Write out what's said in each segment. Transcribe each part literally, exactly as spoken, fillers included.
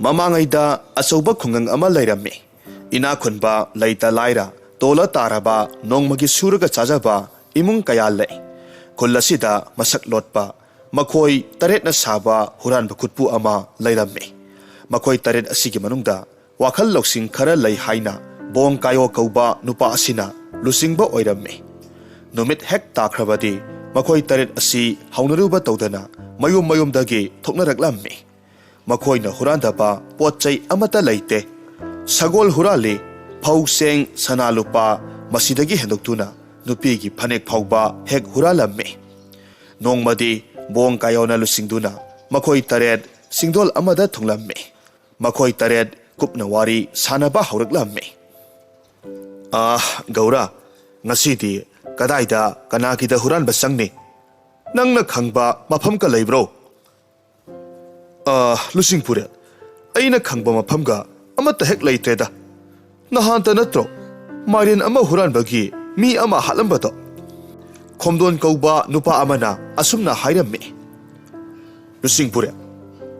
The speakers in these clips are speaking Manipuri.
ꯃꯃꯥꯡꯉꯩꯗ ꯑꯆꯧꯕ ꯈꯨꯡꯒꯪ ꯑꯃ ꯂꯩꯔꯝꯃꯤ꯫ ꯏꯅꯥꯛ ꯈꯨꯟꯕ, ꯂꯩꯇ ꯂꯥꯏꯔ, ꯇꯣꯜꯂ ꯇꯥꯔꯕ, ꯅꯣꯡꯃꯒꯤ ꯁꯨꯔꯒ ꯆꯥꯖꯕ ꯏꯃꯨꯡ ꯀꯌꯥ ꯂꯩ꯫ ꯈꯨꯜ ꯑꯁꯤꯗ ꯃꯁꯛ ꯂꯣꯠꯄ, ꯃꯈꯣꯏ ꯇꯔꯦꯠꯅ ꯁꯥꯕ ꯍꯨꯔꯥꯟꯕ ꯈꯨꯠꯄꯨ ꯑꯃ ꯂꯩꯔꯝꯃꯤ꯫ ꯃꯈꯣꯏ ꯇꯔꯦꯠ ꯑꯁꯤꯒꯤ ꯃꯅꯨꯡꯗ ꯋꯥꯈꯜ ꯂꯧꯁꯤꯡ ꯈꯔ ꯂꯩ ꯍꯥꯏꯅ ꯕꯣꯡ ꯀꯥꯌꯣ ꯀꯧꯕ ꯅꯨꯄꯥ ꯑꯁꯤꯅ ꯂꯨꯆꯤꯡꯕ ꯑꯣꯏꯔꯝꯃꯤ꯫ ꯅꯨꯃꯤꯠ ꯍꯦꯛ ꯇꯥꯈ꯭ꯔꯕꯗꯤ ꯃꯈꯣꯏ ꯇꯔꯦꯠ ꯑꯁꯤ ꯍꯧꯅꯔꯨꯕ ꯇꯧꯗꯅ ꯃꯌꯨꯝ ꯃꯌꯨꯝꯗꯒꯤ ꯊꯣꯛꯅꯔꯛꯂꯝꯃꯤ꯫ ꯃꯈꯣꯏꯅ ꯍꯨꯔꯥꯟꯗꯕ ꯄꯣꯠ ꯆꯩ ꯑꯃꯠꯇ ꯂꯩꯇꯦ꯫ ꯁꯒꯣꯜ ꯍꯨꯔꯥꯜꯂꯤ, ꯐꯧ ꯆꯦꯡ, ꯁꯅꯥ ꯂꯨꯄꯥ, ꯃꯁꯤꯗꯒꯤ ꯍꯦꯟꯗꯣꯛꯇꯨꯅ ꯅꯨꯄꯤꯒꯤ ꯐꯅꯦꯛ ꯐꯥꯎꯕ ꯍꯦꯛ ꯍꯨꯔꯥꯜꯂꯝꯃꯤ꯫ ꯅꯣꯡꯃꯗꯤ ꯕꯣꯡ ꯀꯥꯌꯣꯅ ꯂꯨꯆꯤꯡꯗꯨꯅ ꯃꯈꯣꯏ ꯇꯔꯦꯠ ꯆꯤꯡꯗꯣꯜ ꯑꯃꯗ ꯊꯨꯡꯂꯝꯃꯤ꯫ ꯃꯈꯣꯏ ꯇꯔꯦꯠ ꯀꯨꯞꯅ ꯋꯥꯔꯤ ꯁꯥꯟꯅꯕ ꯍꯧꯔꯛꯂꯝꯃꯤ꯫ "ꯑꯥ, ꯒꯧꯔ, ꯉꯁꯤꯗꯤ ꯀꯗꯥꯏꯗ ꯀꯅꯥꯒꯤꯗ ꯍꯨꯔꯥꯟꯕ ꯆꯪꯅꯤ? ꯅꯪꯅ ꯈꯪꯕ ꯃꯐꯝꯒ ꯂꯩꯕ꯭ꯔꯣ?" "ꯑꯥ, ꯂꯨꯆꯤꯡꯄꯨꯔꯦꯜ, ꯑꯩꯅ ꯈꯪꯕ ꯃꯐꯝꯒ ꯑꯃꯠꯇ ꯍꯦꯛ ꯂꯩꯇ꯭ꯔꯦꯗ꯫ ꯅꯍꯥꯟꯇ ꯅꯠꯇ꯭ꯔꯣ ꯃꯥꯏꯔꯦꯟ ꯑꯃ ꯍꯨꯔꯥꯟꯕꯒꯤ ꯃꯤ ꯑꯃ ꯍꯥꯠꯂꯝꯕꯗꯣ?" ꯈꯣꯝꯗꯣꯟ ꯀꯧꯕ ꯅꯨꯄꯥ ꯑꯃꯅ ꯑꯁꯨꯝꯅ ꯍꯥꯏꯔꯝꯃꯤ꯫ "ꯂꯨꯆꯤꯡꯄꯨꯔꯦꯜ,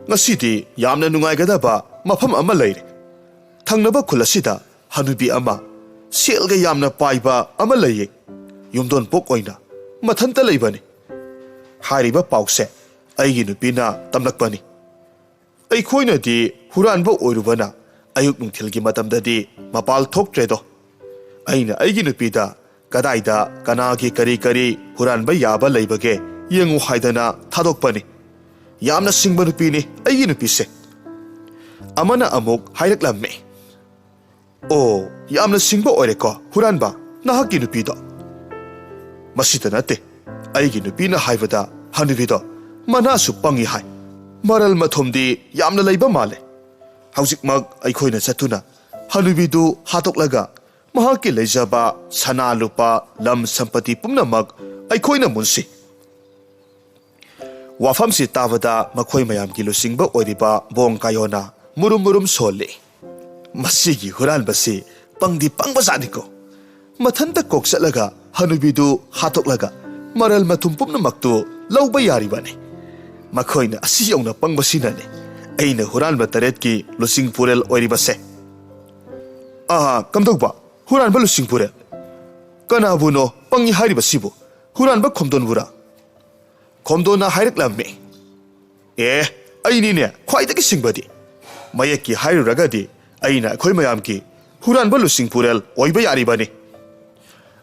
ꯉꯁꯤꯗꯤ ꯌꯥꯝꯅ ꯅꯨꯡꯉꯥꯏꯒꯗꯕ ꯃꯐꯝ ꯑꯃ ꯂꯩꯔꯦ꯫ ꯊꯪꯅꯕ ꯈꯨꯜ ꯑꯁꯤꯗ ꯍꯅꯨꯕꯤ ꯑꯃ, ꯁꯦꯜꯒ ꯌꯥꯝꯅ ꯄꯥꯏꯕ ꯑꯃ ꯂꯩꯌꯦ꯫ ꯌꯨꯝꯗꯣꯟꯄꯣꯛ ꯑꯣꯏꯅ ꯃꯊꯟꯇ ꯂꯩꯕꯅꯤ꯫ ꯍꯥꯏꯔꯤꯕ ꯄꯥꯎꯁꯦ ꯑꯩꯒꯤ ꯅꯨꯄꯤꯅ ꯇꯝꯂꯛꯄꯅꯤ꯫ ꯑꯩꯈꯣꯏꯅꯗꯤ ꯍꯨꯔꯥꯟꯕ ꯑꯣꯏꯔꯨꯕꯅ ꯑꯌꯨꯛ ꯅꯨꯡꯊꯤꯜꯒꯤ ꯃꯇꯝꯗꯗꯤ ꯃꯄꯥꯜ ꯊꯣꯛꯇ꯭ꯔꯦꯗꯣ꯫ ꯑꯩꯅ ꯑꯩꯒꯤ ꯅꯨꯄꯤꯗ ꯀꯗꯥꯏꯗ ꯀꯅꯥꯒꯤ ꯀꯔꯤ ꯀꯔꯤ ꯍꯨꯔꯥꯟꯕ ꯌꯥꯕ ꯂꯩꯕꯒꯦ ꯌꯦꯡꯉꯨ ꯍꯥꯏꯗꯅ ꯊꯥꯗꯣꯛꯄꯅꯤ꯫ ꯌꯥꯝꯅ ꯁꯤꯡꯕ ꯅꯨꯄꯤꯅꯤ ꯑꯩꯒꯤ ꯅꯨꯄꯤꯁꯦ꯫" ꯑꯃꯅ ꯑꯃꯨꯛ ꯍꯥꯏꯔꯛꯂꯝꯃꯤ꯫ "ꯑꯣ, ꯌꯥꯝꯅ ꯁꯤꯡꯕ ꯑꯣꯏꯔꯦꯀꯣ ꯍꯨꯔꯥꯟꯕ, ꯅꯍꯥꯛꯀꯤ ꯅꯨꯄꯤꯗꯣ꯫" "ꯃꯁꯤꯇ ꯅꯠꯇꯦ, ꯑꯩꯒꯤ ꯅꯨꯄꯤꯅ ꯍꯥꯏꯕꯗ ꯍꯅꯨꯕꯤꯗꯣ ꯃꯅꯥꯁꯨ ꯄꯪꯉꯤ ꯍꯥꯏ꯫ ꯃꯔꯜ ꯃꯊꯨꯝꯗꯤ ꯌꯥꯝꯅ ꯂꯩꯕ ꯃꯥꯜꯂꯦ꯫ ꯍꯧꯖꯤꯛꯃꯛ ꯑꯩꯈꯣꯏꯅ ꯆꯠꯇꯨꯅ ꯍꯅꯨꯕꯤꯗꯨ ꯍꯥꯠꯇꯣꯛꯂꯒ ꯃꯍꯥꯛꯀꯤ ꯂꯩꯖꯕ ꯁꯅꯥ ꯂꯨꯄꯥ, ꯂꯝ ꯁꯝꯄꯇꯤ ꯄꯨꯝꯅꯃꯛ ꯑꯩꯈꯣꯏꯅ ꯃꯨꯟꯁꯤ꯫" ꯋꯥꯐꯝꯁꯤ ꯇꯥꯕꯗ ꯃꯈꯣꯏ ꯃꯌꯥꯝꯒꯤ ꯂꯨꯆꯤꯡꯕ ꯑꯣꯏꯔꯤꯕ ꯕꯣꯡ ꯀꯥꯌꯣꯅ ꯃꯨꯔꯨꯝ ꯃꯨꯔꯨꯝ ꯁꯣꯜꯂꯤ꯫ "ꯃꯁꯤꯒꯤ ꯍꯨꯔꯥꯟꯕꯁꯤ ꯄꯪꯗꯤ ꯄꯪꯕꯖꯥꯠꯅꯤꯀꯣ꯫ ꯃꯊꯟꯇ ꯀꯣꯛ ꯆꯠꯂꯒ ꯍꯅꯨꯕꯤꯗꯨ ꯍꯥꯠꯇꯣꯛꯂꯒ ꯃꯔꯜ ꯃꯊꯨꯝ ꯄꯨꯝꯅꯃꯛꯇꯨ ꯂꯧꯕ ꯌꯥꯔꯤꯕꯅꯤ꯫ ꯃꯈꯣꯏꯅ ꯑꯁꯤ ꯌꯧꯅ ꯄꯪꯕꯁꯤꯅꯅꯤ ꯑꯩꯅ ꯍꯨꯔꯥꯟꯕ ꯇꯔꯦꯠꯀꯤ ꯂꯨꯆꯤꯡ ꯄꯨꯔꯦꯜ ꯑꯣꯏꯔꯤꯕꯁꯦ꯫ ꯑꯥ, ꯀꯝꯗꯧꯕ? ꯍꯨꯔꯥꯟꯕ ꯂꯨꯆꯤꯡ ꯄꯨꯔꯦꯜ? ꯀꯅꯥꯕꯨꯅꯣ ꯄꯪꯉꯤ ꯍꯥꯏꯔꯤꯕꯁꯤꯕꯨ? ꯍꯨꯔꯥꯟꯕ ꯈꯣꯝꯗꯣꯟꯕꯨꯔꯥ? ꯈꯣꯝꯗꯣꯟꯅ ꯍꯥꯏꯔꯛꯂꯝꯃꯤ꯫ ꯑꯦ, ꯑꯩꯅꯤꯅꯦ ꯈ꯭ꯋꯥꯏꯗꯒꯤ ꯁꯤꯡꯕꯗꯤ꯫ ꯃꯌꯦꯛꯀꯤ ꯍꯥꯏꯔꯨꯔꯒꯗꯤ ꯑꯩꯅ ꯑꯩꯈꯣꯏ ꯃꯌꯥꯝꯒꯤ ꯍꯨꯔꯥꯟꯕ ꯂꯨꯆꯤꯡ ꯄꯨꯔꯦꯜ ꯑꯣꯏꯕ ꯌꯥꯔꯤꯕꯅꯤ꯫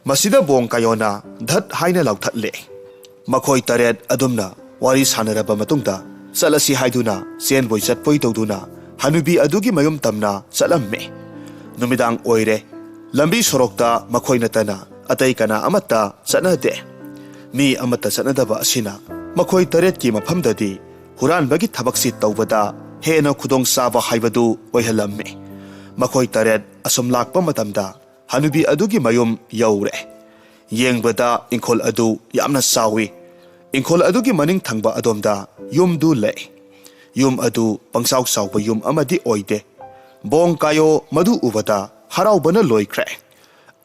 ꯃꯁꯤꯗ ꯕꯣꯡ ꯀꯥꯌꯣꯅ ꯙꯠ ꯍꯥꯏꯅ ꯂꯥꯎꯊꯠꯂꯦ꯫ ꯃꯈꯣꯏ ꯇꯔꯦꯠ ꯑꯗꯨꯝꯅ ꯋꯥꯔꯤ ꯁꯥꯟꯅꯔꯕ ꯃꯇꯨꯡꯗ ꯆꯠꯂꯁꯤ ꯍꯥꯏꯗꯨꯅ ꯆꯦꯟꯕꯣꯏ ꯆꯠꯄꯣꯏ ꯇꯧꯗꯨꯅ ꯍꯅꯨꯕꯤ ꯑꯗꯨꯒꯤ ꯃꯌꯨꯝ ꯇꯝꯅ ꯆꯠꯂꯝꯃꯤ꯫ ꯅꯨꯃꯤꯗꯥꯡ ꯑꯣꯏꯔꯦ꯫ ꯂꯝꯕꯤ ꯁꯣꯔꯣꯛꯇ ꯃꯈꯣꯏ ꯅꯠꯇꯅ ꯑꯇꯩ ꯀꯅꯥ ꯑꯃꯠꯇ ꯆꯠꯅꯗꯦ꯫ ꯃꯤ ꯑꯃꯠꯇ ꯆꯠꯅꯗꯕ ꯑꯁꯤꯅ ꯃꯈꯣꯏ ꯇꯔꯦꯠꯀꯤ ꯃꯐꯝꯗꯗꯤ ꯍꯨꯔꯥꯟꯕꯒꯤ ꯊꯕꯛꯁꯤ ꯇꯧꯕꯗ ꯍꯦꯟꯅ ꯈꯨꯗꯣꯡꯆꯥꯕ ꯍꯥꯏꯕꯗꯨ ꯑꯣꯏꯍꯜꯂꯝꯃꯤ꯫ ꯃꯈꯣꯏ ꯇꯔꯦꯠ ꯑꯁꯨꯝ ꯂꯥꯛꯄ ꯃꯇꯝꯗ ꯍꯅꯨꯕꯤ ꯑꯗꯨꯒꯤ ꯃꯌꯨꯝ ꯌꯧꯔꯦ꯫ ꯌꯦꯡꯕꯗ ꯏꯪꯈꯣꯜ ꯑꯗꯨ ꯌꯥꯝꯅ ꯆꯥꯎꯏ꯫ ꯏꯪꯈꯣꯜ ꯑꯗꯨꯒꯤ ꯃꯅꯤꯡ ꯊꯪꯕ ꯑꯗꯣꯝꯗ ꯌꯨꯝꯗꯨ ꯂꯩ꯫ ꯌꯨꯝ ꯑꯗꯨ ꯄꯪꯆꯥꯎ ꯆꯥꯎꯕ ꯌꯨꯝ ꯑꯃꯗꯤ ꯑꯣꯏꯗꯦ꯫ ꯕꯣꯡ ꯀꯥꯌꯣ ꯃꯗꯨ ꯎꯕꯗ ꯍꯔꯥꯎꯕꯅ ꯂꯣꯏꯈ꯭ꯔꯦ꯫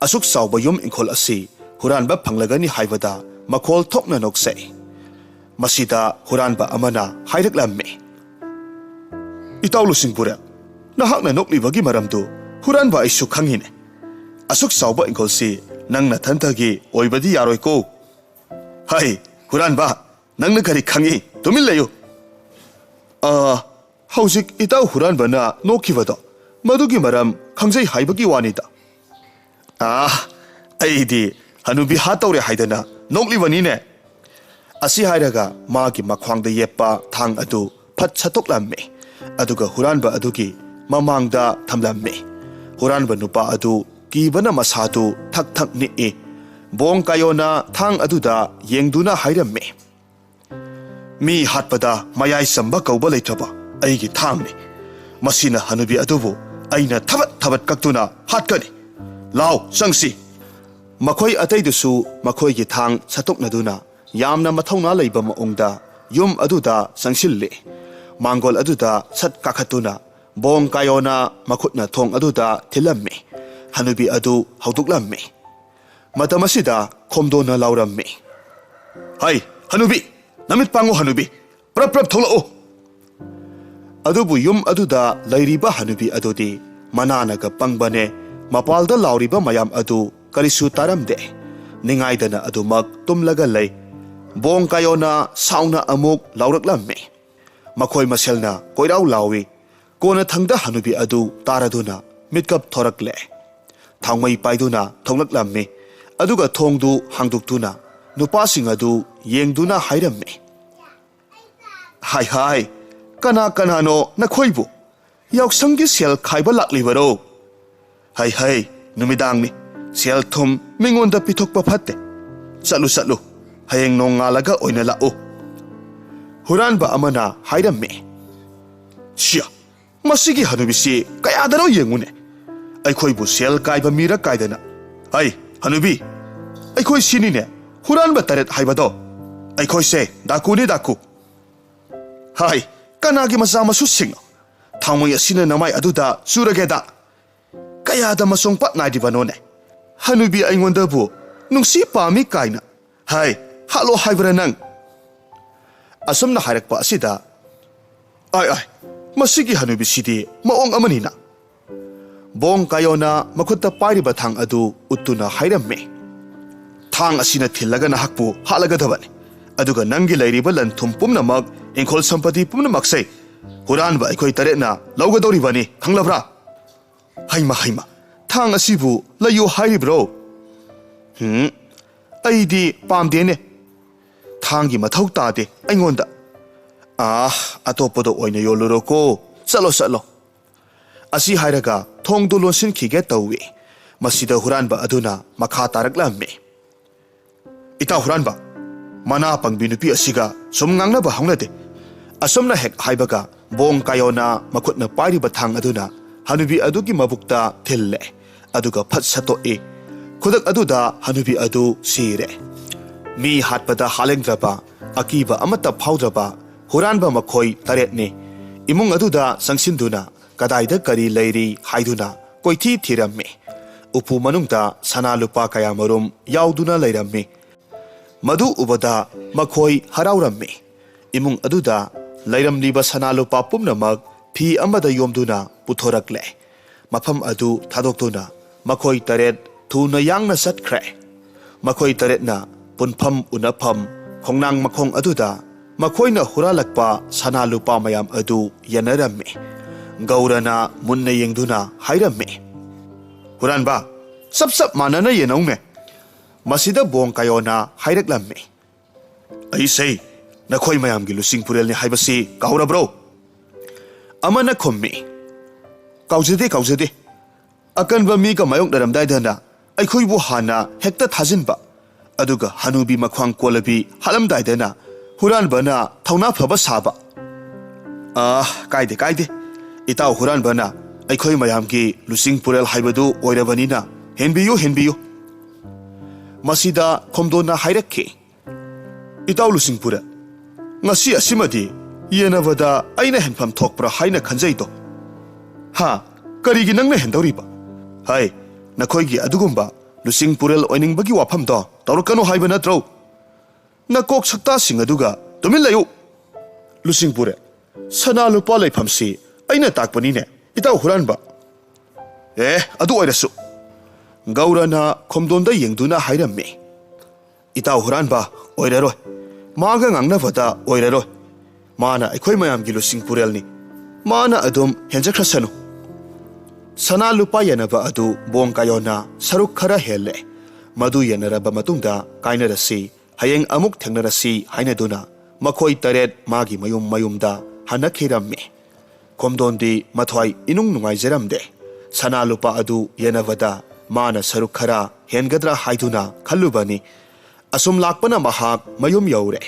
ꯑꯁꯨꯛ ꯆꯥꯎꯕ ꯌꯨꯝ ꯏꯪꯈꯣꯜ ꯑꯁꯤ ꯍꯨꯔꯥꯟꯕ ꯐꯪꯂꯒꯅꯤ ꯍꯥꯏꯕꯗ ꯃꯈꯣꯜ ꯊꯣꯛꯅ ꯅꯣꯛꯆꯩ꯫ ꯃꯁꯤꯗ ꯍꯨꯔꯥꯟꯕ ꯑꯃꯅ ꯍꯥꯏꯔꯛꯂꯝꯃꯤ, "ꯏꯇꯥꯎ ꯂꯨꯆꯤꯡ ꯄꯨꯔꯦꯜ, ꯅꯍꯥꯛꯅ ꯅꯣꯛꯂꯤꯕꯒꯤ ꯃꯔꯝꯗꯨ ꯍꯨꯔꯥꯟꯕ ꯑꯩꯁꯨ ꯈꯪꯉꯤꯅꯦ꯫ ꯑꯁꯨꯛ ꯆꯥꯎꯕ ꯏꯪꯈꯣꯜꯁꯤ ꯅꯪ ꯅꯊꯟꯇꯒꯤ ꯑꯣꯏꯕꯗꯤ ꯌꯥꯔꯣꯏꯀꯣ?" "ꯍꯩ, ꯍꯨꯔꯥꯟꯕ, ꯅꯪꯅ ꯀꯔꯤ ꯈꯪꯉꯤ? ꯇꯨꯃꯤꯟ ꯂꯩꯌꯨ!" "ꯑꯥ, ꯍꯧꯖꯤꯛ ꯏꯇꯥꯎ ꯍꯨꯔꯥꯟꯕꯅ ꯅꯣꯛꯈꯤꯕꯗꯣ, ꯃꯗꯨꯒꯤ ꯃꯔꯝ ꯈꯪꯖꯩ ꯍꯥꯏꯕꯒꯤ ꯋꯥꯅꯤꯗ꯫" "ꯑꯥ, ꯑꯩꯗꯤ ꯍꯅꯨꯕꯤ ꯍꯥꯠꯇꯧꯔꯦ ꯍꯥꯏꯗꯅ ꯅꯣꯛꯂꯤꯕꯅꯤꯅꯦ!" ꯑꯁꯤ ꯍꯥꯏꯔꯒ ꯃꯥꯒꯤ ꯃꯈ꯭ꯋꯥꯡꯗ ꯌꯦꯞꯄ ꯊꯥꯡ ꯑꯗꯨ ꯐꯠ ꯁꯠꯇꯣꯛꯂꯝꯃꯤ꯫ ꯑꯗꯨꯒ ꯍꯨꯔꯥꯟꯕ ꯑꯗꯨꯒꯤ ꯃꯃꯥꯡꯗ ꯊꯝꯂꯝꯃꯤ꯫ ꯍꯨꯔꯥꯟꯕ ꯅꯨꯄꯥ ꯑꯗꯨ ꯀꯤꯕꯅ ꯃꯁꯥꯗꯨ ꯊꯛ ꯊꯛ ꯅꯤꯛꯏ꯫ ꯕꯣꯡ ꯀꯥꯌꯣꯅ ꯊꯥꯡ ꯑꯗꯨꯗ ꯌꯦꯡꯗꯨꯅ ꯍꯥꯏꯔꯝꯃꯤ, "ꯃꯤ ꯍꯥꯠꯄꯗ ꯃꯌꯥꯏ ꯆꯝꯕ ꯀꯧꯕ ꯂꯩꯇ꯭ꯔꯕ ꯑꯩꯒꯤ ꯊꯥꯡꯅꯤ꯫ ꯃꯁꯤꯅ ꯍꯅꯨꯕꯤ ꯑꯗꯨꯕꯨ ꯑꯩꯅ ꯊꯕꯠ ꯊꯕꯠ ꯀꯛꯇꯨꯅ ꯍꯥꯠꯀꯅꯤ꯫ ꯂꯥꯎ, ꯆꯪꯁꯤ!" ꯃꯈꯣꯏ ꯑꯇꯩꯗꯨꯁꯨ ꯃꯈꯣꯏꯒꯤ ꯊꯥꯡ ꯁꯠꯇꯣꯛꯅꯗꯨꯅ ꯌꯥꯝꯅ ꯃꯊꯧꯅꯥ ꯂꯩꯕ ꯃꯑꯣꯡꯗ ꯌꯨꯝ ꯑꯗꯨꯗ ꯆꯪꯁꯤꯜꯂꯤ꯫ ꯃꯥꯡꯒꯣꯜ ꯑꯗꯨꯗ ꯁꯠ ꯀꯥꯈꯠꯇꯨꯅ ꯕꯣꯡ ꯀꯥꯌꯣꯅ ꯃꯈꯨꯠꯅ ꯊꯣꯡ ꯑꯗꯨꯗ ꯊꯤꯜꯂꯝꯃꯤ꯫ ꯍꯅꯨꯕꯤ ꯑꯗꯨ ꯍꯧꯗꯣꯛꯂꯝꯃꯤ꯫ ꯃꯇꯝ ꯑꯁꯤꯗ ꯈꯣꯝꯗꯣꯟꯅ ꯂꯥꯎꯔꯝꯃꯤ, "ꯍꯩ, ꯍꯅꯨꯕꯤ! ꯅꯃꯤꯠ ꯄꯥꯡꯉꯨ, ꯍꯅꯨꯕꯤ! ꯄ꯭ꯔꯞ ꯄ꯭ꯔꯞ ꯊꯣꯛꯂꯛꯎ!" ꯑꯗꯨꯕꯨ ꯌꯨꯝ ꯑꯗꯨꯗ ꯂꯩꯔꯤꯕ ꯍꯅꯨꯕꯤ ꯑꯗꯨꯗꯤ ꯃꯅꯥꯅꯒ ꯄꯪꯕꯅꯦ꯫ ꯃꯄꯥꯜꯗ ꯂꯥꯎꯔꯤꯕ ꯃꯌꯥꯝ ꯑꯗꯨ ꯀꯔꯤꯁꯨ ꯇꯥꯔꯝꯗꯦ꯫ ꯅꯤꯡꯉꯥꯏꯗꯅ ꯑꯗꯨꯃꯛ ꯇꯨꯝꯂꯒ ꯂꯩ꯫ ꯕꯣꯡ ꯀꯥꯌꯣꯅ ꯁꯥꯎꯅ ꯑꯃꯨꯛ ꯂꯥꯎꯔꯛꯂꯝꯃꯤ꯫ ꯃꯈꯣꯏ ꯃꯁꯦꯜꯅ ꯀꯣꯏꯔꯥꯎ ꯂꯥꯎꯏ꯫ ꯀꯣꯟꯅꯊꯪꯗ ꯍꯅꯨꯕꯤ ꯑꯗꯨ ꯇꯥꯔꯗꯨꯅ ꯃꯤꯠꯀꯞ ꯊꯣꯔꯛꯂꯦ꯫ ꯊꯥꯎꯃꯩ ꯄꯥꯏꯗꯨꯅ ꯊꯣꯛꯂꯛꯂꯝꯃꯤ꯫ ꯑꯗꯨꯒ ꯊꯣꯡꯗꯨ ꯍꯥꯡꯗꯣꯛꯇꯨꯅ ꯅꯨꯄꯥꯁꯤꯡ ꯑꯗꯨ ꯌꯦꯡꯗꯨꯅ ꯍꯥꯏꯔꯝꯃꯤ, "ꯍꯥꯏ ꯍꯥꯏ, ꯀꯅꯥ ꯀꯅꯥꯅꯣ ꯅꯈꯣꯏꯕꯨ? ꯌꯥꯎꯁꯪꯒꯤ ꯁꯦꯜ ꯈꯥꯏꯕ ꯂꯥꯛꯂꯤꯕꯔꯣ? ꯍꯩ ꯍꯩ, ꯅꯨꯃꯤꯗꯥꯡꯅꯤ, ꯁꯦꯜ ꯊꯨꯝ ꯃꯤꯉꯣꯟꯗ ꯄꯤꯊꯣꯛꯄ ꯐꯠꯇꯦ꯫ ꯆꯠꯂꯨ ꯆꯠꯂꯨ, ꯍꯌꯦꯡ ꯅꯣꯡꯉꯥꯜꯂꯒ ꯑꯣꯏꯅ ꯂꯥꯛꯎ," ꯍꯨꯔꯥꯟꯕ ꯑꯃꯅ ꯍꯥꯏꯔꯝꯃꯤ꯫ "ꯁꯤꯌꯥ, ꯃꯁꯤꯒꯤ ꯍꯅꯨꯕꯤꯁꯤ ꯀꯌꯥꯗꯅꯣ ꯌꯦꯡꯉꯨꯅꯦ꯫ ꯑꯩꯈꯣꯏꯕꯨ ꯁꯦꯜ ꯀꯥꯏꯕ ꯃꯤꯔ ꯀꯥꯏꯗꯅ꯫ ꯍꯩ, ꯍꯅꯨꯕꯤ, ꯑꯩꯈꯣꯏ ꯁꯤꯅꯤꯅꯦ, ꯍꯨꯔꯥꯟꯕ ꯇꯔꯦꯠ ꯍꯥꯏꯕꯗꯣ꯫ ꯑꯩꯈꯣꯏꯁꯦ ꯗꯥꯀꯨꯅꯤ, ꯗꯥꯀꯨ꯫ ꯍꯥꯏ, ꯀꯅꯥꯒꯤ ꯃꯆꯥ ꯃꯁꯨꯁꯤꯡꯅꯣ? ꯊꯥꯎꯃꯩ ꯑꯁꯤꯅ ꯅꯃꯥꯏ ꯑꯗꯨꯗ ꯆꯨꯔꯒꯦꯗ꯫ ꯀꯌꯥꯗ ꯃꯆꯣꯡ ꯄꯥꯠ ꯅꯥꯏꯔꯤꯕꯅꯣꯅꯦ? ꯍꯅꯨꯕꯤ ꯑꯩꯉꯣꯟꯗꯕꯨ ꯅꯨꯡꯁꯤ ꯄꯥꯝꯃꯤ ꯀꯥꯏꯅ꯫ ꯍꯥꯏ, ꯍꯥꯠꯂꯣ ꯍꯥꯏꯕ꯭ꯔꯥ ꯅꯪ?" ꯑꯁꯨꯝꯅ ꯍꯥꯏꯔꯛꯄ ꯑꯁꯤꯗ, "ꯑꯥꯏ ꯑꯥꯏ, ꯃꯁꯤꯒꯤ ꯍꯅꯨꯕꯤꯁꯤꯗꯤ ꯃꯑꯣꯡ ꯑꯃꯅꯤꯅ!" ꯕꯣꯡ ꯀꯥꯌꯣꯅ ꯃꯈꯨꯠꯇ ꯄꯥꯏꯔꯤꯕ ꯊꯥꯡ ꯑꯗꯨ ꯎꯠꯇꯨꯅ ꯍꯥꯏꯔꯝꯃꯤ, "ꯊꯥꯡ ꯑꯁꯤꯅ ꯊꯤꯜꯂꯒ ꯅꯍꯥꯛꯄꯨ ꯍꯥꯠꯂꯒꯗꯕꯅꯤ꯫ ꯑꯗꯨꯒ ꯅꯪꯒꯤ ꯂꯩꯔꯤꯕ ꯂꯟ ꯊꯨꯝ ꯄꯨꯝꯅꯃꯛ, ꯏꯪꯈꯣꯜ ꯁꯝꯄꯇꯤ ꯄꯨꯝꯅꯃꯛꯁꯦ ꯍꯨꯔꯥꯟꯕ ꯑꯩꯈꯣꯏ ꯇꯔꯦꯠꯅ ꯂꯧꯒꯗꯧꯔꯤꯕꯅꯤ, ꯈꯪꯂꯕ꯭ꯔꯥ?" "ꯍꯩꯃ ꯍꯩꯃ, ꯊꯥꯡ ꯑꯁꯤꯕꯨ ꯂꯩꯌꯨ ꯍꯥꯏꯔꯤꯕ꯭ꯔꯣ?" "ꯍꯨꯝ, ꯑꯩꯗꯤ ꯄꯥꯝꯗꯦꯅꯦ꯫ ꯊꯥꯡꯒꯤ ꯃꯊꯧ ꯇꯥꯗꯦ ꯑꯩꯉꯣꯟꯗ꯫ ꯑꯥ, ꯑꯇꯣꯞꯄꯗ ꯑꯣꯏꯅ ꯌꯣꯜꯂꯨꯔꯣꯀꯣ꯫ ꯆꯠꯂꯣ, ꯆꯠꯂꯣ꯫" ꯑꯁꯤ ꯍꯥꯏꯔꯒ ꯊꯣꯡꯗꯨ ꯂꯣꯟꯁꯤꯟꯈꯤꯒꯦ ꯇꯧꯏ꯫ ꯃꯁꯤꯗ ꯍꯨꯔꯥꯟꯕ ꯑꯗꯨꯅ ꯃꯈꯥ ꯇꯥꯔꯛꯂꯝꯃꯤ, "ꯏꯇꯥꯎ ꯍꯨꯔꯥꯟꯕ, ꯃꯅꯥ ꯄꯪꯕꯤ ꯅꯨꯄꯤ ꯑꯁꯤꯒ ꯁꯨꯝ ꯉꯥꯡꯅꯕ ꯍꯧꯅꯗꯦ꯫" ꯑꯁꯨꯝꯅ ꯍꯦꯛ ꯍꯥꯏꯕꯒ ꯕꯣꯡ ꯀꯥꯌꯣꯅ ꯃꯈꯨꯠꯅ ꯄꯥꯏꯔꯤꯕ ꯊꯥꯡ ꯑꯗꯨꯅ ꯍꯅꯨꯕꯤ ꯑꯗꯨꯒꯤ ꯃꯕꯨꯛꯇ ꯊꯤꯜꯂꯦ꯫ ꯑꯗꯨꯒ ꯐꯠ ꯁꯠꯇꯣꯛꯏ꯫ ꯈꯨꯗꯛ ꯑꯗꯨꯗ ꯍꯅꯨꯕꯤ ꯑꯗꯨ ꯁꯤꯔꯦ꯫ ꯃꯤ ꯍꯥꯠꯄꯗ ꯍꯥꯂꯦꯡꯗ꯭ꯔꯕ, ꯑꯀꯤꯕ ꯑꯃꯠꯇ ꯐꯥꯎꯗ꯭ꯔꯕ ꯍꯨꯔꯥꯟꯕ ꯃꯈꯣꯏ ꯇꯔꯦꯠꯅꯤ꯫ ꯏꯃꯨꯡ ꯑꯗꯨꯗ ꯆꯪꯁꯤꯟꯗꯨꯅ ꯀꯗꯥꯏꯗ ꯀꯔꯤ ꯂꯩꯔꯤ ꯍꯥꯏꯗꯨꯅ ꯀꯣꯏꯊꯤ ꯊꯤꯔꯝꯃꯤ꯫ ꯎꯄꯨ ꯃꯅꯨꯡꯗ ꯁꯅꯥ ꯂꯨꯄꯥ ꯀꯌꯥꯃꯔꯨꯝ ꯌꯥꯎꯗꯨꯅ ꯂꯩꯔꯝꯃꯤ꯫ ꯃꯗꯨ ꯎꯕꯗ ꯃꯈꯣꯏ ꯍꯔꯥꯎꯔꯝꯃꯤ꯫ ꯏꯃꯨꯡ ꯑꯗꯨꯗ ꯂꯩꯔꯝꯂꯤꯕ ꯁꯅꯥ ꯂꯨꯄꯥ ꯄꯨꯝꯅꯃꯛ ꯐꯤ ꯑꯃꯗ ꯌꯣꯝꯗꯨꯅ ꯄꯨꯊꯣꯔꯛꯂꯦ꯫ ꯃꯐꯝ ꯑꯗꯨ ꯊꯥꯗꯣꯛꯇꯨꯅ ꯃꯈꯣꯏ ꯇꯔꯦꯠ ꯊꯨꯅ ꯌꯥꯡꯅ ꯆꯠꯈ꯭ꯔꯦ꯫ ꯃꯈꯣꯏ ꯇꯔꯦꯠꯅ ꯄꯨꯟꯐꯝ ꯎꯅꯐꯝ ꯈꯣꯡꯅꯥꯡ ꯃꯈꯣꯡ ꯑꯗꯨꯗ ꯃꯈꯣꯏꯅ ꯍꯨꯔꯥꯜꯂꯛꯄ ꯁꯅꯥ ꯂꯨꯄꯥ ꯃꯌꯥꯝ ꯑꯗꯨ ꯌꯦꯟꯅꯔꯝꯃꯤ꯫ ꯒꯧꯔꯅ ꯃꯨꯟꯅ ꯌꯦꯡꯗꯨꯅ ꯍꯥꯏꯔꯝꯃꯤ, "ꯍꯨꯔꯥꯟꯕ, ꯆꯞ ꯆꯞ ꯃꯥꯟꯅꯅ ꯌꯦꯟꯅꯧꯅꯦ꯫" ꯃꯁꯤꯗ ꯕꯣꯡ ꯀꯥꯌꯣꯅ ꯍꯥꯏꯔꯛꯂꯝꯃꯤ, "ꯑꯩꯁꯦ ꯅꯈꯣꯏ ꯃꯌꯥꯝꯒꯤ ꯂꯨꯆꯤꯡ ꯄꯨꯔꯦꯜꯅꯤ ꯍꯥꯏꯕꯁꯤ ꯀꯥꯎꯔꯕ꯭ꯔꯣ?" ꯑꯃꯅ ꯈꯨꯝꯃꯤ, "ꯀꯥꯎꯖꯗꯦ, ꯀꯥꯎꯖꯗꯦ꯫ ꯑꯀꯟꯕ ꯃꯤꯒ ꯃꯥꯌꯣꯛꯅꯔꯝꯗꯥꯏꯗꯅ ꯑꯩꯈꯣꯏꯕꯨ ꯍꯥꯟꯅ ꯍꯦꯛꯇ ꯊꯥꯖꯤꯟꯕ, ꯑꯗꯨꯒ ꯍꯅꯨꯕꯤ ꯃꯈ꯭ꯋꯥꯡ ꯀꯣꯜꯂꯕꯤ ꯍꯥꯠꯂꯝꯗꯥꯏꯗꯅ ꯍꯨꯔꯥꯟꯕꯅ ꯊꯧꯅꯥ ꯐꯕ ꯁꯥꯕ꯫ ꯑꯥ, ꯀꯥꯏꯗꯦ, ꯀꯥꯏꯗꯦ꯫ ꯏꯇꯥꯎ ꯍꯨꯔꯥꯟꯕꯅ ꯑꯩꯈꯣꯏ ꯃꯌꯥꯝꯒꯤ ꯂꯨꯆꯤꯡ ꯄꯨꯔꯦꯜ ꯍꯥꯏꯕꯗꯨ ꯑꯣꯏꯔꯕꯅꯤꯅ ꯍꯦꯟꯕꯤꯌꯨ, ꯍꯦꯟꯕꯤꯌꯨ꯫" ꯃꯁꯤꯗ ꯈꯣꯝꯗꯣꯟꯅ ꯍꯥꯏꯔꯛꯈꯤ, "ꯏꯇꯥꯎ ꯂꯨꯆꯤꯡ ꯄꯨꯔꯦꯜ, ꯉꯁꯤ ꯑꯁꯤꯃꯗꯤ ꯌꯦꯟꯅꯕꯗ ꯑꯩꯅ ꯍꯦꯟꯐꯝ ꯊꯣꯛꯄ꯭ꯔꯥ ꯍꯥꯏꯅ ꯈꯟꯖꯩꯗꯣ꯫ ꯍꯥ? ꯀꯔꯤꯒꯤ ꯅꯪꯅ ꯍꯦꯟꯗꯧꯔꯤꯕ? ꯍꯥꯏ, ꯅꯈꯣꯏꯒꯤ ꯑꯗꯨꯒꯨꯝꯕ ꯂꯨꯆꯤꯡ ꯄꯨꯔꯦꯜ ꯑꯣꯏꯅꯤꯡꯕꯒꯤ ꯋꯥꯐꯝꯗꯣ ꯇꯧꯔꯛꯀꯅꯨ ꯍꯥꯏꯕ ꯅꯠꯇ꯭ꯔꯣ? ꯅꯀꯣꯛ ꯁꯛꯇꯥꯁꯤꯡ ꯑꯗꯨꯒ ꯇꯨꯃꯤꯟ ꯂꯩꯌꯨ꯫" "ꯂꯨꯆꯤꯡ ꯄꯨꯔꯦꯜ, ꯁꯅꯥ ꯂꯨꯄꯥ ꯂꯩꯐꯝꯁꯤ ꯑꯩꯅ ꯇꯥꯛꯄꯅꯤꯅꯦ, ꯏꯇꯥꯎ ꯍꯨꯔꯥꯟꯕ꯫" "ꯑꯦ, ꯑꯗꯨ ꯑꯣꯏꯔꯁꯨ꯫" ꯒꯧꯔꯅ ꯈꯣꯝꯗꯣꯟꯗ ꯌꯦꯡꯗꯨꯅ ꯍꯥꯏꯔꯝꯃꯤ, "ꯏꯇꯥꯎ ꯍꯨꯔꯥꯟꯕ ꯑꯣꯏꯔꯔꯣꯏ꯫ ꯃꯥꯒ ꯉꯥꯡꯅꯕꯗ ꯑꯣꯏꯔꯔꯣꯏ꯫ ꯃꯥꯅ ꯑꯩꯈꯣꯏ ꯃꯌꯥꯝꯒꯤ ꯂꯨꯆꯤꯡ ꯄꯨꯔꯦꯜꯅꯤ꯫ ꯃꯥꯅ ꯑꯗꯨꯝ ꯍꯦꯟꯖꯈ꯭ꯔꯁꯅꯨ꯫" ꯁꯅꯥ ꯂꯨꯄꯥ ꯌꯦꯟꯅꯕ ꯑꯗꯨ ꯕꯣꯡ ꯀꯥꯌꯣꯅ ꯁꯔꯨꯛ ꯈꯔ ꯍꯦꯜꯂꯦ꯫ ꯃꯗꯨ ꯌꯦꯟꯅꯔꯕ ꯃꯇꯨꯡꯗ ꯀꯥꯏꯅꯔꯁꯤ, ꯍꯌꯦꯡ ꯑꯃꯨꯛ ꯊꯦꯡꯅꯔꯁꯤ ꯍꯥꯏꯅꯗꯨꯅ ꯃꯈꯣꯏ ꯇꯔꯦꯠ ꯃꯥꯒꯤ ꯃꯌꯨꯝ ꯃꯌꯨꯝꯗ ꯍꯟꯅꯈꯤꯔꯝꯃꯤ꯫ ꯈꯣꯝꯗꯣꯟꯗꯤ ꯃꯊ꯭ꯋꯥꯏ ꯏꯅꯨꯡ ꯅꯨꯡꯉꯥꯏꯖꯔꯝꯗꯦ꯫ ꯁꯅꯥ ꯂꯨꯄꯥ ꯑꯗꯨ ꯌꯦꯟꯅꯕꯗ ꯃꯥꯅ ꯁꯔꯨꯛ ꯈꯔ ꯍꯦꯟꯒꯗ꯭ꯔꯥ ꯍꯥꯏꯗꯨꯅ ꯈꯜꯂꯨꯕꯅꯤ꯫ ꯑꯁꯨꯝ ꯂꯥꯛꯄꯅ ꯃꯍꯥꯛ ꯃꯌꯨꯝ ꯌꯧꯔꯦ꯫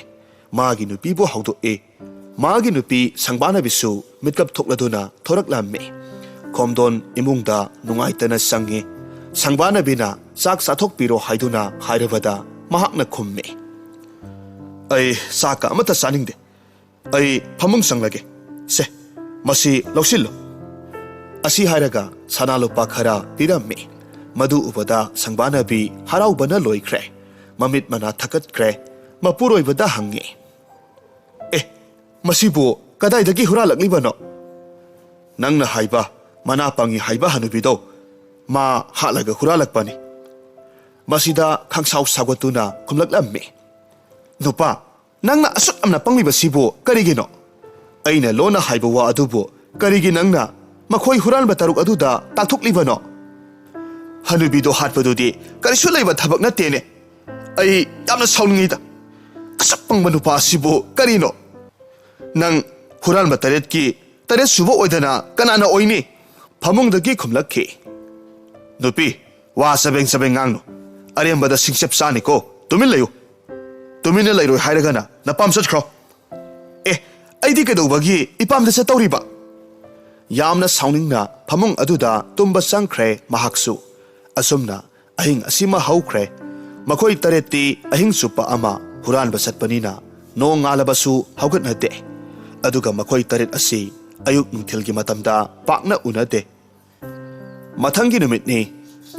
ꯃꯥꯒꯤ ꯅꯨꯄꯤꯕꯨ ꯍꯧꯗꯣꯛꯏ꯫ ꯃꯥꯒꯤ ꯅꯨꯄꯤ ꯁꯪꯕꯥꯅꯕꯤꯁꯨ ꯃꯤꯠꯀꯞ ꯊꯣꯛꯂꯗꯨꯅ ꯊꯣꯔꯛꯂꯝꯃꯤ꯫ ꯈꯣꯝꯗꯣꯟ ꯏꯃꯨꯡꯗ ꯅꯨꯡꯉꯥꯏꯇꯅ ꯆꯪꯉꯤ꯫ ꯁꯪꯕꯥꯅꯕꯤꯅ ꯆꯥꯛ ꯆꯥꯊꯣꯛꯄꯤꯔꯣ ꯍꯥꯏꯗꯨꯅ ꯍꯥꯏꯔꯕꯗ ꯃꯍꯥꯛꯅ ꯈꯨꯝꯃꯤ, "ꯑꯩ ꯆꯥꯛꯀ ꯑꯃꯠꯇ ꯆꯥꯅꯤꯡꯗꯦ꯫ ꯑꯩ ꯐꯃꯨꯡ ꯆꯪꯂꯒꯦ꯫ ꯁꯦ, ꯃꯁꯤ ꯂꯧꯁꯤꯜꯂꯨ꯫" ꯑꯁꯤ ꯍꯥꯏꯔꯒ ꯁꯅꯥ ꯂꯨꯄꯥ ꯈꯔ ꯄꯤꯔꯝꯃꯤ꯫ ꯃꯗꯨ ꯎꯕꯗ ꯁꯪꯕꯥꯅꯕꯤ ꯍꯔꯥꯎꯕꯅ ꯂꯣꯏꯈ꯭ꯔꯦ꯫ ꯃꯃꯤꯠ ꯃꯅꯥ ꯊꯛꯀꯠꯈ꯭ꯔꯦ꯫ ꯃꯄꯨꯔꯣꯏꯕꯗ ꯍꯪꯉꯤ, "ꯑꯦ, "ꯃꯁꯤꯕꯨ ꯀꯗꯥꯏꯗꯒꯤ ꯍꯨꯔꯥꯜꯂꯛꯂꯤꯕꯅꯣ?" "ꯅꯪꯅ ꯍꯥꯏꯕ, ꯃꯅꯥ ꯄꯪꯉꯤ ꯍꯥꯏꯕ ꯍꯅꯨꯕꯤꯗꯣ, ꯃꯥ ꯍꯥꯠꯂꯒ ꯍꯨꯔꯥꯜꯂꯛꯄꯅꯤ꯫" ꯃꯁꯤꯗ ꯈꯪꯁꯥꯎ ꯁꯥꯎꯒꯠꯇꯨꯅ ꯈꯨꯝꯂꯛꯂꯝꯃꯤ꯫ "ꯅꯨꯄꯥ, ꯅꯪꯅ ꯑꯁꯨꯛ ꯌꯥꯝꯅ ꯄꯪꯂꯤꯕꯁꯤꯕꯨ ꯀꯔꯤꯒꯤꯅꯣ? ꯑꯩꯅ ꯂꯣꯟꯅ ꯍꯥꯏꯕ ꯋꯥ ꯑꯗꯨꯕꯨ ꯀꯔꯤꯒꯤ ꯅꯪꯅ ꯃꯈꯣꯏ ꯍꯨꯔꯥꯟꯕ ꯇꯔꯨꯛ ꯑꯗꯨꯗ ꯇꯥꯛꯊꯣꯛꯂꯤꯕꯅꯣ? ꯍꯅꯨꯕꯤꯗꯣ ꯍꯥꯠꯄꯗꯨꯗꯤ ꯀꯔꯤꯁꯨ ꯂꯩꯕ ꯊꯕꯛ ꯅꯠꯇꯦꯅꯦ꯫ ꯑꯩ ꯌꯥꯝꯅ ꯁꯥꯎꯅꯤꯡꯉꯤꯗ꯫ ꯑꯁꯨꯛ ꯄꯪꯕ ꯅꯨꯄꯥ ꯑꯁꯤꯕꯨ ꯀꯔꯤꯅꯣ? ꯅꯪ ꯍꯨꯔꯥꯟꯕ ꯇꯔꯦꯠꯀꯤ ꯇꯔꯦꯠ ꯁꯨꯕ ꯑꯣꯏꯗꯅ ꯀꯅꯥꯅ ꯑꯣꯏꯅꯤ?" ꯐꯃꯨꯡꯗꯒꯤ ꯈꯨꯝꯂꯛꯈꯤ꯫ "ꯅꯨꯄꯤ, ꯋꯥ ꯆꯕꯦꯡ ꯆꯕꯦꯡ ꯉꯥꯡꯅꯨ꯫ ꯑꯔꯦꯝꯕꯗ ꯁꯤꯡꯆꯞ ꯆꯥꯅꯤꯀꯣ꯫ ꯇꯨꯃꯤꯟ ꯂꯩꯌꯨ꯫ ꯇꯨꯃꯤꯟꯅ ꯂꯩꯔꯣꯏ ꯍꯥꯏꯔꯒꯅ ꯅꯄꯥꯝ ꯆꯠꯈ꯭ꯔꯣ꯫" "ꯑꯦ, ꯑꯩꯗꯤ ꯀꯩꯗꯧꯕꯒꯤ ꯏꯄꯥꯝꯗ ꯆꯠꯇꯧꯔꯤꯕ?" ꯌꯥꯝꯅ ꯁꯥꯎꯅꯤꯡꯅ ꯐꯃꯨꯡ ꯑꯗꯨꯗ ꯇꯨꯝꯕ ꯆꯪꯈ꯭ꯔꯦ ꯃꯍꯥꯛꯁꯨ꯫ ꯑꯁꯨꯝꯅ ꯑꯍꯤꯡ ꯑꯁꯤꯃ ꯍꯧꯈ꯭ꯔꯦ꯫ ꯃꯈꯣꯏ ꯇꯔꯦꯠꯇꯤ ꯑꯍꯤꯡ ꯆꯨꯞꯄ ꯑꯃ ꯍꯨꯔꯥꯟꯕ ꯆꯠꯄꯅꯤꯅ ꯅꯣꯡ ꯉꯥꯜꯂꯕꯁꯨ ꯍꯧꯒꯠꯅꯗꯦ꯫ ꯑꯗꯨꯒ ꯃꯈꯣꯏ ꯇꯔꯦꯠ ꯑꯁꯤ ꯑꯌꯨꯛ ꯅꯨꯡꯊꯤꯜꯒꯤ ꯃꯇꯝꯗ ꯄꯥꯛꯅ ꯎꯅꯗꯦ꯫ ꯃꯊꯪꯒꯤ ꯅꯨꯃꯤꯠꯅꯤ꯫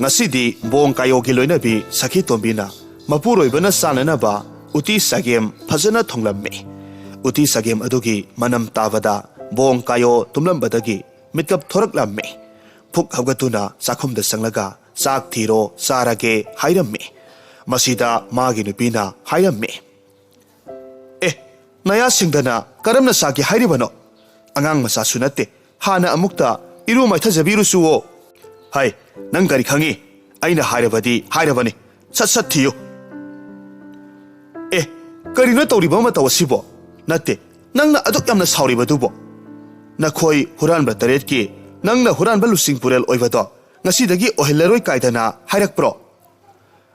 ꯉꯁꯤꯗꯤ ꯕꯣꯡ ꯀꯥꯌꯣꯒꯤ ꯂꯣꯏꯅꯕꯤ ꯁꯈꯤ ꯇꯣꯝꯕꯤꯅ ꯃꯄꯨꯔꯣꯏꯕꯅ ꯆꯥꯅꯅꯕ ꯎꯇꯤ ꯆꯒꯦꯝ ꯐꯖꯅ ꯊꯣꯡꯂꯝꯃꯤ꯫ ꯎꯇꯤ ꯆꯒꯦꯝ ꯑꯗꯨꯒꯤ ꯃꯅꯝ ꯇꯥꯕꯗ ꯕꯣꯡ ꯀꯥꯌꯣ ꯇꯨꯝꯂꯝꯕꯗꯒꯤ ꯃꯤꯠꯀꯞ ꯊꯣꯔꯛꯂꯝꯃꯤ꯫ ꯐꯨꯛ ꯍꯧꯒꯠꯇꯨꯅ ꯆꯥꯛꯈꯨꯝꯗ ꯆꯪꯂꯒ, "ꯆꯥꯛ ꯊꯤꯔꯣ, ꯆꯥꯔꯒꯦ" ꯍꯥꯏꯔꯝꯃꯤ꯫ ꯃꯁꯤꯗ ꯃꯥꯒꯤ ꯅꯨꯄꯤꯅ ꯍꯥꯏꯔꯝꯃꯤ꯫ "ꯑꯦ, ꯅꯌꯥ ꯁꯤꯡꯗꯅ ꯀꯔꯝꯅ ꯆꯥꯒꯦ ꯍꯥꯏꯔꯤꯕꯅꯣ? ꯑꯉꯥꯡ ꯃꯆꯥꯁꯨ ꯅꯠꯇꯦ, ꯍꯥꯟꯅ ꯑꯃꯨꯛꯇ ꯏꯔꯨ ꯃꯥꯏꯊꯖꯕꯤꯔꯨꯆꯨꯋꯣ꯫" "ꯍꯥꯏ, ꯅꯪ ꯀꯔꯤ ꯈꯪꯉꯤ? ꯑꯩꯅ ꯍꯥꯏꯔꯕꯗꯤ ꯍꯥꯏꯔꯕꯅꯤ, ꯁꯠ ꯁꯠ ꯊꯤꯌꯨ꯫" "ꯑꯦ, ꯀꯔꯤꯅꯣ ꯇꯧꯔꯤꯕ ꯃꯇꯧ ꯑꯁꯤꯕꯣ? ꯅꯠꯇꯦ, ꯅꯪꯅ ꯑꯗꯨꯛ ꯌꯥꯝꯅ ꯁꯥꯎꯔꯤꯕꯗꯨꯕꯣ? ꯅꯈꯣꯏ ꯍꯨꯔꯥꯟꯕ ꯇꯔꯦꯠꯀꯤ ꯅꯪꯅ ꯍꯨꯔꯥꯟꯕ ꯂꯨꯆꯤꯡ ꯄꯨꯔꯦꯜ ꯑꯣꯏꯕꯗꯣ ꯉꯁꯤꯗꯒꯤ ꯑꯣꯏꯍꯜꯂꯔꯣꯏ ꯀꯥꯏꯗꯅ ꯍꯥꯏꯔꯛꯄ꯭ꯔꯣ?"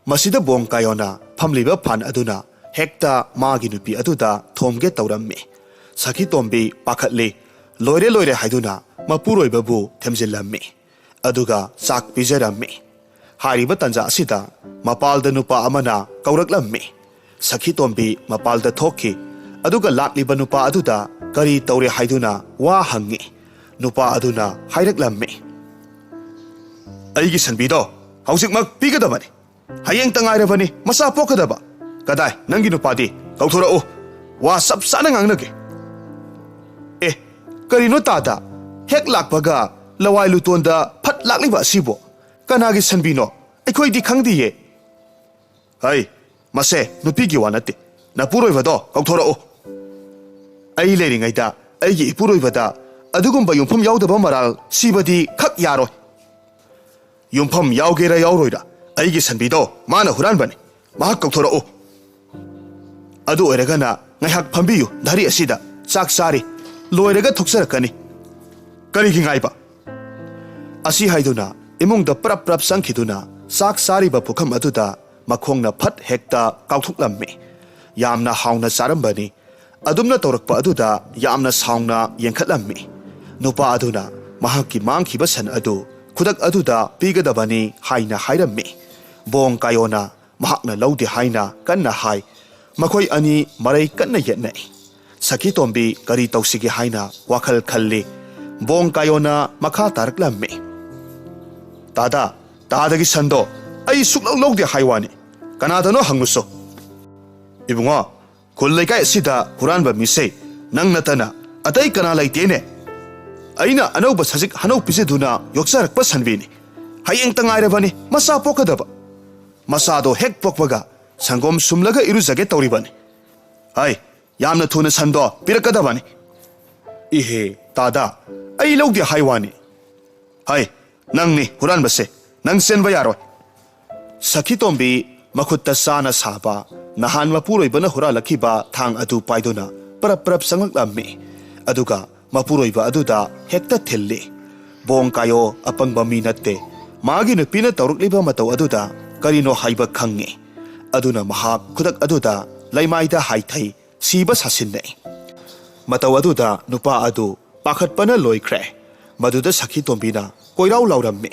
ꯃꯁꯤꯗ ꯕꯣꯡ ꯀꯥꯌꯣꯅ ꯐꯝꯂꯤꯕ ꯐꯥꯟ ꯑꯗꯨꯅ ꯍꯦꯛꯇ ꯃꯥꯒꯤ ꯅꯨꯄꯤ ꯑꯗꯨꯗ ꯊꯣꯝꯒꯦ ꯇꯧꯔꯝꯃꯤ꯫ ꯁꯈꯤ ꯇꯣꯝꯕꯤ ꯄꯥꯈꯠꯂꯤ꯫ "ꯂꯣꯏꯔꯦ, ꯂꯣꯏꯔꯦ" ꯍꯥꯏꯗꯨꯅ ꯃꯄꯨꯔꯣꯏꯕꯕꯨ ꯊꯦꯝꯖꯤꯜꯂꯝꯃꯤ꯫ ꯑꯗꯨꯒ ꯆꯥꯛ ꯄꯤꯖꯔꯝꯃꯤ꯫ ꯍꯥꯏꯔꯤꯕ ꯇꯥꯟꯖꯥ ꯑꯁꯤꯗ ꯃꯄꯥꯜꯗ ꯅꯨꯄꯥ ꯑꯃꯅ ꯀꯧꯔꯛꯂꯝꯃꯤ꯫ ꯁꯈꯤ ꯇꯣꯝꯕꯤ ꯃꯄꯥꯜꯗ ꯊꯣꯛꯈꯤ꯫ ꯑꯗꯨꯒ ꯂꯥꯛꯂꯤꯕ ꯅꯨꯄꯥ ꯑꯗꯨꯗ ꯀꯔꯤ ꯇꯧꯔꯦ ꯍꯥꯏꯗꯨꯅ ꯋꯥ ꯍꯪꯉꯤ꯫ ꯅꯨꯄꯥ ꯑꯗꯨꯅ ꯍꯥꯏꯔꯛꯂꯝꯃꯤ꯫ "ꯑꯩꯒꯤ ꯁꯟꯕꯤꯗꯣ ꯍꯧꯖꯤꯛꯃꯛ ꯄꯤꯒꯗꯕꯅꯤ꯫ ꯍꯌꯦꯡꯇ ꯉꯥꯏꯔꯕꯅꯤ ꯃꯆꯥ ꯄꯣꯛꯀꯗꯕ꯫ ꯀꯗꯥꯏ ꯅꯪꯒꯤ ꯅꯨꯄꯥꯗꯤ? ꯀꯧꯊꯣꯔꯛꯎ꯫ ꯋꯥ ꯆꯞ ꯆꯥꯅ ꯉꯥꯡꯅꯒꯦ꯫" ꯀꯔꯤꯅꯣ ꯇꯥꯗ? ꯍꯦꯛ ꯂꯥꯛꯄꯒ ꯂꯋꯥꯏ ꯂꯨꯇꯣꯟꯗ ꯐꯠ ꯂꯥꯛꯂꯤꯕ ꯑꯁꯤꯕꯣ? ꯀꯅꯥꯒꯤ ꯁꯟꯕꯤꯅꯣ? ꯑꯩꯈꯣꯏꯗꯤ ꯈꯪꯗꯤꯌꯦ꯫ ꯍꯩ, ꯃꯁꯦ ꯅꯨꯄꯤꯒꯤ ꯋꯥ ꯅꯠꯇꯦ꯫ ꯅꯄꯨꯔꯣꯏꯕꯗꯣ ꯀꯧꯊꯣꯔꯛꯎ꯫ ꯑꯩ ꯂꯩꯔꯤꯉꯩꯗ ꯑꯩꯒꯤ ꯏꯄꯨꯔꯣꯏꯕꯗ ꯑꯗꯨꯒꯨꯝꯕ ꯌꯨꯝꯐꯝ ꯌꯥꯎꯗꯕ ꯃꯔꯥꯜ ꯁꯤꯕꯗꯤ ꯈꯛ ꯌꯥꯔꯣꯏ꯫ ꯌꯨꯝꯐꯝ ꯌꯥꯎꯒꯦꯔꯥ ꯌꯥꯎꯔꯣꯏꯔꯥ, ꯑꯩꯒꯤ ꯁꯟꯕꯤꯗꯣ ꯃꯥꯅ ꯍꯨꯔꯥꯟꯕꯅꯤ꯫ ꯃꯍꯥꯛ ꯀꯧꯊꯣꯔꯛꯎ꯫ ꯑꯗꯨ ꯑꯣꯏꯔꯒꯅ ꯉꯥꯏꯍꯥꯛ ꯐꯝꯕꯤꯌꯨ, ꯙꯥꯔꯤ ꯑꯁꯤꯗ ꯆꯥꯛ ꯆꯥꯔꯤ꯫ ꯂꯣꯏꯔꯒ ꯊꯣꯛꯆꯔꯛꯀꯅꯤ꯫ ꯀꯔꯤꯒꯤ ꯉꯥꯏꯕ? ꯑꯁꯤ ꯍꯥꯏꯗꯨꯅ ꯏꯃꯨꯡꯗ ꯄ꯭ꯔꯞ ꯄ꯭ꯔꯞ ꯆꯪꯈꯤꯗꯨꯅ ꯆꯥꯛ ꯆꯥꯔꯤꯕ ꯄꯨꯈꯝ ꯑꯗꯨꯗ ꯃꯈꯣꯡꯅ ꯐꯠ ꯍꯦꯛꯇ ꯀꯥꯎꯊꯣꯛꯂꯝꯃꯤ꯫ ꯌꯥꯝꯅ ꯍꯥꯎꯅ ꯆꯥꯔꯝꯕꯅꯤ꯫ ꯑꯗꯨꯝꯅ ꯇꯧꯔꯛꯄ ꯑꯗꯨꯗ ꯌꯥꯝꯅ ꯁꯥꯎꯅ ꯌꯦꯡꯈꯠꯂꯝꯃꯤ꯫ ꯅꯨꯄꯥ ꯑꯗꯨꯅ ꯃꯍꯥꯛꯀꯤ ꯃꯥꯡꯈꯤꯕ ꯁꯟ ꯑꯗꯨ ꯈꯨꯗꯛ ꯑꯗꯨꯗ ꯄꯤꯒꯗꯕꯅꯤ ꯍꯥꯏꯅ ꯍꯥꯏꯔꯝꯃꯤ꯫ ꯕꯣꯡ ꯀꯥꯌꯣꯅ ꯃꯍꯥꯛꯅ ꯂꯧꯗꯦ ꯍꯥꯏꯅ ꯀꯟꯅ ꯍꯥꯏ꯫ ꯃꯈꯣꯏ ꯑꯅꯤ ꯃꯔꯩ ꯀꯟꯅ ꯌꯦꯠꯅꯩ꯫ ꯁꯈꯤꯇꯣꯝꯕꯤ ꯀꯔꯤ ꯇꯧꯁꯤꯒꯦ ꯍꯥꯏꯅ ꯋꯥꯈꯜ ꯈꯜꯂꯤ꯫ ꯕꯣꯡ ꯀꯥꯌꯣꯅ ꯃꯈꯥ ꯇꯥꯔꯛꯂꯝꯃꯤ꯫ ꯇꯥꯗ, ꯇꯥꯗꯒꯤ ꯁꯟꯗꯣ ꯑꯩ ꯁꯨꯛꯂꯧ ꯂꯧꯗꯦ ꯍꯥꯏ ꯋꯥꯅꯤ꯫ ꯀꯅꯥꯗꯅꯣ ꯍꯪꯉꯨꯁꯣ꯫ ꯏꯕꯨꯡꯉꯣ, ꯈꯨꯜ ꯂꯩꯀꯥꯏ ꯑꯁꯤꯗ ꯍꯨꯔꯥꯟꯕ ꯃꯤꯁꯦ ꯅꯪ ꯅꯠꯇꯅ ꯑꯇꯩ ꯀꯅꯥ ꯂꯩꯇꯦꯅꯦ꯫ ꯑꯩꯅ ꯑꯅꯧꯕ ꯁꯖꯤꯛ ꯍꯅꯧ ꯄꯤꯖꯗꯨꯅ ꯌꯣꯛꯆꯔꯛꯄ ꯁꯟꯕꯤꯅꯤ꯫ ꯍꯌꯦꯡꯇ ꯉꯥꯏꯔꯕꯅꯤ ꯃꯆꯥ ꯄꯣꯛꯀꯗꯕ꯫ ꯃꯆꯥꯗꯣ ꯍꯦꯛ ꯄꯣꯛꯄꯒ ꯁꯪꯒꯣꯝ ꯁꯨꯝꯂꯒ ꯏꯔꯨꯖꯒꯦ ꯇꯧꯔꯤꯕꯅꯤ꯫ ꯍꯥꯏ, ꯌꯥꯝꯅ ꯊꯨꯅ ꯁꯟꯗꯣ ꯄꯤꯔꯛꯀꯗꯕꯅꯤ꯫ ꯏꯍꯦ, ꯇꯥꯗ, ꯑꯩ ꯂꯧꯗꯦ ꯍꯥꯏ ꯋꯥꯅꯤ꯫ ꯍꯥꯏ, ꯅꯪꯅꯤ ꯍꯨꯔꯥꯟꯕꯁꯦ, ꯅꯪ ꯆꯦꯟꯕ ꯌꯥꯔꯣꯏ꯫ ꯁꯈꯤꯇꯣꯝꯕꯤ ꯃꯈꯨꯠꯇ ꯆꯥꯅ ꯁꯥꯕ ꯅꯍꯥꯟ ꯃꯄꯨꯔꯣꯏꯕꯅ ꯍꯨꯔꯥꯜꯂꯛꯈꯤꯕ ꯊꯥꯡ ꯑꯗꯨ ꯄꯥꯏꯗꯨꯅ ꯄꯔꯞ ꯄꯔꯞ ꯆꯪꯂꯛꯂꯝꯃꯤ꯫ ꯑꯗꯨꯒ ꯃꯄꯨꯔꯣꯏꯕ ꯑꯗꯨꯗ ꯍꯦꯛꯇ ꯊꯤꯜꯂꯤ꯫ ꯕꯣꯡ ꯀꯥꯌꯣ ꯑꯄꯪꯕ ꯃꯤ ꯅꯠꯇꯦ꯫ ꯃꯥꯒꯤ ꯅꯨꯄꯤꯅ ꯇꯧꯔꯛꯂꯤꯕ ꯃꯇꯧ ꯑꯗꯨꯗ ꯀꯔꯤꯅꯣ ꯍꯥꯏꯕ ꯈꯪꯉꯤ꯫ ꯑꯗꯨꯅ ꯃꯍꯥꯛ ꯈꯨꯗꯛ ꯑꯗꯨꯗ ꯂꯩꯃꯥꯏꯗ ꯍꯥꯏꯊꯩ, ꯁꯤꯕ ꯁꯥꯁꯤꯟꯅꯩ꯫ ꯃꯇꯧ ꯑꯗꯨꯗ ꯅꯨꯄꯥ ꯑꯗꯨ ꯄꯥꯈꯠꯄꯅ ꯂꯣꯏꯈ꯭ꯔꯦ꯫ ꯃꯗꯨꯗ ꯁꯈꯤꯇꯣꯝꯕꯤꯅ ꯀꯣꯏꯔꯥꯎ ꯂꯥꯎꯔꯝꯃꯤ,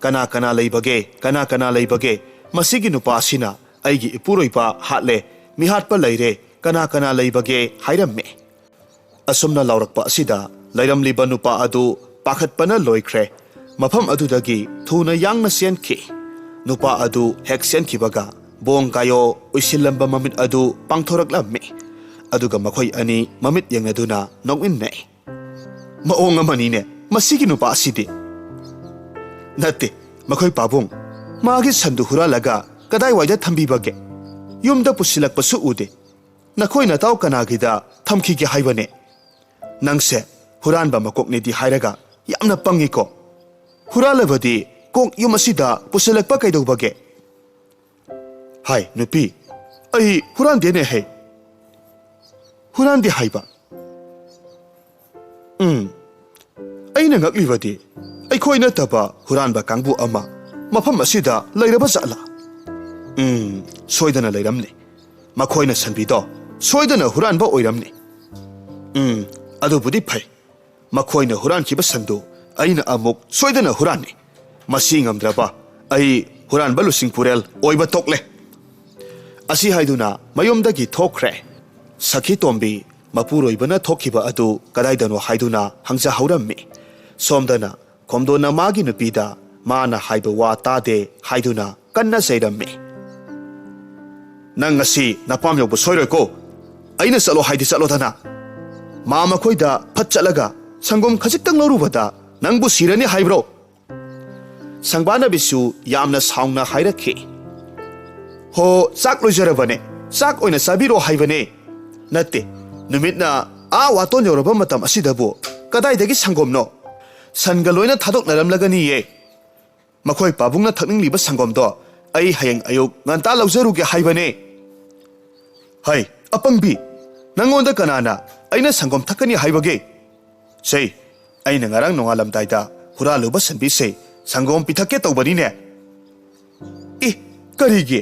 "ꯀꯅꯥ ꯀꯅꯥ ꯂꯩꯕꯒꯦ? ꯀꯅꯥ ꯀꯅꯥ ꯂꯩꯕꯒꯦ? ꯃꯁꯤꯒꯤ ꯅꯨꯄꯥ ꯑꯁꯤꯅ ꯑꯩꯒꯤ ꯏꯄꯨꯔꯣꯏꯕ ꯍꯥꯠꯂꯦ, ꯃꯤꯍꯥꯠꯄ ꯂꯩꯔꯦ, ꯀꯅꯥ ꯀꯅꯥ ꯂꯩꯕꯒꯦ?" ꯍꯥꯏꯔꯝꯃꯤ꯫ ꯑꯁꯨꯝꯅ ꯂꯥꯎꯔꯛꯄ ꯑꯁꯤꯗ ꯂꯩꯔꯝꯂꯤꯕ ꯅꯨꯄꯥ ꯑꯗꯨ ꯄꯥꯈꯠꯄꯅ ꯂꯣꯏꯈ꯭ꯔꯦ꯫ ꯃꯐꯝ ꯑꯗꯨꯗꯒꯤ ꯊꯨꯅ ꯌꯥꯡꯅ ꯆꯦꯟꯈꯤ꯫ ꯅꯨꯄꯥ ꯑꯗꯨ ꯍꯦꯛ ꯆꯦꯟꯈꯤꯕꯒ ꯕꯣꯡ ꯀꯥꯌꯣ ꯎꯏꯁꯤꯜꯂꯝꯕ ꯃꯃꯤꯠ ꯑꯗꯨ ꯄꯥꯡꯊꯣꯔꯛꯂꯝꯃꯤ꯫ ꯑꯗꯨꯒ ꯃꯈꯣꯏ ꯑꯅꯤ ꯃꯃꯤꯠ ꯌꯦꯡꯅꯗꯨꯅ ꯅꯣꯛꯃꯤꯟꯅꯩ꯫ ꯃꯑꯣꯡ ꯑꯃꯅꯤꯅꯦ ꯃꯁꯤꯒꯤ ꯅꯨꯄꯥ ꯑꯁꯤꯗꯤ꯫ ꯅꯠꯇꯦ, ꯃꯈꯣꯏ ꯄꯥꯕꯨꯡ, ꯃꯥꯒꯤ ꯁꯟꯗꯨ ꯍꯨꯔꯥꯜꯂꯒ ꯀꯗꯥꯏꯋꯥꯏꯗ ꯊꯝꯕꯤꯕꯒꯦ? ꯌꯨꯝꯗ ꯄꯨꯁꯤꯜꯂꯛꯄꯁꯨ ꯎꯗꯦ꯫ ꯅꯈꯣꯏ ꯅꯇꯥꯎ ꯀꯅꯥꯒꯤꯗ ꯊꯝꯈꯤꯒꯦ ꯍꯥꯏꯕꯅꯦ? ꯅꯪꯁꯦ ꯍꯨꯔꯥꯟꯕ ꯃꯀꯣꯛꯅꯦꯗꯤ ꯍꯥꯏꯔꯒ ꯌꯥꯝꯅ ꯄꯪꯉꯤꯀꯣ꯫ ꯍꯨꯔꯥꯜꯂꯕꯗꯤ ꯀꯣꯛ ꯌꯨꯝ ꯑꯁꯤꯗ ꯄꯨꯁꯤꯜꯂꯛꯄ ꯀꯩꯗꯧꯕꯒꯦ? ꯍꯥꯏ, ꯅꯨꯄꯤ, ꯑꯩ ꯍꯨꯔꯥꯟꯗꯦꯅꯦ ꯍꯦ꯫ ꯍꯨꯔꯥꯟꯗꯦ ꯍꯥꯏꯕ? ꯎꯝ, ꯑꯩꯅ ꯉꯛꯂꯤꯕꯗꯤ ꯑꯩꯈꯣꯏ ꯅꯠꯇꯕ ꯍꯨꯔꯥꯟꯕ ꯀꯥꯡꯕꯨ ꯑꯃ ꯃꯐꯝ ꯑꯁꯤꯗ ꯂꯩꯔꯕ ꯖꯥꯠꯂꯥ? ꯎꯝ, ꯁꯣꯏꯗꯅ ꯂꯩꯔꯝꯅꯤ꯫ ꯃꯈꯣꯏꯅ ꯁꯟꯕꯤꯗꯣ ꯁꯣꯏꯗꯅ ꯍꯨꯔꯥꯟꯕ ꯑꯣꯏꯔꯝꯅꯤ꯫ ꯎꯝ, ꯑꯗꯨꯕꯨꯗꯤ ꯐꯩ꯫ ꯃꯈꯣꯏꯅ ꯍꯨꯔꯥꯟꯈꯤꯕ ꯁꯟꯗꯨ ꯑꯩꯅ ꯑꯃꯨꯛ ꯁꯣꯏꯗꯅ ꯍꯨꯔꯥꯟꯅꯤ꯫ ꯃꯁꯤ ꯉꯝꯗ꯭ꯔꯕ ꯑꯩ ꯍꯨꯔꯥꯟꯕ ꯂꯨꯁꯤꯡ ꯄꯨꯔꯦꯜ ꯑꯣꯏꯕ ꯇꯣꯛꯂꯦ꯫ ꯑꯁꯤ ꯍꯥꯏꯗꯨꯅ ꯃꯌꯨꯝꯗꯒꯤ ꯊꯣꯛꯈ꯭ꯔꯦ꯫ ꯁꯈꯤ ꯇꯣꯝꯕꯤ ꯃꯄꯨꯔꯣꯏꯕꯅ ꯊꯣꯛꯈꯤꯕ ꯑꯗꯨ ꯀꯗꯥꯏꯗꯅꯣ ꯍꯥꯏꯗꯨꯅ ꯍꯪꯖꯍꯧꯔꯝꯃꯤ꯫ ꯁꯣꯝꯗꯅ ꯈꯣꯝꯗꯣꯟꯅ ꯃꯥꯒꯤ ꯅꯨꯄꯤꯗ ꯃꯥꯅ ꯍꯥꯏꯕ ꯋꯥ ꯇꯥꯗꯦ ꯍꯥꯏꯗꯨꯅ ꯀꯟꯅ ꯆꯩꯔꯝꯃꯤ꯫ "ꯅꯪ ꯉꯁꯤ ꯅꯄꯥꯝ ꯌꯧꯕ ꯁꯣꯏꯔꯣꯏꯀꯣ꯫ ꯑꯩꯅ ꯆꯠꯂꯣ ꯍꯥꯏꯗꯤ ꯆꯠꯂꯣꯗꯅ꯫ ꯃꯥ ꯃꯈꯣꯏꯗ ꯐꯠ ꯆꯠꯂꯒ ꯁꯪꯒꯣꯝ ꯈꯖꯤꯛꯇꯪ ꯂꯧꯔꯨꯕꯗ ꯅꯪꯕꯨ ꯁꯤꯔꯅꯤ ꯍꯥꯏꯕ꯭ꯔꯣ?" ꯁꯪꯕꯥꯅꯕꯤꯁꯨ ꯌꯥꯝꯅ ꯁꯥꯎꯅ ꯍꯥꯏꯔꯛꯈꯤ꯫ "ꯍꯣ, ꯆꯥꯛ ꯂꯣꯏꯖꯔꯕꯅꯦ, ꯆꯥꯛ ꯑꯣꯏꯅ ꯆꯥꯕꯤꯔꯣ ꯍꯥꯏꯕꯅꯦ꯫ ꯅꯠꯇꯦ, ꯅꯨꯃꯤꯠꯅ ꯑꯥ ꯋꯥꯇꯣꯟ ꯌꯧꯔꯕ ꯃꯇꯝ ꯑꯁꯤꯗꯕꯨ ꯀꯗꯥꯏꯗꯒꯤ ꯁꯪꯒꯣꯝꯅꯣ? ꯁꯟꯒ ꯂꯣꯏꯅ ꯊꯥꯗꯣꯛꯅꯔꯝꯂꯒꯅꯤꯌꯦ꯫ ꯃꯈꯣꯏ ꯄꯥꯕꯨꯡꯅ ꯊꯛꯅꯤꯡꯂꯤꯕ ꯁꯪꯒꯣꯝꯗꯣ ꯑꯩ ꯍꯌꯦꯡ ꯑꯌꯨꯛ ꯉꯟꯇꯥ ꯂꯧꯖꯔꯨꯒꯦ ꯍꯥꯏꯕꯅꯦ꯫" "ꯍꯩ, ꯑꯄꯪꯕꯤ! ꯅꯪꯉꯣꯟꯗ ꯀꯅꯥꯅ ꯑꯩꯅ ꯁꯪꯒꯣꯝ ꯊꯛꯀꯅꯤ ꯍꯥꯏꯕꯒꯦ? ꯁꯦ, ꯑꯩꯅ ꯉꯔꯥꯡ ꯅꯣꯡꯉꯥꯜꯂꯝꯗꯥꯏꯗ ꯍꯨꯔꯥꯜꯂꯨꯕ ꯁꯟꯕꯤꯁꯦ ꯁꯪꯒꯣꯝ ꯄꯤꯊꯛꯀꯦ ꯇꯧꯕꯅꯤꯅꯦ꯫" "ꯑꯦ, ꯀꯔꯤꯒꯤ?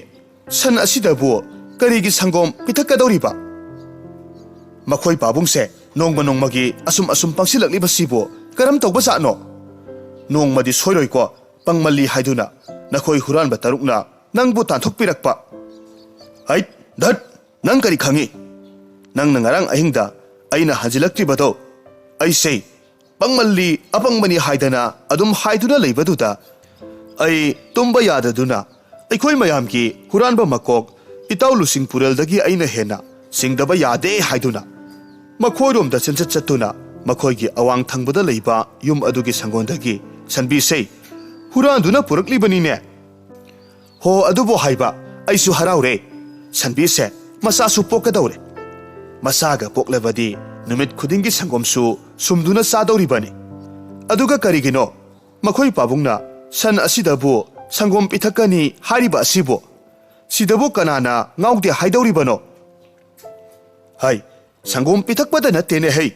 ꯁꯟ ꯑꯁꯤꯗꯕꯨ ꯀꯔꯤꯒꯤ ꯁꯪꯒꯣꯝ ꯄꯤꯊꯛꯀꯗꯧꯔꯤꯕ?" ꯃꯈꯣꯏ ꯄꯥꯕꯨꯡꯁꯦ ꯅꯣꯡꯃ ꯅꯣꯡꯃꯒꯤ ꯑꯁꯨꯝ ꯑꯁꯨꯝ ꯄꯪꯁꯤꯜꯂꯛꯂꯤꯕꯁꯤꯕꯨ ꯀꯔꯝ ꯇꯧꯕꯖꯥꯠꯅꯣ? ꯅꯣꯡꯃꯗꯤ ꯁꯣꯏꯔꯣꯏꯀꯣ, ꯄꯪꯃꯜꯂꯤ ꯍꯥꯏꯗꯨꯅ ꯅꯈꯣꯏ ꯍꯨꯔꯥꯟꯕ ꯇꯔꯨꯛꯅ ꯅꯪꯕꯨ ꯇꯥꯟꯊꯣꯛꯄꯤꯔꯛꯄ꯫ "ꯍꯩꯠ, ꯙꯠ! ꯅꯪ ꯀꯔꯤ ꯈꯪꯉꯤ? ꯅꯪꯅ ꯉꯔꯥꯡ ꯑꯍꯤꯡꯗ ꯑꯩꯅ ꯍꯟꯖꯤꯜꯂꯛꯇ꯭ꯔꯤꯕꯗꯣ? ꯑꯩꯁꯦ ꯄꯪꯃꯜꯂꯤ, ꯑꯄꯪꯕꯅꯤ ꯍꯥꯏꯗꯅ ꯑꯗꯨꯝ ꯍꯥꯏꯗꯨꯅ ꯂꯩꯕꯗꯨꯗ ꯑꯩ ꯇꯨꯝꯕ ꯌꯥꯗꯗꯨꯅ ꯑꯩꯈꯣꯏ ꯃꯌꯥꯝꯒꯤ ꯍꯨꯔꯥꯟꯕ ꯃꯀꯣꯛ ꯏꯇꯥꯎ ꯂꯨꯁꯤꯡ ꯄꯨꯔꯦꯜꯗꯒꯤ ꯑꯩꯅ ꯍꯦꯟꯅ ꯁꯤꯡꯗꯕ ꯌꯥꯗꯦ ꯍꯥꯏꯗꯨꯅ ꯃꯈꯣꯏꯔꯣꯝꯗ ꯆꯦꯟꯆꯠ ꯆꯠꯇꯨꯅ ꯃꯈꯣꯏꯒꯤ ꯑꯋꯥꯡ ꯊꯪꯕꯗ ꯂꯩꯕ ꯌꯨꯝ ꯑꯗꯨꯒꯤ ꯁꯪꯒꯣꯟꯗꯒꯤ ꯁꯟꯕꯤꯁꯦ ꯍꯨꯔꯥꯟꯗꯨꯅ ꯄꯨꯔꯛꯂꯤꯕꯅꯤꯅꯦ꯫ ꯍꯣ, ꯑꯗꯨꯕꯨ ꯍꯥꯏꯕ, ꯑꯩꯁꯨ ꯍꯔꯥꯎꯔꯦ꯫ ꯁꯟꯕꯤꯁꯦ ꯃꯆꯥꯁꯨ ꯄꯣꯛꯀꯗꯧꯔꯦ꯫ ꯃꯆꯥꯒ ꯄꯣꯛꯂꯕꯗꯤ ꯅꯨꯃꯤꯠ ꯈꯨꯗꯤꯡꯒꯤ ꯁꯪꯒꯣꯝꯁꯨ ꯁꯨꯝꯗꯨꯅ ꯆꯥꯗꯧꯔꯤꯕꯅꯤ꯫ ꯑꯗꯨꯒ ꯀꯔꯤꯒꯤꯅꯣ ꯃꯈꯣꯏ ꯄꯥꯕꯨꯡꯅ ꯁꯟ ꯑꯁꯤꯗꯕꯨ ꯁꯪꯒꯣꯝ ꯄꯤꯊꯛꯀꯅꯤ ꯍꯥꯏꯔꯤꯕ ꯑꯁꯤꯕꯨ? ꯁꯤꯗꯕꯨ ꯀꯅꯥꯅ ꯉꯥꯎꯗꯦ ꯍꯥꯏꯗꯧꯔꯤꯕꯅꯣ? ꯍꯩ, ꯁꯪꯒꯣꯝ ꯄꯤꯊꯛꯄꯗ ꯅꯠꯇꯦꯅꯦ ꯍꯩ꯫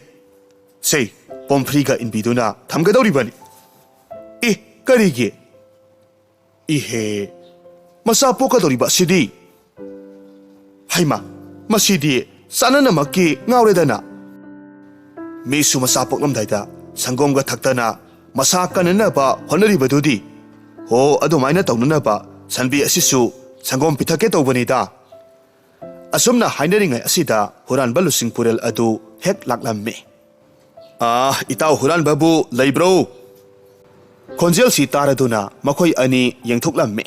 ꯁꯦ, ꯄꯣꯝꯐ꯭ꯔꯤꯒ ꯏꯟꯕꯤꯗꯨꯅ ꯊꯝꯒꯗꯧꯔꯤꯕꯅꯤ꯫ ꯑꯦ, ꯀꯔꯤꯒꯤ? ꯏꯍꯦ, ꯃꯆꯥ ꯄꯣꯛꯀꯗꯧꯔꯤꯕ ꯑꯁꯤꯗꯤ? ꯍꯩꯃꯥ, ꯃꯁꯤꯗꯤ ꯆꯥꯅꯅꯃꯛꯀꯤ ꯉꯥꯎꯔꯦꯗꯅ꯫ ꯃꯤꯁꯨ ꯃꯆꯥ ꯄꯣꯛꯂꯝꯗꯥꯏꯗ ꯁꯪꯒꯣꯝꯒ ꯊꯛꯇꯅ ꯃꯁꯥ ꯀꯟꯅꯅꯕ ꯍꯣꯠꯅꯔꯤꯕꯗꯨꯗꯤ꯫ ꯍꯣ, ꯑꯗꯨꯃꯥꯏꯅ ꯇꯧꯅꯅꯕ ꯁꯟꯕꯤ ꯑꯁꯤꯁꯨ ꯁꯪꯒꯣꯝ ꯄꯤꯊꯛꯀꯦ ꯇꯧꯕꯅꯤꯗ꯫ ꯑꯁꯨꯝꯅ ꯍꯥꯏꯅꯔꯤꯉꯩ ꯑꯁꯤꯗ ꯍꯨꯔꯥꯟꯕ ꯂꯨꯁꯤꯡꯄꯨꯔꯦꯜ ꯑꯗꯨ ꯍꯦꯛ ꯂꯥꯛꯂꯝꯃꯤ꯫ "ꯑꯥ, ꯏꯇꯥꯎ ꯍꯨꯔꯥꯟꯕꯕꯨ ꯂꯩꯕ꯭ꯔꯣ?" ꯈꯣꯟꯖꯦꯜꯁꯤ ꯇꯥꯔꯗꯨꯅ ꯃꯈꯣꯏ ꯑꯅꯤ ꯌꯦꯡꯊꯣꯛꯂꯝꯃꯤ꯫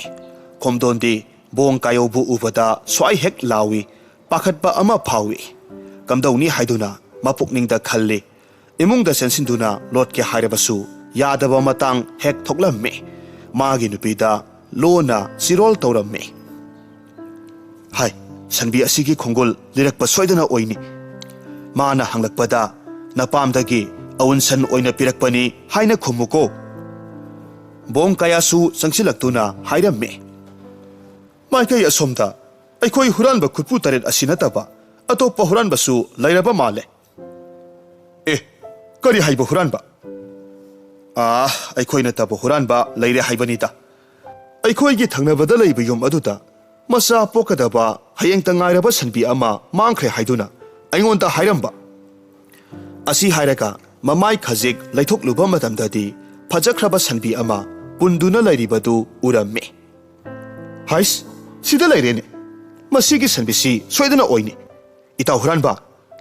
ꯈꯣꯝꯗꯣꯟꯗꯤ ꯕꯣꯡ ꯀꯥꯌꯧꯕꯨ ꯎꯕꯗ ꯁ꯭ꯋꯥꯏ ꯍꯦꯛ ꯂꯥꯎꯏ, ꯄꯥꯈꯠꯄ ꯑꯃ ꯐꯥꯎꯏ꯫ ꯀꯝꯗꯧꯅꯤ ꯍꯥꯏꯗꯨꯅ ꯃꯄꯨꯛꯅꯤꯡꯗ ꯈꯜꯂꯤ꯫ ꯏꯃꯨꯡꯗ ꯆꯦꯟꯁꯤꯟꯗꯨꯅ ꯂꯣꯠꯀꯦ ꯍꯥꯏꯔꯕꯁꯨ ꯌꯥꯗꯕ ꯃꯇꯥꯡ ꯍꯦꯛ ꯊꯣꯛꯂꯝꯃꯤ꯫ ꯃꯥꯒꯤ ꯅꯨꯄꯤꯗ ꯂꯣꯟꯅ ꯆꯤꯔꯣꯜ ꯇꯧꯔꯝꯃꯤ꯫ "ꯍꯥꯏ, ꯁꯟꯕꯤ ꯑꯁꯤꯒꯤ ꯈꯣꯡꯒꯨꯜ ꯂꯤꯔꯛꯄ ꯁꯣꯏꯗꯅ ꯑꯣꯏꯅꯤ꯫ ꯃꯥꯅ ꯍꯪꯂꯛꯄꯗ ꯅꯄꯥꯝꯗꯒꯤ ꯑꯎꯟꯁꯟ ꯑꯣꯏꯅ ꯄꯤꯔꯛꯄꯅꯤ ꯍꯥꯏꯅ ꯈꯨꯝꯃꯨꯀꯣ꯫" ꯕꯣꯡ ꯀꯌꯥꯁꯨ ꯆꯪꯁꯤꯜꯂꯛꯇꯨꯅ ꯍꯥꯏꯔꯝꯃꯤ꯫ "ꯃꯥꯏꯀꯩ ꯑꯁꯣꯝꯗ ꯑꯩꯈꯣꯏ ꯍꯨꯔꯥꯟꯕ ꯈꯨꯠꯄꯨ ꯇꯔꯦꯠ ꯑꯁꯤ ꯅꯠꯇꯕ ꯑꯇꯣꯞꯄ ꯍꯨꯔꯥꯟꯕꯁꯨ ꯂꯩꯔꯕ ꯃꯥꯜꯂꯦ꯫" "ꯑꯦ, ꯀꯔꯤ ꯍꯥꯏꯕ ꯍꯨꯔꯥꯟꯕ?" "ꯑꯥ, ꯑꯩꯈꯣꯏ ꯅꯠꯇꯕ ꯍꯨꯔꯥꯟꯕ ꯂꯩꯔꯦ ꯍꯥꯏꯕꯅꯤꯗ꯫ ꯑꯩꯈꯣꯏꯒꯤ ꯊꯪꯅꯕꯗ ꯂꯩꯕ ꯌꯨꯝ ꯑꯗꯨꯗ ꯃꯆꯥ ꯄꯣꯛꯀꯗꯕ ꯍꯌꯦꯡꯇ ꯉꯥꯏꯔꯕ ꯁꯟꯕꯤ ꯑꯃ ꯃꯥꯡꯈ꯭ꯔꯦ ꯍꯥꯏꯗꯨꯅ ꯑꯩꯉꯣꯟꯗ ꯍꯥꯏꯔꯝꯕ꯫" ꯑꯁꯤ ꯍꯥꯏꯔꯒ ꯃꯃꯥꯏ ꯈꯖꯤꯛ ꯂꯩꯊꯣꯛꯂꯨꯕ ꯃꯇꯝꯗꯗꯤ ꯐꯖꯈ꯭ꯔꯕ ꯁꯟꯕꯤ ꯑꯃ ꯄꯨꯟꯗꯨꯅ ꯂꯩꯔꯤꯕꯗꯨ ꯎꯔꯝꯃꯤ꯫ "ꯍꯥꯏꯁ, ꯁꯤꯗ ꯂꯩꯔꯦꯅꯦ꯫ ꯃꯁꯤꯒꯤ ꯁꯟꯕꯤꯁꯤ ꯁꯣꯏꯗꯅ ꯑꯣꯏꯅꯤ꯫ ꯏꯇꯥꯎ ꯍꯨꯔꯥꯟꯕ,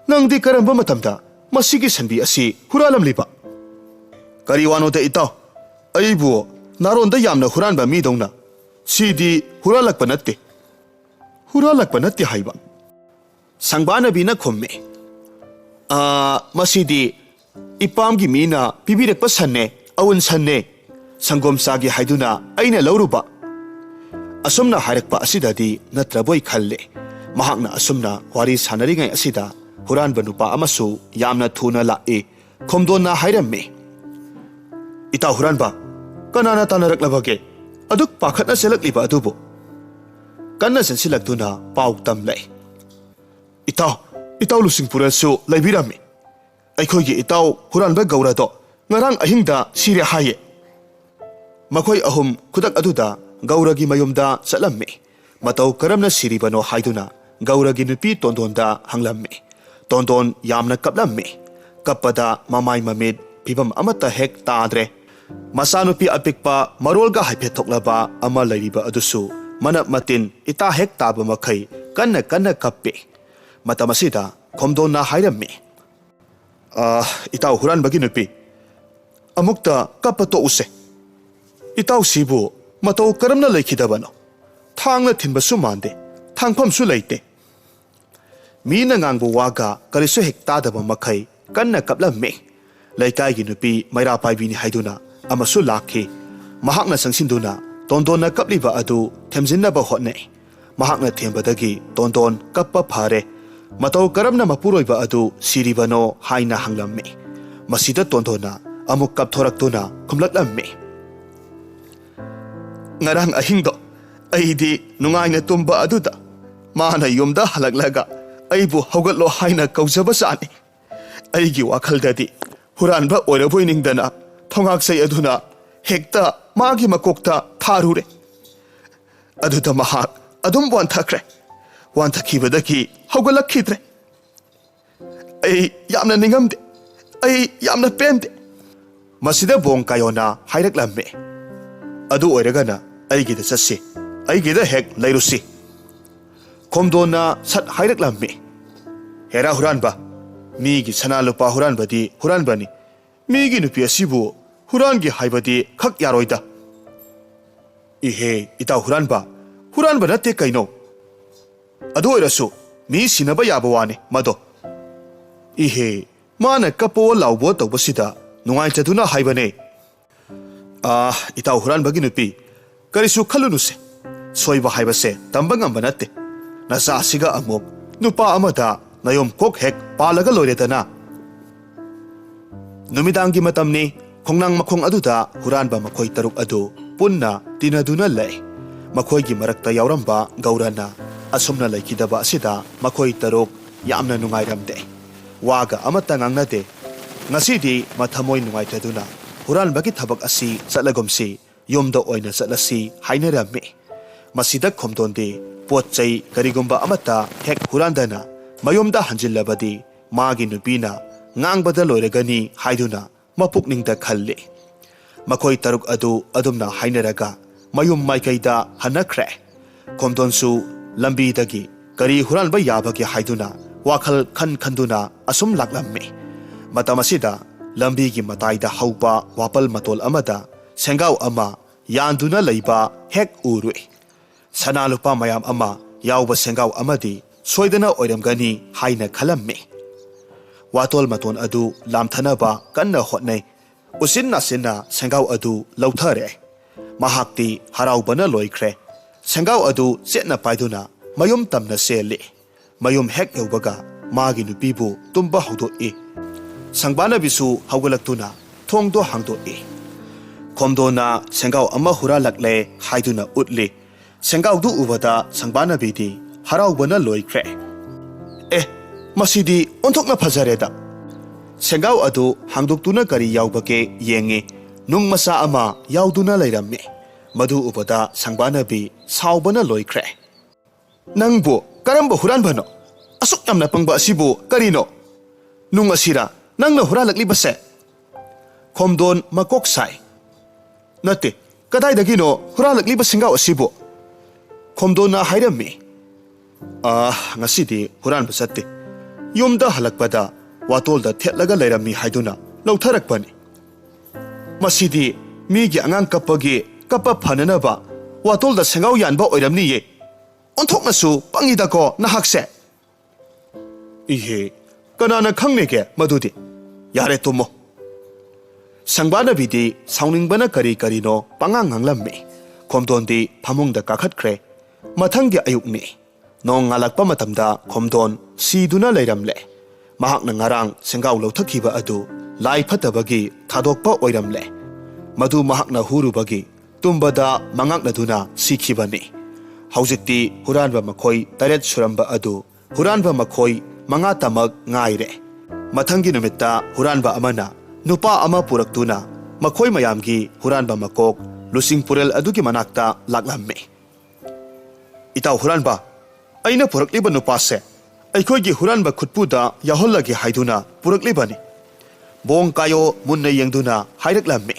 ꯅꯪꯗꯤ ꯀꯔꯝꯕ ꯃꯇꯝꯗ ꯃꯁꯤꯒꯤ ꯁꯟꯕꯤ ꯑꯁꯤ ꯍꯨꯔꯥꯜꯂꯝꯂꯤꯕ?" "ꯀꯔꯤ ꯋꯥꯅꯣꯗ ꯏꯇꯥꯎ, ꯑꯩꯕꯨ ꯅꯥꯔꯣꯟꯗ ꯌꯥꯝꯅ ꯍꯨꯔꯥꯟꯕ ꯃꯤꯗꯧꯅ꯫ ꯁꯤꯗꯤ ꯍꯨꯔꯥꯜꯂꯛꯄ ꯅꯠꯇꯦ꯫" "ꯍꯨꯔꯥꯜꯂꯛꯄ ꯅꯠꯇꯦ ꯍꯥꯏꯕ?" ꯁꯪꯕꯥꯅꯕꯤꯅ ꯈꯨꯝꯃꯤ꯫ "ꯑꯥ, ꯃꯁꯤꯗꯤ "ꯏꯄꯥꯝꯒꯤ ꯃꯤꯅ ꯄꯤꯕꯤꯔꯛꯄ ꯁꯟꯅꯦ, ꯑꯎꯟ ꯁꯟꯅꯦ꯫ ꯁꯪꯒꯣꯝ ꯆꯥꯒꯦ ꯍꯥꯏꯗꯨꯅ ꯑꯩꯅ ꯂꯧꯔꯨꯕ"꯫ ꯑꯁꯨꯝꯅ ꯍꯥꯏꯔꯛꯄ ꯑꯁꯤꯗꯗꯤ ꯅꯠꯇ꯭ꯔꯕꯣꯏ ꯈꯜꯂꯦ꯫ ꯃꯍꯥꯛꯅ ꯑꯁꯨꯝꯅ ꯋꯥꯔꯤ ꯁꯥꯟꯅꯔꯤꯉꯩ ꯑꯁꯤꯗ ꯍꯨꯔꯥꯟꯕ ꯅꯨꯄꯥ ꯑꯃꯁꯨ ꯌꯥꯝꯅ ꯊꯨꯅ ꯂꯥꯛꯏ꯫ ꯈꯣꯝꯗꯣꯟꯅ ꯍꯥꯏꯔꯝꯃꯤ, "ꯏꯇꯥꯎ ꯍꯨꯔꯥꯟꯕ, ꯀꯅꯥꯅ ꯇꯥꯟꯅꯔꯛꯂꯕꯒꯦ? ꯑꯗꯨꯛ ꯄꯥꯈꯠꯅ ꯆꯦꯜꯂꯛꯂꯤꯕ ꯑꯗꯨꯕꯨ?" ꯀꯟꯅ ꯆꯦꯟꯁꯤꯜꯂꯛꯇꯨꯅ ꯄꯥꯎ ꯇꯝꯂꯛꯏ꯫ "ꯏꯇꯥꯎ, ꯏꯇꯥꯎ ꯂꯨꯆꯤꯡꯄꯨꯔꯦꯜꯁꯨ ꯂꯩꯕꯤꯔꯝꯃꯤ꯫ ꯑꯩꯈꯣꯏꯒꯤ ꯏꯇꯥꯎ ꯍꯨꯔꯥꯟꯕ ꯒꯧꯔꯗꯣ ꯉꯔꯥꯡ ꯑꯍꯤꯡꯗ ꯁꯤꯔꯦ ꯍꯥꯏꯌꯦ"꯫ ꯃꯈꯣꯏ ꯑꯍꯨꯝ ꯈꯨꯗꯛ ꯑꯗꯨꯗ ꯒꯧꯔꯒꯤ ꯃꯌꯨꯝꯗ ꯆꯠꯂꯝꯃꯤ꯫ ꯃꯇꯧ ꯀꯔꯝꯅ ꯁꯤꯔꯤꯕꯅꯣ ꯍꯥꯏꯗꯨꯅ ꯒꯧꯔꯒꯤ ꯅꯨꯄꯤ ꯇꯣꯟꯗꯣꯟꯗ ꯍꯪꯂꯝꯃꯤ꯫ ꯇꯣꯟꯗꯣꯟ ꯌꯥꯝꯅ ꯀꯞꯂꯝꯃꯤ꯫ ꯀꯞꯄꯗ ꯃꯃꯥꯏ ꯃꯃꯤꯠ ꯐꯤꯕꯝ ꯑꯃꯠꯇ ꯍꯦꯛ ꯇꯥꯗ꯭ꯔꯦ꯫ ꯃꯆꯥꯅꯨꯄꯤ ꯑꯄꯤꯛꯄ ꯃꯔꯣꯜꯒ ꯍꯥꯏꯐꯦꯠ ꯊꯣꯛꯂꯕ ꯑꯃ ꯂꯩꯔꯤꯕ ꯑꯗꯨꯁꯨ ꯃꯅꯞ ꯃꯇꯤꯟ ꯏꯇꯥ ꯍꯦꯛ ꯇꯥꯕ ꯃꯈꯩ ꯀꯟꯅ ꯀꯟꯅ ꯀꯞꯄꯤ꯫ ꯃꯇꯝ ꯑꯁꯤꯗ ꯈꯣꯝꯗꯣꯟꯅ ꯍꯥꯏꯔꯝꯃꯤ, "ꯑ, ꯏꯇꯥꯎ ꯍꯨꯔꯥꯟꯕꯒꯤ ꯅꯨꯄꯤ, ꯑꯃꯨꯛꯇ ꯀꯞꯄ ꯇꯣꯛꯎꯁꯦ꯫ ꯏꯇꯥꯎꯁꯤꯕꯨ ꯃꯇꯧ ꯀꯔꯝꯅ ꯂꯩꯈꯤꯗꯕꯅꯣ? ꯊꯥꯡꯅ ꯊꯤꯟꯕꯁꯨ ꯃꯥꯟꯗꯦ, ꯊꯥꯡꯐꯝꯁꯨ ꯂꯩꯇꯦ"꯫ ꯃꯤꯅ ꯉꯥꯡꯕ ꯋꯥꯒ ꯀꯔꯤꯁꯨ ꯍꯦꯛ ꯇꯥꯗꯕ ꯃꯈꯩ ꯀꯟꯅ ꯀꯞꯂꯝꯃꯤ꯫ ꯂꯩꯀꯥꯏꯒꯤ ꯅꯨꯄꯤ ꯃꯩꯔꯥ ꯄꯥꯏꯕꯤꯅꯤ ꯍꯥꯏꯗꯨꯅ ꯑꯃꯁꯨ ꯂꯥꯛꯈꯤ꯫ ꯃꯍꯥꯛꯅ ꯆꯪꯁꯤꯟꯗꯨꯅ ꯇꯣꯟꯗꯣꯟꯅ ꯀꯞꯂꯤꯕ ꯑꯗꯨ ꯊꯦꯝꯖꯤꯟꯅꯕ ꯍꯣꯠꯅꯩ꯫ ꯃꯍꯥꯛꯅ ꯊꯦꯝꯕꯗꯒꯤ ꯇꯣꯟꯗꯣꯟ ꯀꯞꯄ ꯐꯔꯦ꯫ ꯃꯇꯧ ꯀꯔꯝꯅ ꯃꯄꯨꯔꯣꯏꯕ ꯑꯗꯨ ꯁꯤꯔꯤꯕꯅꯣ ꯍꯥꯏꯅ ꯍꯪꯂꯝꯃꯤ꯫ ꯃꯁꯤꯗ ꯇꯣꯟꯗꯣꯟꯅ ꯑꯃꯨꯛ ꯀꯞꯊꯣꯔꯛꯇꯨꯅ ꯈꯨꯝꯂꯛꯂꯝꯃꯤ, "ꯉꯔꯥꯡ ꯑꯍꯤꯡꯗꯣ ꯑꯩꯗꯤ ꯅꯨꯡꯉꯥꯏꯅ ꯇꯨꯝꯕ ꯑꯗꯨꯗ ꯃꯥꯅ ꯌꯨꯝꯗ ꯍꯜꯂꯛꯂꯒ ꯑꯩꯕꯨ ꯍꯧꯒꯠꯂꯣ ꯍꯥꯏꯅ ꯀꯧꯖꯕ ꯖꯥꯠꯅꯤ꯫ ꯑꯩꯒꯤ ꯋꯥꯈꯜꯗꯗꯤ ꯍꯨꯔꯥꯟꯕ ꯑꯣꯏꯔꯕꯣꯏ ꯅꯤꯡꯗꯅ ꯊꯣꯉꯥꯛꯆꯩ ꯑꯗꯨꯅ ꯍꯦꯛꯇ ꯃꯥꯒꯤ ꯃꯀꯣꯛꯇ ꯊꯥꯔꯨꯔꯦ꯫ ꯑꯗꯨꯗ ꯃꯍꯥꯛ ꯑꯗꯨꯝ ꯋꯥꯟꯊꯈ꯭ꯔꯦ꯫ ꯋꯥꯟꯊꯈꯤꯕꯗꯒꯤ ꯍꯧꯒꯠꯂꯛꯈꯤꯗ꯭ꯔꯦ꯫ ꯑꯩ ꯌꯥꯝꯅ ꯅꯤꯡꯉꯝꯗꯦ꯫ ꯑꯩ ꯌꯥꯝꯅ ꯄꯦꯟꯗꯦ"꯫ ꯃꯁꯤꯗ ꯕꯣꯡ ꯀꯥꯌꯣꯅ ꯍꯥꯏꯔꯛꯂꯝꯃꯤ, "ꯑꯗꯨ ꯑꯣꯏꯔꯒꯅ ꯑꯩꯒꯤꯗ ꯆꯠꯁꯤ, ꯑꯩꯒꯤꯗ ꯍꯦꯛ ꯂꯩꯔꯨꯁꯤ"꯫ ꯈꯣꯝꯗꯣꯟꯅ ꯁꯠ ꯍꯥꯏꯔꯛꯂꯝꯃꯤ, "ꯍꯦꯔꯥ ꯍꯨꯔꯥꯟꯕ, ꯃꯤꯒꯤ ꯁꯅꯥ ꯂꯨꯄꯥ ꯍꯨꯔꯥꯟꯕꯗꯤ ꯍꯨꯔꯥꯟꯕꯅꯤ, ꯃꯤꯒꯤ ꯅꯨꯄꯤ ꯑꯁꯤꯕꯨ ꯍꯨꯔꯥꯟꯒꯦ ꯍꯥꯏꯕꯗꯤ ꯈꯛ ꯌꯥꯔꯣꯏꯗ"꯫ "ꯏꯍꯦ, ꯏꯇꯥꯎ ꯍꯨꯔꯥꯟꯕ, ꯍꯨꯔꯥꯟꯕ ꯅꯠꯇꯦ ꯀꯩꯅꯣ꯫ ꯑꯗꯨ ꯑꯣꯏꯔꯁꯨ ꯃꯤ ꯁꯤꯅꯕ ꯌꯥꯕ ꯋꯥꯅꯤ ꯃꯗꯣ"꯫ "ꯏꯍꯦ, ꯃꯥꯅ ꯀꯞꯄꯣ ꯂꯥꯎꯕꯣ ꯇꯧꯕꯁꯤꯗ ꯅꯨꯡꯉꯥꯏꯇꯗꯨꯅ ꯍꯥꯏꯕꯅꯦ, "ꯑꯥ, ꯏꯇꯥꯎ ꯍꯨꯔꯥꯟꯕꯒꯤ ꯅꯨꯄꯤ, ꯀꯔꯤꯁꯨ ꯈꯜꯂꯨꯅꯨꯁꯦ꯫ ꯁꯣꯏꯕ ꯍꯥꯏꯕꯁꯦ ꯇꯝꯕ ꯉꯝꯕ ꯅꯠꯇꯦ꯫ ꯅꯆꯥꯁꯤꯒ ꯑꯃꯨꯛ ꯅꯨꯄꯥ ꯑꯃꯗ ꯅꯌꯨꯝ ꯀꯣꯛ ꯍꯦꯛ ꯄꯥꯜꯂꯒ ꯂꯣꯏꯔꯦꯗꯅ꯫" ꯅꯨꯃꯤꯗꯥꯡꯒꯤ ꯃꯇꯝꯅꯤ꯫ ꯈꯣꯡꯅꯥꯡ ꯃꯈꯣꯡ ꯑꯗꯨꯗ ꯍꯨꯔꯥꯟꯕ ꯃꯈꯣꯏ ꯇꯔꯨꯛ ꯑꯗꯨ ꯄꯨꯟꯅ ꯇꯤꯟꯅꯗꯨꯅ ꯂꯩ꯫ ꯃꯈꯣꯏꯒꯤ ꯃꯔꯛꯇ ꯌꯥꯎꯔꯝꯕ ꯒꯧꯔꯅ ꯑꯁꯨꯝꯅ ꯂꯩꯈꯤꯗꯕ ꯑꯁꯤꯗ ꯃꯈꯣꯏ ꯇꯔꯨꯛ ꯌꯥꯝꯅ ꯅꯨꯡꯉꯥꯏꯔꯝꯗꯦ꯫ ꯋꯥꯒ ꯑꯃꯠꯇ ꯉꯥꯡꯅꯗꯦ꯫ ꯉꯁꯤꯗꯤ ꯃꯊꯃꯣꯏ ꯅꯨꯡꯉꯥꯏꯇꯗꯨꯅ ꯍꯨꯔꯥꯟꯕꯒꯤ ꯊꯕꯛ ꯑꯁꯤ ꯆꯠꯂꯒꯨꯝꯁꯤ, ꯌꯨꯝꯗ ꯑꯣꯏꯅ ꯆꯠꯂꯁꯤ ꯍꯥꯏꯅꯔꯝꯃꯤ꯫ ꯃꯁꯤꯗ ꯈꯣꯝꯗꯣꯟꯗꯤ ꯄꯣꯠ ꯆꯩ ꯀꯔꯤꯒꯨꯝꯕ ꯑꯃꯠꯇ ꯍꯦꯛ ꯍꯨꯔꯥꯟꯗꯅ ꯃꯌꯨꯝꯗ ꯍꯟꯖꯤꯜꯂꯕꯗꯤ ꯃꯥꯒꯤ ꯅꯨꯄꯤꯅ ꯉꯥꯡꯕꯗ ꯂꯣꯏꯔꯒꯅꯤ ꯍꯥꯏꯗꯨꯅ ꯃꯄꯨꯛꯅꯤꯡꯗ ꯈꯜꯂꯤ꯫ ꯃꯈꯣꯏ ꯇꯔꯨꯛ ꯑꯗꯨ ꯑꯗꯨꯝꯅ ꯍꯥꯏꯅꯔꯒ ꯃꯌꯨꯝ ꯃꯥꯏꯀꯩꯗ ꯍꯟꯅꯈ꯭ꯔꯦ꯫ ꯈꯣꯝꯗꯣꯟꯁꯨ ꯂꯝꯕꯤꯗꯒꯤ ꯀꯔꯤ ꯍꯨꯔꯥꯟꯕ ꯌꯥꯕꯒꯦ ꯍꯥꯏꯗꯨꯅ ꯋꯥꯈꯜ ꯈꯟ ꯈꯟꯗꯨꯅ ꯑꯁꯨꯝ ꯂꯥꯛꯂꯝꯃꯤ꯫ ꯃꯇꯝ ꯑꯁꯤꯗ ꯂꯝꯕꯤꯒꯤ ꯃꯇꯥꯏꯗ ꯍꯧꯕ ꯋꯥꯄꯜ ꯃꯇꯣꯜ ꯑꯃꯗ ꯁꯦꯡꯒꯥꯎ ꯑꯃ ꯌꯥꯟꯗꯨꯅ ꯂꯩꯕ ꯍꯦꯛ ꯎꯔꯨꯏ꯫ ꯁꯅꯥ ꯂꯨꯄꯥ ꯃꯌꯥꯝ ꯑꯃ ꯌꯥꯎꯕ ꯁꯦꯡꯒꯥꯎ ꯑꯃꯗꯤ ꯁꯣꯏꯗꯅ ꯑꯣꯏꯔꯝꯒꯅꯤ ꯍꯥꯏꯅ ꯈꯜꯂꯝꯃꯤ꯫ ꯋꯥꯇꯣꯜ ꯃꯇꯣꯟ ꯑꯗꯨ ꯂꯥꯝꯊꯅꯕ ꯀꯟꯅ ꯍꯣꯠꯅꯩ꯫ ꯎꯆꯤꯟ ꯅꯥꯆꯤꯟꯅ ꯁꯦꯡꯒꯥꯎ ꯑꯗꯨ ꯂꯧꯊꯔꯦ꯫ ꯃꯍꯥꯛꯇꯤ ꯍꯔꯥꯎꯕꯅ ꯂꯣꯏꯈ꯭ꯔꯦ꯫ ꯁꯦꯡꯒꯥꯎ ꯑꯗꯨ ꯆꯦꯠꯅ ꯄꯥꯏꯗꯨꯅ ꯃꯌꯨꯝ ꯇꯝꯅ ꯆꯦꯜꯂꯤ꯫ ꯃꯌꯨꯝ ꯍꯦꯛ ꯌꯧꯕꯒ ꯃꯥꯒꯤ ꯅꯨꯄꯤꯕꯨ ꯇꯨꯝꯕ ꯍꯧꯗꯣꯛꯏ꯫ ꯁꯪꯕꯥꯅꯕꯤꯁꯨ ꯍꯧꯒꯠꯂꯛꯇꯨꯅ ꯊꯣꯡꯗꯣ ꯍꯥꯡꯗꯣꯛꯏ꯫ ꯈꯣꯝꯗꯣꯟꯅ ꯁꯦꯡꯒꯥꯎ ꯑꯃ ꯍꯨꯔꯥꯜꯂꯛꯂꯦ ꯍꯥꯏꯗꯨꯅ ꯎꯠꯂꯤ꯫ ꯁꯦꯡꯒꯥꯎꯗꯨ ꯎꯕꯗ ꯁꯪꯕꯥꯅꯕꯤꯗꯤ ꯍꯔꯥꯎꯕꯅ ꯂꯣꯏꯈ꯭ꯔꯦ꯫ "ꯑꯦ, ꯃꯁꯤꯗꯤ ꯑꯣꯟꯊꯣꯛꯅ ꯐꯖꯔꯦꯗ!" ꯁꯦꯡꯒꯥꯎ ꯑꯗꯨ ꯍꯥꯡꯗꯣꯛꯇꯨꯅ ꯀꯔꯤ ꯌꯥꯎꯕꯒꯦ ꯌꯦꯡꯉꯤ꯫ ꯅꯨꯡ ꯃꯆꯥ ꯑꯃ ꯌꯥꯎꯗꯨꯅ ꯂꯩꯔꯝꯃꯤ꯫ ꯃꯗꯨ ꯎꯕꯗ ꯁꯪꯕꯥꯅꯕꯤ ꯁꯥꯎꯕꯅ ꯂꯣꯏꯈ꯭ꯔꯦ꯫ "ꯅꯪꯕꯨ ꯀꯔꯝꯕ ꯍꯨꯔꯥꯟꯕꯅꯣ? ꯑꯁꯨꯛ ꯌꯥꯝꯅ ꯄꯪꯕ ꯑꯁꯤꯕꯨ ꯀꯔꯤꯅꯣ? ꯅꯨꯡ ꯑꯁꯤꯔꯥ ꯅꯪꯅ ꯍꯨꯔꯥꯜꯂꯛꯂꯤꯕꯁꯦ?" ꯈꯣꯝꯗꯣꯟ ꯃꯀꯣꯛ ꯁꯥꯏ꯫ "ꯅꯠꯇꯦ, ꯀꯗꯥꯏꯗꯒꯤꯅꯣ ꯍꯨꯔꯥꯜꯂꯛꯂꯤꯕ ꯁꯦꯡꯒꯥꯎ ꯑꯁꯤꯕꯨ?" ꯈꯣꯝꯗꯣꯟꯅ ꯍꯥꯏꯔꯝꯃꯤ꯫ "ꯑꯥ, ꯉꯁꯤꯗꯤ ꯍꯨꯔꯥꯟꯕ ꯆꯠꯇꯦ꯫ ꯌꯨꯝꯗ ꯍꯜꯂꯛꯄꯗ ꯋꯥꯇꯣꯜꯗ ꯊꯦꯠꯂꯒ ꯂꯩꯔꯝꯃꯤ ꯍꯥꯏꯗꯨꯅ ꯂꯧꯊꯔꯛꯄꯅꯤ꯫ ꯃꯁꯤꯗꯤ ꯃꯤꯒꯤ ꯑꯉꯥꯡ ꯀꯞꯄꯒꯤ ꯀꯞꯄ ꯐꯅꯅꯕ ꯋꯥꯇꯣꯜꯗ ꯁꯦꯡꯒꯥꯎ ꯌꯥꯟꯕ ꯑꯣꯏꯔꯝꯅꯤꯌꯦ꯫ ꯑꯣꯟꯊꯣꯛꯅꯁꯨ ꯄꯪꯉꯤꯗꯀꯣ ꯅꯍꯥꯛꯁꯦ!" "ꯏꯍꯦ, ꯀꯅꯥꯅ ꯈꯪꯅꯦꯒꯦ ꯃꯗꯨꯗꯤ? ꯌꯥꯔꯦ, ꯇꯨꯝꯃꯣ꯫ ꯁꯪꯕꯥꯅꯕꯤꯗꯤ ꯁꯥꯎꯅꯤꯡꯕꯅ ꯀꯔꯤ ꯀꯔꯤꯅꯣ ꯄꯉꯥꯡ ꯉꯥꯡꯂꯝꯃꯤ꯫ ꯈꯣꯝꯗꯣꯟꯗꯤ ꯐꯃꯨꯡꯗ ꯀꯥꯈꯠꯈ꯭ꯔꯦ꯫ ꯃꯊꯪꯒꯤ ꯑꯌꯨꯛꯅꯤ꯫ ꯅꯣꯡ ꯉꯥꯜꯂꯛꯄ ꯃꯇꯝꯗ ꯈꯣꯝꯗꯣꯟ ꯁꯤꯗꯨꯅ ꯂꯩꯔꯝꯂꯦ꯫ ꯃꯍꯥꯛꯅ ꯉꯔꯥꯡ ꯁꯦꯡꯒꯥꯎ ꯂꯧꯊꯈꯤꯕ ꯑꯗꯨ ꯂꯥꯏ ꯐꯠꯇꯕꯒꯤ ꯊꯥꯗꯣꯛꯄ ꯑꯣꯏꯔꯝꯂꯦ꯫ ꯃꯗꯨ ꯃꯍꯥꯛꯅ ꯍꯨꯔꯨꯕꯒꯤ ꯇꯨꯝꯕꯗ ꯃꯉꯥꯛꯅꯗꯨꯅ ꯁꯤꯈꯤꯕꯅꯤ꯫ ꯍꯧꯖꯤꯛꯇꯤ ꯍꯨꯔꯥꯟꯕ ꯃꯈꯣꯏ ꯇꯔꯦꯠ ꯁꯨꯔꯝꯕ ꯑꯗꯨ ꯍꯨꯔꯥꯟꯕ ꯃꯈꯣꯏ ꯃꯉꯥ ꯇꯃꯛ ꯉꯥꯏꯔꯦ꯫ ꯃꯊꯪꯒꯤ ꯅꯨꯃꯤꯠꯇ ꯍꯨꯔꯥꯟꯕ ꯑꯃꯅ ꯅꯨꯄꯥ ꯑꯃ ꯄꯨꯔꯛꯇꯨꯅ ꯃꯈꯣꯏ ꯃꯌꯥꯝꯒꯤ ꯍꯨꯔꯥꯟꯕ ꯃꯀꯣꯛ ꯂꯨꯁꯤꯡ ꯄꯨꯔꯦꯜ ꯑꯗꯨꯒꯤ ꯃꯅꯥꯛꯇ ꯂꯥꯛꯂꯝꯃꯤ꯫ "ꯏꯇꯥꯎ ꯍꯨꯔꯥꯟꯕ, ꯑꯩꯅ ꯄꯨꯔꯛꯂꯤꯕ ꯅꯨꯄꯥꯁꯦ ꯑꯩꯈꯣꯏꯒꯤ ꯍꯨꯔꯥꯟꯕ ꯈꯨꯠꯄꯨꯗ ꯌꯥꯎꯍꯜꯂꯒꯦ ꯍꯥꯏꯗꯨꯅ ꯄꯨꯔꯛꯂꯤꯕꯅꯤ꯫" ꯕꯣꯡ ꯀꯥꯌꯣ ꯃꯨꯟꯅ ꯌꯦꯡꯗꯨꯅ ꯍꯥꯏꯔꯛꯂꯝꯃꯤ꯫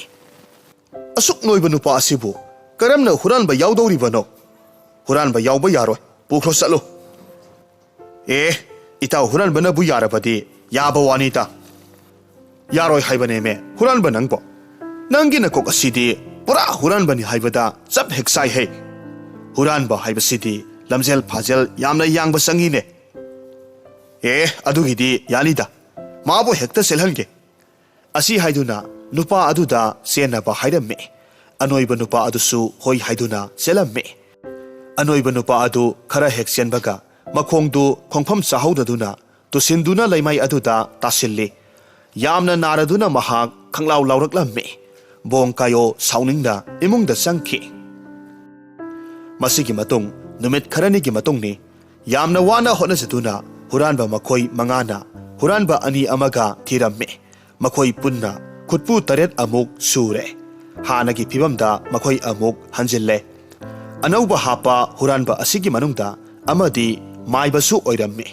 "ꯑꯁꯨꯛ ꯅꯣꯏꯕ ꯅꯨꯄꯥ ꯑꯁꯤꯕꯨ ꯀꯔꯝꯅ ꯍꯨꯔꯥꯟꯕ ꯌꯥꯎꯗꯧꯔꯤꯕꯅꯣ? ꯍꯨꯔꯥꯟꯕ ꯌꯥꯎꯕ ꯌꯥꯔꯣꯏ, ꯄꯨꯈ꯭ꯔꯣ ꯆꯠꯂꯨ꯫" "ꯑꯦ, ꯏꯇꯥꯎ ꯍꯨꯔꯥꯟꯕꯅꯕꯨ ꯌꯥꯔꯕꯗꯤ ꯌꯥꯕ ꯋꯥꯅꯤꯗ꯫" "ꯌꯥꯔꯣꯏ ꯍꯥꯏꯕꯅꯦꯃꯦ ꯍꯨꯔꯥꯟꯕ ꯅꯪꯕꯣ꯫ ꯅꯪꯒꯤ ꯅꯀꯣꯛ ꯑꯁꯤꯗꯤ ꯄꯨꯔꯥ ꯍꯨꯔꯥꯟꯕꯅꯤ ꯍꯥꯏꯕꯗ ꯆꯞ ꯍꯦꯛ ꯆꯥꯏꯍꯦ꯫ ꯍꯨꯔꯥꯟꯕ ꯍꯥꯏꯕꯁꯤꯗꯤ ꯂꯝꯖꯦꯜ ꯐꯥꯖꯦꯜ ꯌꯥꯝꯅ ꯌꯥꯡꯕ ꯆꯪꯉꯤꯅꯦ꯫" "ꯑꯦ, ꯑꯗꯨꯒꯤꯗꯤ ꯌꯥꯅꯤꯗ꯫ ꯃꯥꯕꯨ ꯍꯦꯛꯇ ꯆꯦꯜꯍꯟꯒꯦ꯫" ꯑꯁꯤ ꯍꯥꯏꯗꯨꯅ ꯅꯨꯄꯥ ꯑꯗꯨꯗ ꯆꯦꯟꯅꯕ ꯍꯥꯏꯔꯝꯃꯤ꯫ ꯑꯅꯣꯏꯕ ꯅꯨꯄꯥ ꯑꯗꯨꯁꯨ ꯍꯣꯏ ꯍꯥꯏꯗꯨꯅ ꯆꯦꯜꯂꯝꯃꯤ꯫ ꯑꯅꯣꯏꯕ ꯅꯨꯄꯥ ꯑꯗꯨ ꯈꯔ ꯍꯦꯛ ꯆꯦꯟꯕꯒ ꯃꯈꯣꯡꯗꯨ ꯈꯣꯡꯐꯝ ꯆꯥꯍꯧꯗꯗꯨꯅ ꯇꯨꯁꯤꯟꯗꯨꯅ ꯂꯩꯃꯥꯏ ꯑꯗꯨꯗ ꯇꯥꯁꯤꯜꯂꯤ꯫ ꯌꯥꯝꯅ ꯅꯥꯔꯗꯨꯅ ꯃꯍꯥꯛ ꯈꯪꯂꯥꯎ ꯂꯥꯎꯔꯛꯂꯝꯃꯤ꯫ ꯕꯣꯡ ꯀꯥꯌꯣ ꯁꯥꯎꯅꯤꯡꯅ ꯏꯃꯨꯡꯗ ꯆꯪꯈꯤ꯫ ꯃꯁꯤꯒꯤ ꯃꯇꯨꯡ ꯅꯨꯃꯤꯠ ꯈꯔꯅꯤꯒꯤ ꯃꯇꯨꯡꯅꯤ꯫ ꯌꯥꯝꯅ ꯋꯥꯅ ꯍꯣꯠꯅꯖꯗꯨꯅ ꯍꯨꯔꯥꯟꯕ ꯃꯈꯣꯏ ꯃꯉꯥꯅ ꯍꯨꯔꯥꯟꯕ ꯑꯅꯤ ꯑꯃꯒ ꯊꯤꯔꯝꯃꯤ꯫ ꯃꯈꯣꯏ ꯄꯨꯟꯅ ꯈꯨꯠꯄꯨ ꯇꯔꯦꯠ ꯑꯃꯨꯛ ꯁꯨꯔꯦ꯫ ꯍꯥꯟꯅꯒꯤ ꯐꯤꯕꯝꯗ ꯃꯈꯣꯏ ꯑꯃꯨꯛ ꯍꯟꯖꯤꯜꯂꯦ꯫ ꯑꯅꯧꯕ ꯍꯥꯞꯄ ꯍꯨꯔꯥꯟꯕ ꯑꯁꯤꯒꯤ ꯃꯅꯨꯡꯗ ꯑꯃꯗꯤ ꯃꯥꯏꯕꯁꯨ ꯑꯣꯏꯔꯝꯃꯤ꯫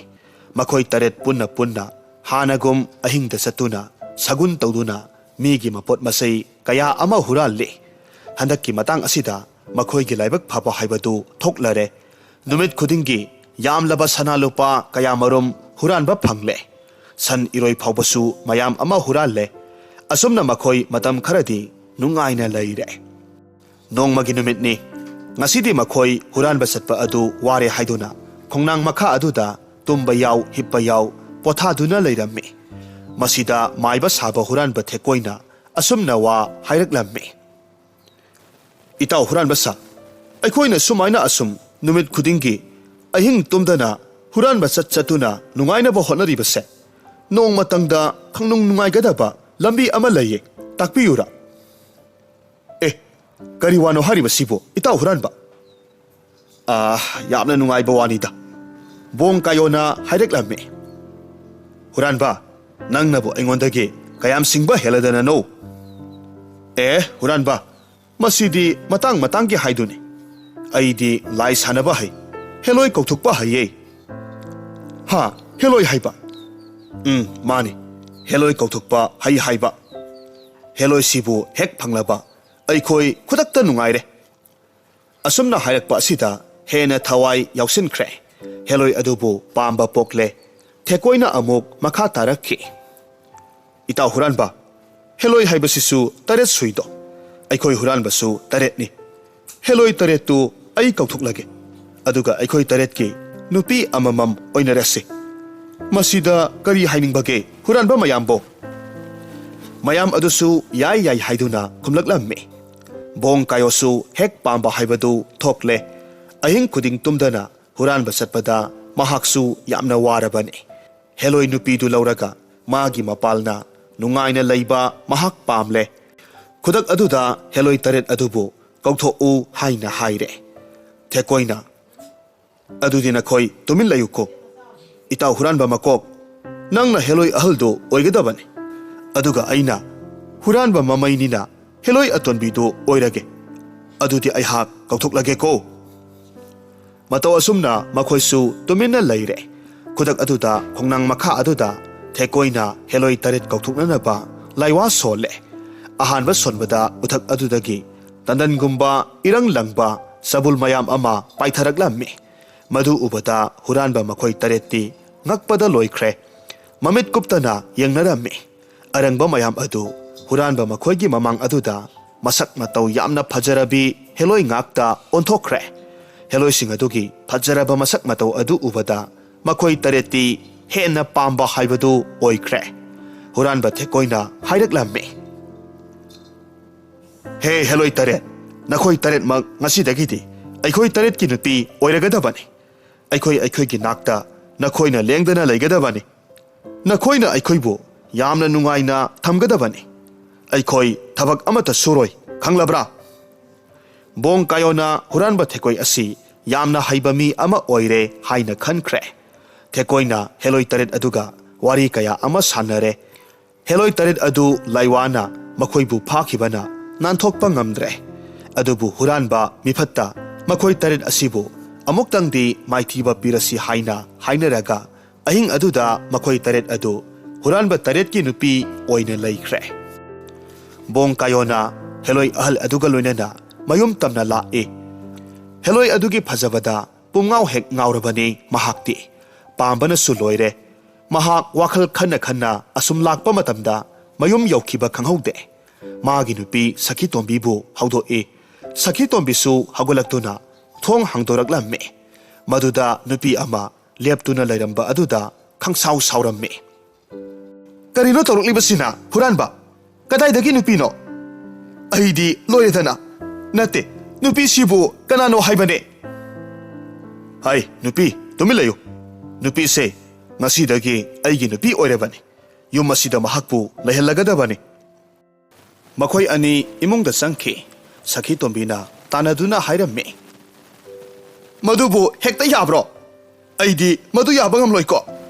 ꯃꯈꯣꯏ ꯇꯔꯦꯠ ꯄꯨꯟꯅ ꯄꯨꯟꯅ ꯍꯥꯟꯅꯒꯨꯝ ꯑꯍꯤꯡꯗ ꯆꯠꯇꯨꯅ ꯁꯒꯨꯟ ꯇꯧꯗꯨꯅ ꯃꯤꯒꯤ ꯃꯄꯣꯠ ꯃꯆꯩ ꯀꯌꯥ ꯑꯃ ꯍꯨꯔꯥꯜꯂꯤ꯫ ꯍꯟꯗꯛꯀꯤ ꯃꯇꯥꯡ ꯑꯁꯤꯗ ꯃꯈꯣꯏꯒꯤ ꯂꯥꯏꯕꯛ ꯐꯕ ꯍꯥꯏꯕꯗꯨ ꯊꯣꯛꯂꯔꯦ꯫ ꯅꯨꯃꯤꯠ ꯈꯨꯗꯤꯡꯒꯤ ꯌꯥꯝꯂꯕ ꯁꯅꯥ ꯂꯨꯄꯥ ꯀꯌꯥꯃꯔꯨꯝ ꯍꯨꯔꯥꯟꯕ ꯐꯪꯂꯦ꯫ ꯁꯟ ꯏꯔꯣꯏ ꯐꯥꯎꯕꯁꯨ ꯃꯌꯥꯝ ꯑꯃ ꯍꯨꯔꯥꯜꯂꯦ꯫ ꯑꯁꯨꯝꯅ ꯃꯈꯣꯏ ꯃꯇꯝ ꯈꯔꯗꯤ ꯅꯨꯡꯉꯥꯏꯅ ꯂꯩꯔꯦ꯫ ꯅꯣꯡꯃꯒꯤ ꯅꯨꯃꯤꯠꯅꯤ꯫ ꯉꯁꯤꯗꯤ ꯃꯈꯣꯏ ꯍꯨꯔꯥꯟꯕ ꯆꯠꯄ ꯑꯗꯨ ꯋꯥꯔꯦ ꯍꯥꯏꯗꯨꯅ ꯈꯣꯡꯅꯥꯡ ꯃꯈꯥ ꯑꯗꯨꯗ ꯇꯨꯝꯕ ꯌꯥꯎ, ꯍꯤꯞꯄ ꯌꯥꯎ, ꯄꯣꯊꯥꯗꯨꯅ ꯂꯩꯔꯝꯃꯤ꯫ ꯃꯁꯤꯗ ꯃꯥꯏꯕ ꯁꯥꯕ ꯍꯨꯔꯥꯟꯕ ꯊꯦꯛꯀꯣꯏꯅ ꯑꯁꯨꯝꯅ ꯋꯥ ꯍꯥꯏꯔꯛꯂꯝꯃꯤ꯫ "ꯏꯇꯥꯎ ꯍꯨꯔꯥꯟꯕ ꯁꯥ, ꯑꯩꯈꯣꯏꯅ ꯁꯨꯃꯥꯏꯅ ꯑꯁꯨꯝ ꯅꯨꯃꯤꯠ ꯈꯨꯗꯤꯡꯒꯤ ꯑꯍꯤꯡ ꯇꯨꯝꯗꯅ ꯍꯨꯔꯥꯟꯕ ꯆꯠ ꯆꯠꯇꯨꯅ ꯅꯨꯡꯉꯥꯏꯅꯕ ꯍꯣꯠꯅꯔꯤꯕꯁꯦ, ꯅꯣꯡꯃꯇꯪꯗ ꯈꯪꯅꯨꯡ ꯅꯨꯡꯉꯥꯏꯒꯗꯕ ꯂꯝꯕꯤ ꯑꯃ ꯂꯩꯌꯦ, ꯇꯥꯛꯄꯤꯌꯨꯔꯥ?" "ꯑꯦ, ꯀꯔꯤ ꯋꯥꯅꯣ ꯍꯥꯏꯔꯤꯕꯁꯤꯕꯨ, ꯏꯇꯥꯎ ꯍꯨꯔꯥꯟꯕ?" "ꯑꯥ, ꯌꯥꯝꯅ ꯅꯨꯡꯉꯥꯏꯕ ꯋꯥꯅꯤꯗ꯫" ꯕꯣꯡ ꯀꯥꯌꯣꯅ ꯍꯥꯏꯔꯛꯂꯝꯃꯤ꯫ "ꯍꯨꯔꯥꯟꯕ, ꯅꯪꯅꯕꯨ ꯑꯩꯉꯣꯟꯗꯒꯤ ꯀꯌꯥꯝ ꯁꯤꯡꯕ ꯍꯦꯜꯂꯗꯅꯅꯣ?" "ꯑꯦ, ꯍꯨꯔꯥꯟꯕ, ꯃꯁꯤꯗꯤ ꯃꯇꯥꯡ ꯃꯇꯥꯡꯒꯤ ꯍꯥꯏꯗꯨꯅꯤ꯫ ꯑꯩꯗꯤ ꯂꯥꯏ ꯁꯥꯟꯅꯕ ꯍꯩ, ꯍꯦꯂꯣꯏ ꯀꯧꯊꯣꯛꯄ ꯍꯩꯌꯦ꯫" "ꯍꯥ, ꯍꯦꯂꯣꯏ ꯍꯥꯏꯕ?" "ꯎꯝ, ꯃꯥꯅꯤ, ꯍꯦꯂꯣꯏ ꯀꯧꯊꯣꯛꯄ ꯍꯩ ꯍꯥꯏꯕ꯫ ꯍꯦꯂꯣꯏꯁꯤꯕꯨ ꯍꯦꯛ ꯐꯪꯂꯕ ꯑꯩꯈꯣꯏ ꯈꯨꯗꯛꯇ ꯅꯨꯡꯉꯥꯏꯔꯦ꯫" ꯑꯁꯨꯝꯅ ꯍꯥꯏꯔꯛꯄ ꯑꯁꯤꯗ ꯍꯦꯟꯅ ꯊꯋꯥꯏ ꯌꯥꯎꯁꯤꯟꯈ꯭ꯔꯦ꯫ ꯍꯦꯂꯣꯏ ꯑꯗꯨꯕꯨ ꯄꯥꯝꯕ ꯄꯣꯛꯂꯦ꯫ ꯊꯦꯀꯣꯏꯅ ꯑꯃꯨꯛ ꯃꯈꯥ ꯇꯥꯔꯛꯈꯤ꯫ "ꯏꯇꯥꯎ ꯍꯨꯔꯥꯟꯕ, ꯍꯦꯂꯣꯏ ꯍꯥꯏꯕꯁꯤꯁꯨ ꯇꯔꯦꯠ ꯁꯨꯏꯗꯣ꯫ ꯑꯩꯈꯣꯏ ꯍꯨꯔꯥꯟꯕꯁꯨ ꯇꯔꯦꯠꯅꯤ꯫ ꯍꯦꯂꯣꯏ ꯇꯔꯦꯠꯇꯨ ꯑꯩ ꯀꯧꯊꯣꯛꯂꯒꯦ꯫ ꯑꯗꯨꯒ ꯑꯩꯈꯣꯏ ꯇꯔꯦꯠꯀꯤ ꯅꯨꯄꯤ ꯑꯃꯃꯝ ꯑꯣꯏꯅꯔꯁꯤ꯫ ꯃꯁꯤꯗ ꯀꯔꯤ ꯍꯥꯏꯅꯤꯡꯕꯒꯦ, ꯍꯨꯔꯥꯟꯕ ꯃꯌꯥꯝꯕꯣ?" ꯃꯌꯥꯝ ꯑꯗꯨꯁꯨ ꯌꯥꯏ ꯌꯥꯏ ꯍꯥꯏꯗꯨꯅ ꯈꯨꯝꯂꯛꯂꯝꯃꯤ꯫ ꯕꯣꯡ ꯀꯥꯌꯣꯁꯨ ꯍꯦꯛ ꯄꯥꯝꯕ ꯍꯥꯏꯕꯗꯨ ꯊꯣꯛꯂꯦ꯫ ꯑꯍꯤꯡ ꯈꯨꯗꯤꯡ ꯇꯨꯝꯗꯅ ꯍꯨꯔꯥꯟꯕ ꯆꯠꯄꯗ ꯃꯍꯥꯛꯁꯨ ꯌꯥꯝꯅ ꯋꯥꯔꯕꯅꯤ꯫ ꯍꯦꯂꯣꯏ ꯅꯨꯄꯤꯗꯨ ꯂꯧꯔꯒ ꯃꯥꯒꯤ ꯃꯄꯥꯜꯅ ꯅꯨꯡꯉꯥꯏꯅ ꯂꯩꯕ ꯃꯍꯥꯛ ꯄꯥꯝꯂꯦ꯫ ꯈꯨꯗꯛ ꯑꯗꯨꯗ ꯍꯦꯂꯣꯏ ꯇꯔꯦꯠ ꯑꯗꯨꯕꯨ ꯀꯧꯊꯣꯛꯎ ꯍꯥꯏꯅ ꯍꯥꯏꯔꯦ꯫ ꯊꯦꯀꯣꯏꯅ, "ꯑꯗꯨꯗꯤ ꯅꯈꯣꯏ ꯇꯨꯃꯤꯟ ꯂꯩꯌꯨꯀꯣ꯫ ꯏꯇꯥꯎ ꯍꯨꯔꯥꯟꯕ ꯃꯀꯣꯛ, ꯅꯪꯅ ꯍꯦꯂꯣꯏ ꯑꯍꯜꯗꯨ ꯑꯣꯏꯒꯗꯕꯅꯤ꯫ ꯑꯗꯨꯒ ꯑꯩꯅ ꯍꯨꯔꯥꯟꯕ ꯃꯃꯩꯅꯤꯅ ꯍꯦꯂꯣꯏ ꯑꯇꯣꯟꯕꯤꯗꯨ ꯑꯣꯏꯔꯒꯦ꯫ ꯑꯗꯨꯗꯤ ꯑꯩꯍꯥꯛ ꯀꯧꯊꯣꯛꯂꯒꯦꯀꯣ꯫" ꯃꯇꯧ ꯑꯁꯨꯝꯅ ꯃꯈꯣꯏꯁꯨ ꯇꯨꯃꯤꯟꯅ ꯂꯩꯔꯦ꯫ ꯈꯨꯗꯛ ꯑꯗꯨꯗ ꯈꯣꯡꯅꯥꯡ ꯃꯈꯥ ꯑꯗꯨꯗ ꯊꯦꯀꯣꯏꯅ ꯍꯦꯂꯣꯏ ꯇꯔꯦꯠ ꯀꯧꯊꯣꯛꯅꯅꯕ ꯂꯥꯏꯋꯥ ꯁꯣꯜꯂꯦ꯫ ꯑꯍꯥꯟꯕ ꯁꯣꯟꯕꯗ ꯎꯊꯛ ꯑꯗꯨꯗꯒꯤ ꯇꯟꯗꯟꯒꯨꯝꯕ ꯏꯔꯪ ꯂꯪꯕ ꯆꯕꯨꯜ ꯃꯌꯥꯝ ꯑꯃ ꯄꯥꯏꯊꯔꯛꯂꯝꯃꯤ꯫ ꯃꯗꯨ ꯎꯕꯗ ꯍꯨꯔꯥꯟꯕ ꯃꯈꯣꯏ ꯇꯔꯦꯠꯇꯤ ꯉꯛꯄꯗ ꯂꯣꯏꯈ꯭ꯔꯦ꯫ ꯃꯃꯤꯠ ꯀꯨꯞꯇꯅ ꯌꯦꯡꯅꯔꯝꯃꯤ꯫ ꯑꯔꯪꯕ ꯃꯌꯥꯝ ꯑꯗꯨ ꯍꯨꯔꯥꯟꯕ ꯃꯈꯣꯏꯒꯤ ꯃꯃꯥꯡ ꯑꯗꯨꯗ ꯃꯁꯛ ꯃꯇꯧ ꯌꯥꯝꯅ ꯐꯖꯔꯕꯤ ꯍꯦꯂꯣꯏ ꯉꯥꯛꯇ ꯑꯣꯟꯊꯣꯛꯈ꯭ꯔꯦ꯫ ꯍꯦꯂꯣꯏꯁꯤꯡ ꯑꯗꯨꯒꯤ ꯐꯖꯔꯕ ꯃꯁꯛ ꯃꯇꯧ ꯑꯗꯨ ꯎꯕꯗ ꯃꯈꯣꯏ ꯇꯔꯦꯠꯇꯤ ꯍꯦꯟꯅ ꯄꯥꯝꯕ ꯍꯥꯏꯕꯗꯨ ꯑꯣꯏꯈ꯭ꯔꯦ꯫ ꯍꯨꯔꯥꯟꯕ ꯊꯦꯛꯀꯣꯏꯅ ꯍꯥꯏꯔꯛꯂꯝꯃꯤ, "ꯍꯦ ꯍꯦꯂꯣꯏ ꯇꯔꯦꯠ, ꯅꯈꯣꯏ ꯇꯔꯦꯠꯃꯛ ꯉꯁꯤꯗꯒꯤꯗꯤ ꯑꯩꯈꯣꯏ ꯇꯔꯦꯠꯀꯤ ꯅꯨꯄꯤ ꯑꯣꯏꯔꯒꯗꯕꯅꯤ꯫ ꯑꯩꯈꯣꯏ ꯑꯩꯈꯣꯏꯒꯤ ꯅꯥꯛꯇ ꯅꯈꯣꯏꯅ ꯂꯦꯡꯗꯅ ꯂꯩꯒꯗꯕꯅꯤ꯫ ꯅꯈꯣꯏꯅ ꯑꯩꯈꯣꯏꯕꯨ ꯌꯥꯝꯅ ꯅꯨꯡꯉꯥꯏꯅ ꯊꯝꯒꯗꯕꯅꯤ꯫ ꯑꯩꯈꯣꯏ ꯊꯕꯛ ꯑꯃꯠꯇ ꯁꯨꯔꯣꯏ, ꯈꯪꯂꯕ꯭ꯔꯥ?" ꯕꯣꯡ ꯀꯥꯌꯣꯅ ꯍꯨꯔꯥꯟꯕ ꯊꯦꯀꯣꯏ ꯑꯁꯤ ꯌꯥꯝꯅ ꯍꯩꯕ ꯃꯤ ꯑꯃ ꯑꯣꯏꯔꯦ ꯍꯥꯏꯅ ꯈꯟꯈ꯭ꯔꯦ꯫ ꯊꯦꯀꯣꯏꯅ ꯍꯦꯂꯣꯏ ꯇꯔꯦꯠ ꯑꯗꯨꯒ ꯋꯥꯔꯤ ꯀꯌꯥ ꯑꯃ ꯁꯥꯟꯅꯔꯦ꯫ ꯍꯦꯂꯣꯏ ꯇꯔꯦꯠ ꯑꯗꯨ ꯂꯥꯏꯋꯥꯅ ꯃꯈꯣꯏꯕꯨ ꯐꯥꯈꯤꯕꯅ ꯅꯥꯟꯊꯣꯛꯄ ꯉꯝꯗ꯭ꯔꯦ꯫ ꯑꯗꯨꯕꯨ ꯍꯨꯔꯥꯟꯕ ꯃꯤꯐꯠꯇ ꯃꯈꯣꯏ ꯇꯔꯦꯠ ꯑꯁꯤꯕꯨ ꯑꯃꯨꯛꯇꯪꯗꯤ ꯃꯥꯏꯊꯤꯕ ꯄꯤꯔꯁꯤ ꯍꯥꯏꯅ ꯍꯥꯏꯅꯔꯒ, ꯑꯍꯤꯡ ꯑꯗꯨꯗ ꯃꯈꯣꯏ ꯇꯔꯦꯠ ꯑꯗꯨ ꯍꯨꯔꯥꯟꯕ ꯇꯔꯦꯠꯀꯤ ꯅꯨꯄꯤ ꯑꯣꯏꯅ ꯂꯩꯈ꯭ꯔꯦ꯫ ꯕꯣꯡ ꯀꯥꯌꯣꯅ ꯍꯦꯂꯣꯏ ꯑꯍꯜ ꯑꯗꯨꯒ ꯂꯣꯏꯅꯅ ꯃꯌꯨꯝ ꯇꯝꯅ ꯂꯥꯛꯏ꯫ ꯍꯦꯂꯣꯏ ꯑꯗꯨꯒꯤ ꯐꯖꯕꯗ ꯄꯨꯝꯉꯥꯎ ꯍꯦꯛ ꯉꯥꯎꯔꯕꯅꯤ ꯃꯍꯥꯛꯇꯤ꯫ ꯄꯥꯝꯕꯅꯁꯨ ꯂꯣꯏꯔꯦ꯫ ꯃꯍꯥꯛ ꯋꯥꯈꯜ ꯈꯟꯅ ꯈꯟꯅ ꯑꯁꯨꯝ ꯂꯥꯛꯄ ꯃꯇꯝꯗ ꯃꯌꯨꯝ ꯌꯧꯈꯤꯕ ꯈꯪꯍꯧꯗꯦ꯫ ꯃꯥꯒꯤ ꯅꯨꯄꯤ ꯁꯈꯤꯇꯣꯝꯕꯤꯕꯨ ꯍꯧꯗꯣꯛꯏ꯫ ꯁꯈꯤꯇꯣꯝꯕꯤꯁꯨ ꯍꯧꯒꯠꯂꯛꯇꯨꯅ ꯊꯣꯡ ꯍꯥꯡꯗꯣꯔꯛꯂꯝꯃꯤ꯫ ꯃꯗꯨꯗ ꯅꯨꯄꯤ ꯑꯃ ꯂꯦꯞꯇꯨꯅ ꯂꯩꯔꯝꯕ ꯑꯗꯨꯗ ꯈꯪꯁꯥꯎ ꯁꯥꯎꯔꯝꯃꯤ꯫ "ꯀꯔꯤꯅꯣ ꯇꯧꯔꯛꯂꯤꯕꯁꯤꯅ, ꯍꯨꯔꯥꯟꯕ? ꯀꯗꯥꯏꯗꯒꯤ ꯅꯨꯄꯤꯅꯣ? ꯑꯩꯗꯤ ꯂꯣꯏꯔꯦꯗꯅ꯫ ꯅꯠꯇꯦ, ꯅꯨꯄꯤꯁꯤꯕꯨ ꯀꯅꯥꯅꯣ ꯍꯥꯏꯕꯅꯦ?" "ꯍꯥꯏ, ꯅꯨꯄꯤ, ꯇꯨꯃꯤꯟ ꯂꯩꯌꯨ꯫ ꯅꯨꯄꯤꯁꯦ ꯉꯁꯤꯗꯒꯤ ꯑꯩꯒꯤ ꯅꯨꯄꯤ ꯑꯣꯏꯔꯕꯅꯤ꯫ ꯌꯨꯝ ꯑꯁꯤꯗ ꯃꯍꯥꯛꯄꯨ ꯂꯩꯍꯜꯂꯒꯗꯕꯅꯤ꯫" ꯃꯈꯣꯏ ꯑꯅꯤ ꯏꯃꯨꯡꯗ ꯆꯪꯈꯤ꯫ ꯁꯈꯤꯇꯣꯝꯕꯤꯅ ꯇꯥꯟꯅꯗꯨꯅ ꯍꯥꯏꯔꯝꯃꯤ, "ꯃꯗꯨꯕꯨ ꯍꯦꯛꯇ ꯌꯥꯕ꯭ꯔꯣ? ꯑꯩꯗꯤ ꯃꯗꯨ ꯌꯥꯕ ꯉꯝꯂꯣꯏꯀꯣ꯫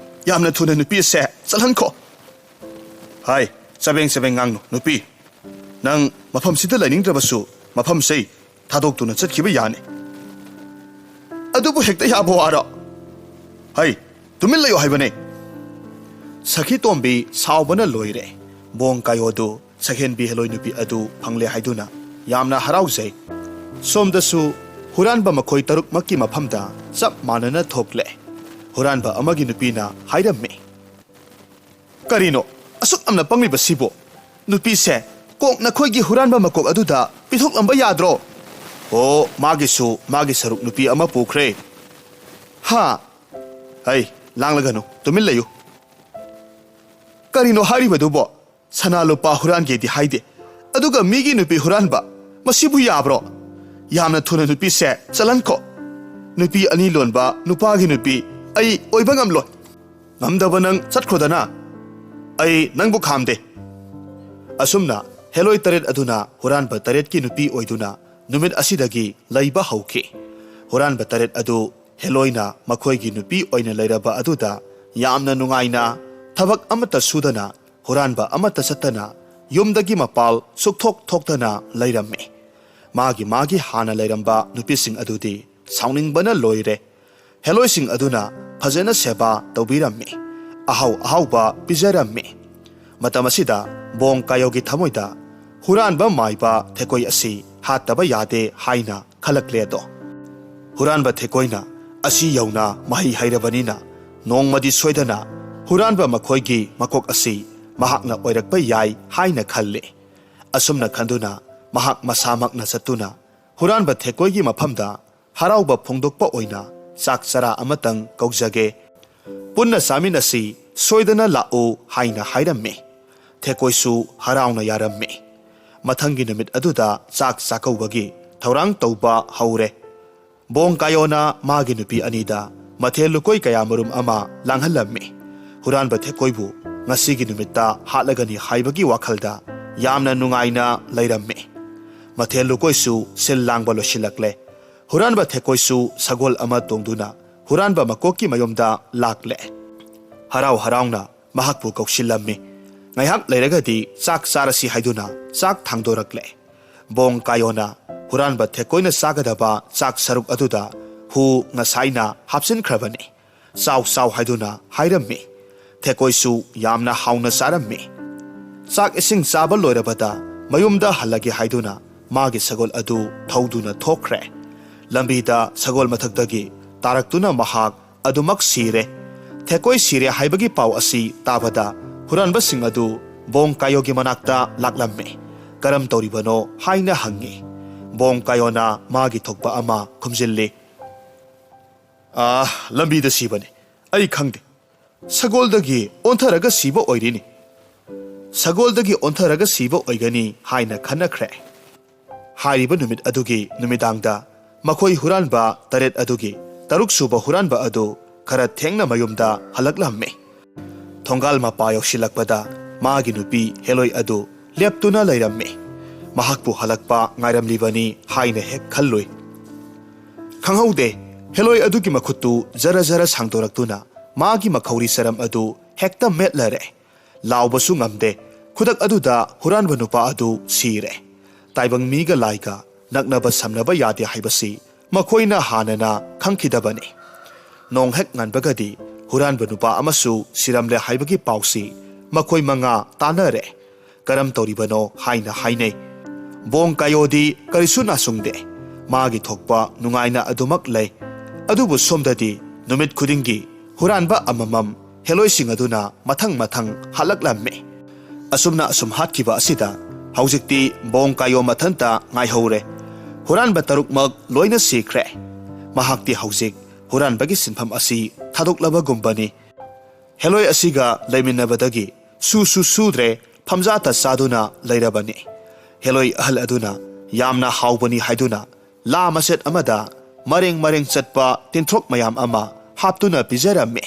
ꯌꯥꯝꯅ ꯊꯨꯅ ꯅꯨꯄꯤ ꯑꯁꯦ ꯆꯠꯍꯟꯈꯣ꯫" "ꯍꯥꯏ, ꯆꯕꯦꯡ ꯆꯕꯦꯡ ꯉꯥꯡꯅꯨ, ꯅꯨꯄꯤ꯫ ꯅꯪ ꯃꯐꯝꯁꯤꯗ ꯂꯩꯅꯤꯡꯗ꯭ꯔꯕꯁꯨ ꯃꯐꯝꯁꯦ ꯊꯥꯗꯣꯛꯇꯨꯅ ꯆꯠꯈꯤꯕ ꯌꯥꯅꯤ꯫" "ꯑꯗꯨꯕꯨ ꯍꯦꯛꯇ ꯌꯥꯕ ꯋꯥꯔꯣ? ꯍꯩ, ꯇꯨꯃꯤꯟ ꯂꯩꯌꯨ ꯍꯥꯏꯕꯅꯦ꯫" ꯁꯈꯤꯇꯣꯝꯕꯤ ꯁꯥꯎꯕꯅ ꯂꯣꯏꯔꯦ꯫ ꯕꯣꯡ ꯀꯥꯌꯣꯗꯨ ꯁꯛꯍꯦꯟꯕꯤ ꯍꯦꯂꯣꯏ ꯅꯨꯄꯤ ꯑꯗꯨ ꯐꯪꯂꯦ ꯍꯥꯏꯗꯨꯅ ꯌꯥꯝꯅ ꯍꯔꯥꯎꯖꯩ꯫ ꯁꯣꯝꯗꯁꯨ ꯍꯨꯔꯥꯟꯕ ꯃꯈꯣꯏ ꯇꯔꯨꯛꯃꯛꯀꯤ ꯃꯐꯝꯗ ꯆꯞ ꯃꯥꯟꯅꯅ ꯊꯣꯛꯂꯦ꯫ ꯍꯨꯔꯥꯟꯕ ꯑꯃꯒꯤ ꯅꯨꯄꯤꯅ ꯍꯥꯏꯔꯝꯃꯤ, "ꯀꯔꯤꯅꯣ ꯑꯁꯨꯛ ꯌꯥꯝꯅ ꯄꯪꯂꯤꯕꯁꯤꯕꯨ? ꯅꯨꯄꯤꯁꯦ ꯀꯣꯛ ꯅꯈꯣꯏꯒꯤ ꯍꯨꯔꯥꯟꯕ ꯃꯀꯣꯛ ꯑꯗꯨꯗ ꯄꯤꯊꯣꯛꯂꯝꯕ ꯌꯥꯗ꯭ꯔꯣ?" "ꯑꯣ, ꯃꯥꯒꯤꯁꯨ ꯃꯥꯒꯤ ꯁꯔꯨꯛ ꯅꯨꯄꯤ ꯑꯃ ꯄꯨꯈ꯭ꯔꯦ꯫" "ꯍꯥ?" "ꯍꯩ, ꯂꯥꯡꯂꯒꯅꯨ, ꯇꯨꯃꯤꯟ ꯂꯩꯌꯨ꯫ ꯀꯔꯤꯅꯣ ꯍꯥꯏꯔꯤꯕꯗꯨꯕꯣ? ꯁꯅꯥ ꯂꯨꯄꯥ ꯍꯨꯔꯥꯟꯒꯦꯗꯤ ꯍꯥꯏꯗꯦ, ꯑꯗꯨꯒ ꯃꯤꯒꯤ ꯅꯨꯄꯤ ꯍꯨꯔꯥꯟꯕ, ꯃꯁꯤꯕꯨ ꯌꯥꯕ꯭ꯔꯣ? ꯌꯥꯝꯅ ꯊꯨꯅ ꯅꯨꯄꯤꯁꯦ ꯆꯠꯍꯟꯈꯣ꯫ ꯅꯨꯄꯤ ꯑꯅꯤ ꯂꯣꯟꯕ ꯅꯨꯄꯥꯒꯤ ꯅꯨꯄꯤ ꯑꯩ ꯑꯣꯏꯕ ꯉꯝꯂꯣꯏ꯫ ꯉꯝꯗꯕ ꯅꯪ ꯆꯠꯈ꯭ꯔꯣꯗꯅ, ꯑꯩ ꯅꯪꯕꯨ ꯈꯥꯝꯗꯦ꯫ ꯑꯁꯨꯝꯅ ꯍꯦꯂꯣꯏ ꯇꯔꯦꯠ ꯑꯗꯨꯅ ꯍꯨꯔꯥꯟꯕ ꯇꯔꯦꯠꯀꯤ ꯅꯨꯄꯤ ꯑꯣꯏꯗꯨꯅ ꯅꯨꯃꯤꯠ ꯑꯁꯤꯗꯒꯤ ꯂꯩꯕ ꯍꯧꯈꯤ꯫ ꯍꯨꯔꯥꯟꯕ ꯇꯔꯦꯠ ꯑꯗꯨ ꯍꯦꯂꯣꯏꯅ ꯃꯈꯣꯏꯒꯤ ꯅꯨꯄꯤ ꯑꯣꯏꯅ ꯂꯩꯔꯕ ꯑꯗꯨꯗ ꯌꯥꯝꯅ ꯅꯨꯡꯉꯥꯏꯅ, ꯊꯕꯛ ꯑꯃꯠꯇ ꯁꯨꯗꯅ, ꯍꯨꯔꯥꯟꯕ ꯑꯃꯠꯇ ꯆꯠꯇꯅ, ꯌꯨꯝꯗꯒꯤ ꯃꯄꯥꯜ ꯁꯨꯛꯊꯣꯛ ꯊꯣꯛꯇꯅ ꯂꯩꯔꯝꯃꯤ꯫ ꯃꯥꯒꯤ ꯃꯥꯒꯤ ꯍꯥꯟꯅ ꯂꯩꯔꯝꯕ ꯅꯨꯄꯤꯁꯤꯡ ꯑꯗꯨꯗꯤ ꯁꯥꯎꯅꯤꯡꯕꯅ ꯂꯣꯏꯔꯦ꯫ ꯍꯦꯂꯣꯏꯁꯤꯡ ꯑꯗꯨꯅ ꯐꯖꯅ ꯁꯦꯕꯥ ꯇꯧꯕꯤꯔꯝꯃꯤ, ꯑꯍꯥꯎ ꯑꯍꯥꯎꯕ ꯄꯤꯖꯔꯝꯃꯤ꯫ ꯃꯇꯝ ꯑꯁꯤꯗ ꯕꯣꯡ ꯀꯥꯌꯣꯒꯤ ꯊꯃꯣꯏꯗ ꯍꯨꯔꯥꯟꯕ ꯃꯥꯏꯕ ꯊꯦꯀꯣꯏ ꯑꯁꯤ ꯍꯥꯠꯇꯕ ꯌꯥꯗꯦ ꯍꯥꯏꯅ ꯈꯜꯂꯛꯂꯦ ꯑꯗꯣ꯫ ꯍꯨꯔꯥꯟꯕ ꯊꯦꯀꯣꯏꯅ ꯑꯁꯤ ꯌꯧꯅ ꯃꯍꯩ ꯍꯩꯔꯕꯅꯤꯅ ꯅꯣꯡꯃꯗꯤ ꯁꯣꯏꯗꯅ ꯍꯨꯔꯥꯟꯕ ꯃꯈꯣꯏꯒꯤ ꯃꯀꯣꯛ ꯑꯁꯤ ꯃꯍꯥꯛꯅ ꯑꯣꯏꯔꯛꯄ ꯌꯥꯏ ꯍꯥꯏꯅ ꯈꯜꯂꯤ꯫ ꯑꯁꯨꯝꯅ ꯈꯟꯗꯨꯅ ꯃꯍꯥꯛ ꯃꯁꯥꯃꯛꯅ ꯆꯠꯇꯨꯅ ꯍꯨꯔꯥꯟꯕ ꯊꯦꯀꯣꯏꯒꯤ ꯃꯐꯝꯗ ꯍꯔꯥꯎꯕ ꯐꯣꯡꯗꯣꯛꯄ ꯑꯣꯏꯅ ꯆꯥꯛ ꯆꯔꯥ ꯑꯃꯇꯪ ꯀꯧꯖꯒꯦ, ꯄꯨꯟꯅ ꯆꯥꯃꯤꯟꯅꯁꯤ, ꯁꯣꯏꯗꯅ ꯂꯥꯛꯎ ꯍꯥꯏꯅ ꯍꯥꯏꯔꯝꯃꯤ꯫ ꯊꯦꯀꯣꯏꯁꯨ ꯍꯔꯥꯎꯅ ꯌꯥꯔꯝꯃꯤ꯫ ꯃꯊꯪꯒꯤ ꯅꯨꯃꯤꯠ ꯑꯗꯨꯗ ꯆꯥꯛ ꯆꯥꯀꯧꯕꯒꯤ ꯊꯧꯔꯥꯡ ꯇꯧꯕ ꯍꯧꯔꯦ꯫ ꯕꯣꯡ ꯀꯥꯌꯣꯅ ꯃꯥꯒꯤ ꯅꯨꯄꯤ ꯑꯅꯤꯗ ꯃꯊꯦꯜ ꯂꯨꯀꯣꯏ ꯀꯌꯥ ꯃꯔꯨꯝ ꯑꯃ ꯂꯥꯡꯍꯜꯂꯝꯃꯤ꯫ ꯍꯨꯔꯥꯟꯕ ꯊꯦꯀꯣꯏꯕꯨ ꯉꯁꯤꯒꯤ ꯅꯨꯃꯤꯠꯇ ꯍꯥꯠꯂꯒꯅꯤ ꯍꯥꯏꯕꯒꯤ ꯋꯥꯈꯜꯗ ꯌꯥꯝꯅ ꯅꯨꯡꯉꯥꯏꯅ ꯂꯩꯔꯝꯃꯤ꯫ ꯃꯊꯦꯜ ꯂꯨꯀꯣꯏꯁꯨ ꯁꯤꯜ ꯂꯥꯡꯕ ꯂꯣꯏꯁꯤꯜꯂꯛꯂꯦ꯫ ꯍꯨꯔꯥꯟꯕ ꯊꯦꯀꯣꯏꯁꯨ ꯁꯒꯣꯜ ꯑꯃ ꯇꯣꯡꯗꯨꯅ ꯍꯨꯔꯥꯟꯕ ꯃꯀꯣꯛꯀꯤ ꯃꯌꯨꯝꯗ ꯂꯥꯛꯂꯦ꯫ ꯍꯔꯥꯎ ꯍꯔꯥꯎꯅ ꯃꯍꯥꯛꯄꯨ ꯀꯧꯁꯤꯜꯂꯝꯃꯤ꯫ ꯉꯥꯏꯍꯥꯛ ꯂꯩꯔꯒꯗꯤ ꯆꯥꯛ ꯆꯥꯔꯁꯤ ꯍꯥꯏꯗꯨꯅ ꯆꯥꯛ ꯊꯥꯡꯗꯣꯔꯛꯂꯦ꯫ ꯕꯣꯡ ꯀꯥꯌꯣꯅ ꯍꯨꯔꯥꯟꯕ ꯊꯦꯀꯣꯏꯅ ꯆꯥꯒꯗꯕ ꯆꯥꯛ ꯁꯔꯨꯛ ꯑꯗꯨꯗ ꯍꯨ ꯉꯁꯥꯏꯅ ꯍꯥꯞꯆꯤꯟꯈ꯭ꯔꯕꯅꯤ꯫ "ꯆꯥꯎ, ꯆꯥꯎ" ꯍꯥꯏꯗꯨꯅ ꯍꯥꯏꯔꯝꯃꯤ꯫ ꯊꯦꯀꯣꯏꯁꯨ ꯌꯥꯝꯅ ꯍꯥꯎꯅ ꯆꯥꯔꯝꯃꯤ꯫ ꯆꯥꯛ ꯏꯁꯤꯡ ꯆꯥꯕ ꯂꯣꯏꯔꯕꯗ ꯃꯌꯨꯝꯗ ꯍꯜꯂꯒꯦ ꯍꯥꯏꯗꯨꯅ ꯃꯥꯒꯤ ꯁꯒꯣꯜ ꯑꯗꯨ ꯊꯧꯗꯨꯅ ꯊꯣꯛꯈ꯭ꯔꯦ꯫ ꯂꯝꯕꯤꯗ ꯁꯒꯣꯜ ꯃꯊꯛꯇꯒꯤ ꯇꯥꯔꯛꯇꯨꯅ ꯃꯍꯥꯛ ꯑꯗꯨꯃꯛ ꯁꯤꯔꯦ꯫ ꯊꯦꯀꯣꯏ ꯁꯤꯔꯦ ꯍꯥꯏꯕꯒꯤ ꯄꯥꯎ ꯑꯁꯤ ꯇꯥꯕꯗ ꯍꯨꯔꯥꯟꯕꯁꯤꯡ ꯑꯗꯨ ꯕꯣꯡ ꯀꯥꯌꯣꯒꯤ ꯃꯅꯥꯛꯇ ꯂꯥꯛꯂꯝꯃꯤ꯫ "ꯀꯔꯝ ꯇꯧꯔꯤꯕꯅꯣ?" ꯍꯥꯏꯅ ꯍꯪꯉꯤ꯫ ꯕꯣꯡ ꯀꯥꯌꯣꯅ ꯃꯥꯒꯤ ꯊꯣꯛꯄ ꯑꯃ ꯈꯨꯝꯖꯤꯜꯂꯤ꯫ "ꯑꯥ, ꯂꯝꯕꯤꯗ ꯁꯤꯕꯅꯤ꯫ "ꯑꯩ ꯈꯪꯗꯦ꯫ ꯁꯒꯣꯜꯗꯒꯤ ꯑꯣꯟꯊꯔꯒ ꯁꯤꯕ ꯑꯣꯏꯔꯤꯅꯤ꯫ ꯁꯒꯣꯜꯗꯒꯤ ꯑꯣꯟꯊꯔꯒ ꯁꯤꯕ ꯑꯣꯏꯒꯅꯤ ꯍꯥꯏꯅ ꯈꯟꯅꯈ꯭ꯔꯦ"꯫ ꯍꯥꯏꯔꯤꯕ ꯅꯨꯃꯤꯠ ꯑꯗꯨꯒꯤ ꯅꯨꯃꯤꯗꯥꯡꯗ ꯃꯈꯣꯏ ꯍꯨꯔꯥꯟꯕ ꯇꯔꯦꯠ ꯑꯗꯨꯒꯤ ꯇꯔꯨꯛ ꯁꯨꯕ ꯍꯨꯔꯥꯟꯕ ꯑꯗꯨ ꯈꯔ ꯊꯦꯡꯅ ꯃꯌꯨꯝꯗ ꯍꯜꯂꯛꯂꯝꯃꯤ꯫ ꯊꯣꯡꯒꯥꯜ ꯃꯄꯥ ꯌꯧꯁꯤꯜꯂꯛꯄꯗ ꯃꯥꯒꯤ ꯅꯨꯄꯤ ꯍꯦꯂꯣꯏ ꯑꯗꯨ ꯂꯦꯞꯇꯨꯅ ꯂꯩꯔꯝꯃꯤ꯫ ꯃꯍꯥꯛꯄꯨ ꯍꯜꯂꯛꯄ ꯉꯥꯏꯔꯝꯂꯤꯕꯅꯤ ꯍꯥꯏꯅ ꯍꯦꯛ ꯈꯜꯂꯨꯏ꯫ ꯈꯪꯍꯧꯗꯦ, ꯍꯦꯂꯣꯏ ꯑꯗꯨꯒꯤ ꯃꯈꯨꯠꯇꯨ ꯖꯔ ꯖꯔ ꯁꯥꯡꯗꯣꯔꯛꯇꯨꯅ ꯃꯥꯒꯤ ꯃꯈꯧꯔꯤ ꯆꯔꯝ ꯑꯗꯨ ꯍꯦꯛꯇ ꯃꯦꯠꯂꯔꯦ꯫ ꯂꯥꯎꯕꯁꯨ ꯉꯝꯗꯦ꯫ ꯈꯨꯗꯛ ꯑꯗꯨꯗ ꯍꯨꯔꯥꯟꯕ ꯅꯨꯄꯥ ꯑꯗꯨ ꯁꯤꯔꯦ꯫ ꯇꯥꯏꯕꯪ ꯃꯤꯒ ꯂꯥꯏꯒ ꯅꯛꯅꯕ ꯁꯝꯅꯕ ꯌꯥꯗꯦ ꯍꯥꯏꯕꯁꯤ ꯃꯈꯣꯏꯅ ꯍꯥꯟꯅꯅ ꯈꯪꯈꯤꯗꯕꯅꯤ꯫ ꯅꯣꯡ ꯍꯦꯛ ꯉꯟꯕꯒꯗꯤ ꯍꯨꯔꯥꯟꯕ ꯅꯨꯄꯥ ꯑꯃꯁꯨ ꯁꯤꯔꯝꯂꯦ ꯍꯥꯏꯕꯒꯤ ꯄꯥꯎꯁꯤ ꯃꯈꯣꯏ ꯃꯉꯥ ꯇꯥꯟꯅꯔꯦ꯫ ꯀꯔꯝ ꯇꯧꯔꯤꯕꯅꯣ ꯍꯥꯏꯅ ꯍꯥꯏꯅꯩ꯫ ꯕꯣꯡ ꯀꯥꯌꯣꯗꯤ ꯀꯔꯤꯁꯨ ꯅꯥꯁꯨꯡꯗꯦ꯫ ꯃꯥꯒꯤ ꯊꯣꯛꯄ ꯅꯨꯡꯉꯥꯏꯅ ꯑꯗꯨꯃꯛ ꯂꯩ꯫ ꯑꯗꯨꯕꯨ ꯁꯣꯝꯗꯗꯤ ꯅꯨꯃꯤꯠ ꯈꯨꯗꯤꯡꯒꯤ ꯍꯨꯔꯥꯟꯕ ꯑꯃꯃꯝ ꯍꯦꯂꯣꯏꯁꯤꯡ ꯑꯗꯨꯅ ꯃꯊꯪ ꯃꯊꯪ ꯍꯥꯠꯂꯛꯂꯝꯃꯤ꯫ ꯑꯁꯨꯝꯅ ꯑꯁꯨꯝ ꯍꯥꯠꯈꯤꯕ ꯑꯁꯤꯗ ꯍꯧꯖꯤꯛꯇꯤ ꯕꯣꯡ ꯀꯥꯌꯣ ꯃꯊꯟꯇ ꯉꯥꯏꯍꯧꯔꯦ꯫ ꯍꯨꯔꯥꯟꯕ ꯇꯔꯨꯛꯃꯛ ꯂꯣꯏꯅ ꯁꯤꯈ꯭ꯔꯦ꯫ ꯃꯍꯥꯛꯇꯤ ꯍꯧꯖꯤꯛ ꯍꯨꯔꯥꯟꯕꯒꯤ ꯁꯤꯟꯐꯝ ꯑꯁꯤ ꯊꯥꯗꯣꯛꯂꯕꯒꯨꯝꯕꯅꯤ꯫ ꯍꯦꯂꯣꯏ ꯑꯁꯤꯒ ꯂꯩꯃꯤꯟꯅꯕꯗꯒꯤ ꯁꯨꯁꯨ ꯁꯨꯗ꯭ꯔꯦ, ꯐꯝꯖꯥꯇ ꯆꯥꯗꯨꯅ ꯂꯩꯔꯕꯅꯤ꯫ ꯍꯦꯂꯣꯏ ꯑꯍꯜ ꯑꯗꯨꯅ ꯌꯥꯝꯅ ꯍꯥꯎꯕꯅꯤ ꯍꯥꯏꯗꯨꯅ ꯂꯥ ꯃꯆꯦꯠ ꯑꯃꯗ ꯃꯔꯦꯡ ꯃꯔꯦꯡ ꯆꯠꯄ ꯇꯤꯟꯊ꯭ꯔꯣꯛ ꯃꯌꯥꯝ ꯑꯃ ꯍꯥꯞꯇꯨꯅ ꯄꯤꯖꯔꯝꯃꯤ꯫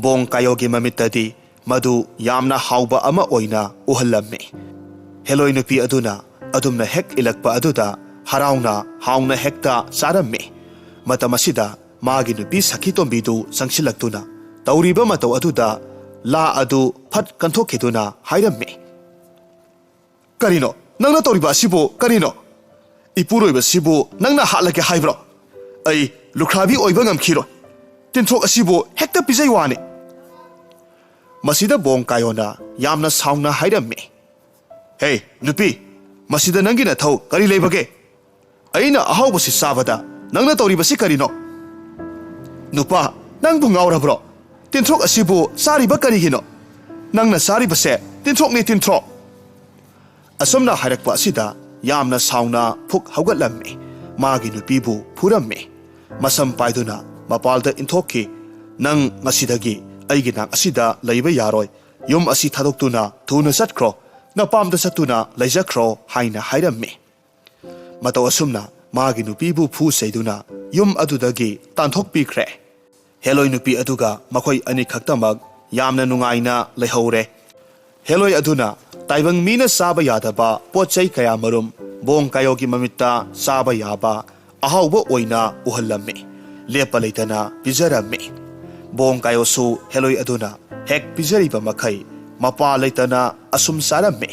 ꯕꯣꯡ ꯀꯥꯌꯣꯒꯤ ꯃꯃꯤꯠꯇꯗꯤ ꯃꯗꯨ ꯌꯥꯝꯅ ꯍꯥꯎꯕ ꯑꯃ ꯑꯣꯏꯅ ꯎꯍꯜꯂꯝꯃꯤ꯫ ꯍꯦꯂꯣꯏ ꯅꯨꯄꯤ ꯑꯗꯨꯅ ꯑꯗꯨꯝꯅ ꯍꯦꯛ ꯏꯜꯂꯛꯄ ꯑꯗꯨꯗ ꯍꯔꯥꯎꯅ ꯍꯥꯎꯅ ꯍꯦꯛꯇ ꯆꯥꯔꯝꯃꯤ꯫ ꯃꯇꯝ ꯑꯁꯤꯗ ꯃꯥꯒꯤ ꯅꯨꯄꯤ ꯁꯈꯤ ꯇꯣꯝꯕꯤꯗꯨ ꯆꯪꯁꯤꯜꯂꯛꯇꯨꯅ ꯇꯧꯔꯤꯕ ꯃꯇꯧ ꯑꯗꯨꯗ ꯂꯥ ꯑꯗꯨ ꯐꯠ ꯀꯟꯊꯣꯛꯈꯤꯗꯨꯅ ꯍꯥꯏꯔꯝꯃꯤ, "ꯀꯔꯤꯅꯣ? ꯅꯪꯅ ꯇꯧꯔꯤꯕ ꯑꯁꯤꯕꯨ ꯀꯔꯤꯅꯣ? ꯏꯄꯨꯔꯣꯏꯕꯁꯤꯕꯨ ꯅꯪꯅ ꯍꯥꯠꯂꯒꯦ ꯍꯥꯏꯕ꯭ꯔꯣ? ꯑꯩ ꯂꯨꯈ꯭ꯔꯥꯕꯤ ꯑꯣꯏꯕ ꯉꯝꯈꯤꯔꯣꯏ꯫ ꯇꯤꯟꯊ꯭ꯔꯣꯛ ꯑꯁꯤꯕꯨ ꯍꯦꯛꯇ ꯄꯤꯖꯩ ꯋꯥꯅꯤ"꯫ ꯃꯁꯤꯗ ꯕꯣꯡ ꯀꯥꯌꯣꯅ ꯌꯥꯝꯅ ꯁꯥꯎꯅ ꯍꯥꯏꯔꯝꯃꯤ, "ꯍꯦ, ꯅꯨꯄꯤ, ꯃꯁꯤꯗ ꯅꯪꯒꯤ ꯅꯊꯧ ꯀꯔꯤ ꯂꯩꯕꯒꯦ? ꯑꯩꯅ ꯑꯍꯥꯎꯕꯁꯤ ꯆꯥꯕꯗ ꯅꯪꯅ ꯇꯧꯔꯤꯕꯁꯤ ꯀꯔꯤꯅꯣ? ꯅꯨꯄꯥ, ꯅꯪꯕꯨ ꯉꯥꯎꯔꯕ꯭ꯔꯣ? ꯇꯤꯟꯊ꯭ꯔꯣꯛ ꯑꯁꯤꯕꯨ ꯆꯥꯔꯤꯕ ꯀꯔꯤꯒꯤꯅꯣ? ꯅꯪꯅ ꯆꯥꯔꯤꯕꯁꯦ ꯇꯤꯟꯊ꯭ꯔꯣꯛꯅꯤ, ꯇꯤꯟꯊ꯭ꯔꯣꯛ"꯫ ꯑꯁꯨꯝꯅ ꯍꯥꯏꯔꯛꯄ ꯑꯁꯤꯗ ꯌꯥꯝꯅ ꯁꯥꯎꯅ ꯐꯨꯛ ꯍꯧꯒꯠꯂꯝꯃꯤ꯫ ꯃꯥꯒꯤ ꯅꯨꯄꯤꯕꯨ ꯐꯨꯔꯝꯃꯤ꯫ ꯃꯁꯝ ꯄꯥꯏꯗꯨꯅ ꯃꯄꯥꯜꯗ ꯏꯟꯊꯣꯛꯈꯤ꯫ "ꯅꯪ ꯉꯁꯤꯗꯒꯤ ꯑꯩꯒꯤ ꯅꯥꯛ ꯑꯁꯤꯗ ꯂꯩꯕ ꯌꯥꯔꯣꯏ꯫ ꯌꯨꯝ ꯑꯁꯤ ꯊꯥꯗꯣꯛꯇꯨꯅ ꯊꯨꯅ ꯆꯠꯈ꯭ꯔꯣ꯫ ꯅꯄꯥꯝꯗ ꯆꯠꯇꯨꯅ ꯂꯩꯖꯈ꯭ꯔꯣ" ꯍꯥꯏꯅ ꯍꯥꯏꯔꯝꯃꯤ꯫ ꯃꯇꯧ ꯑꯁꯨꯝꯅ ꯃꯥꯒꯤ ꯅꯨꯄꯤꯕꯨ ꯐꯨ ꯆꯩꯗꯨꯅ ꯌꯨꯝ ꯑꯗꯨꯗꯒꯤ ꯇꯥꯟꯊꯣꯛꯄꯤꯈ꯭ꯔꯦ꯫ ꯍꯦꯂꯣꯏ ꯅꯨꯄꯤ ꯑꯗꯨꯒ ꯃꯈꯣꯏ ꯑꯅꯤꯈꯛꯇꯃꯛ ꯌꯥꯝꯅ ꯅꯨꯡꯉꯥꯏꯅ ꯂꯩꯍꯧꯔꯦ꯫ ꯍꯦꯂꯣꯏ ꯑꯗꯨꯅ ꯇꯥꯏꯕꯪ ꯃꯤꯅ ꯆꯥꯕ ꯌꯥꯗꯕ ꯄꯣꯠ ꯆꯩ ꯀꯌꯥꯃꯔꯨꯝ ꯕꯣꯡ ꯀꯥꯌꯣꯒꯤ ꯃꯃꯤꯠꯇ ꯆꯥꯕ ꯌꯥꯕ ꯑꯍꯥꯎꯕ ꯑꯣꯏꯅ ꯎꯍꯜꯂꯝꯃꯤ꯫ ꯂꯦꯞꯄ ꯂꯩꯇꯅ ꯄꯤꯖꯔꯝꯃꯤ꯫ ꯕꯣꯡ ꯀꯥꯌꯣꯁꯨ ꯍꯦꯂꯣꯏ ꯑꯗꯨꯅ ꯍꯦꯛ ꯄꯤꯖꯔꯤꯕ ꯃꯈꯩ ꯃꯄꯥ ꯂꯩꯇꯅ ꯑꯁꯨꯝ ꯆꯥꯔꯝꯃꯤ꯫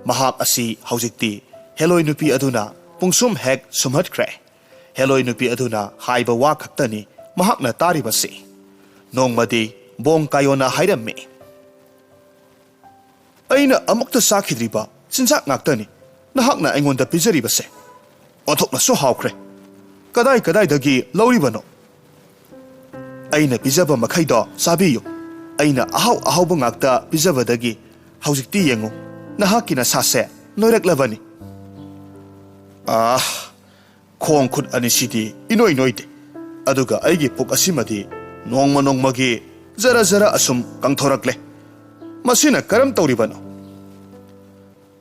ꯃꯍꯥꯛ ꯑꯁꯤ ꯍꯧꯖꯤꯛꯇꯤ ꯍꯦꯂꯣꯏ ꯅꯨꯄꯤ ꯑꯗꯨꯅ ꯄꯨꯡꯁꯨꯝ ꯍꯦꯛ ꯁꯨꯝꯍꯠꯈ꯭ꯔꯦ꯫ ꯍꯦꯂꯣꯏ ꯅꯨꯄꯤ ꯑꯗꯨꯅ ꯍꯥꯏꯕ ꯋꯥ ꯈꯛꯇꯅꯤ ꯃꯍꯥꯛꯅ ꯇꯥꯔꯤꯕꯁꯤ꯫ ꯅꯣꯡꯃꯗꯤ ꯕꯣꯡ ꯀꯥꯌꯣꯅ ꯍꯥꯏꯔꯝꯃꯤ, "ꯑꯩꯅ ꯑꯃꯨꯛꯇ ꯆꯥꯈꯤꯗ꯭ꯔꯤꯕ ꯆꯤꯟꯖꯥꯛ ꯉꯥꯛꯇꯅꯤ ꯅꯍꯥꯛꯅ ꯑꯩꯉꯣꯟꯗ ꯄꯤꯖꯔꯤꯕꯁꯦ꯫ ꯑꯣꯟꯊꯣꯛꯅꯁꯨ ꯍꯥꯎꯈ꯭ꯔꯦ꯫ ꯀꯗꯥꯏ ꯀꯗꯥꯏꯗꯒꯤ ꯂꯧꯔꯤꯕꯅꯣ? ꯑꯩꯅ ꯄꯤꯖꯕ ꯃꯈꯩꯗꯣ ꯆꯥꯕꯤꯌꯨ꯫ ꯑꯩꯅ ꯑꯍꯥꯎ ꯑꯍꯥꯎꯕ ꯉꯥꯛꯇ ꯄꯤꯖꯕꯗꯒꯤ ꯍꯧꯖꯤꯛꯇꯤ ꯌꯦꯡꯉꯨ, ꯅꯍꯥꯛꯀꯤ ꯅꯁꯥꯁꯦ ꯅꯣꯏꯔꯛꯂꯕꯅꯤ꯫" ꯑꯥ, ꯈꯣꯡ ꯈꯨꯠ ꯑꯅꯤꯁꯤꯗꯤ ꯏꯅꯣꯏ ꯅꯣꯏꯗꯦ꯫ ꯑꯗꯨꯒ ꯑꯩꯒꯤ ꯄꯨꯛ ꯑꯁꯤꯃꯗꯤ ꯅꯣꯡꯃ ꯅꯣꯡꯃꯒꯤ ꯖꯔ ꯖꯔ ꯑꯁꯨꯝ ꯀꯪꯊꯣꯔꯛꯂꯦ꯫ ꯃꯁꯤꯅ ꯀꯔꯝ ꯇꯧꯔꯤꯕꯅꯣ?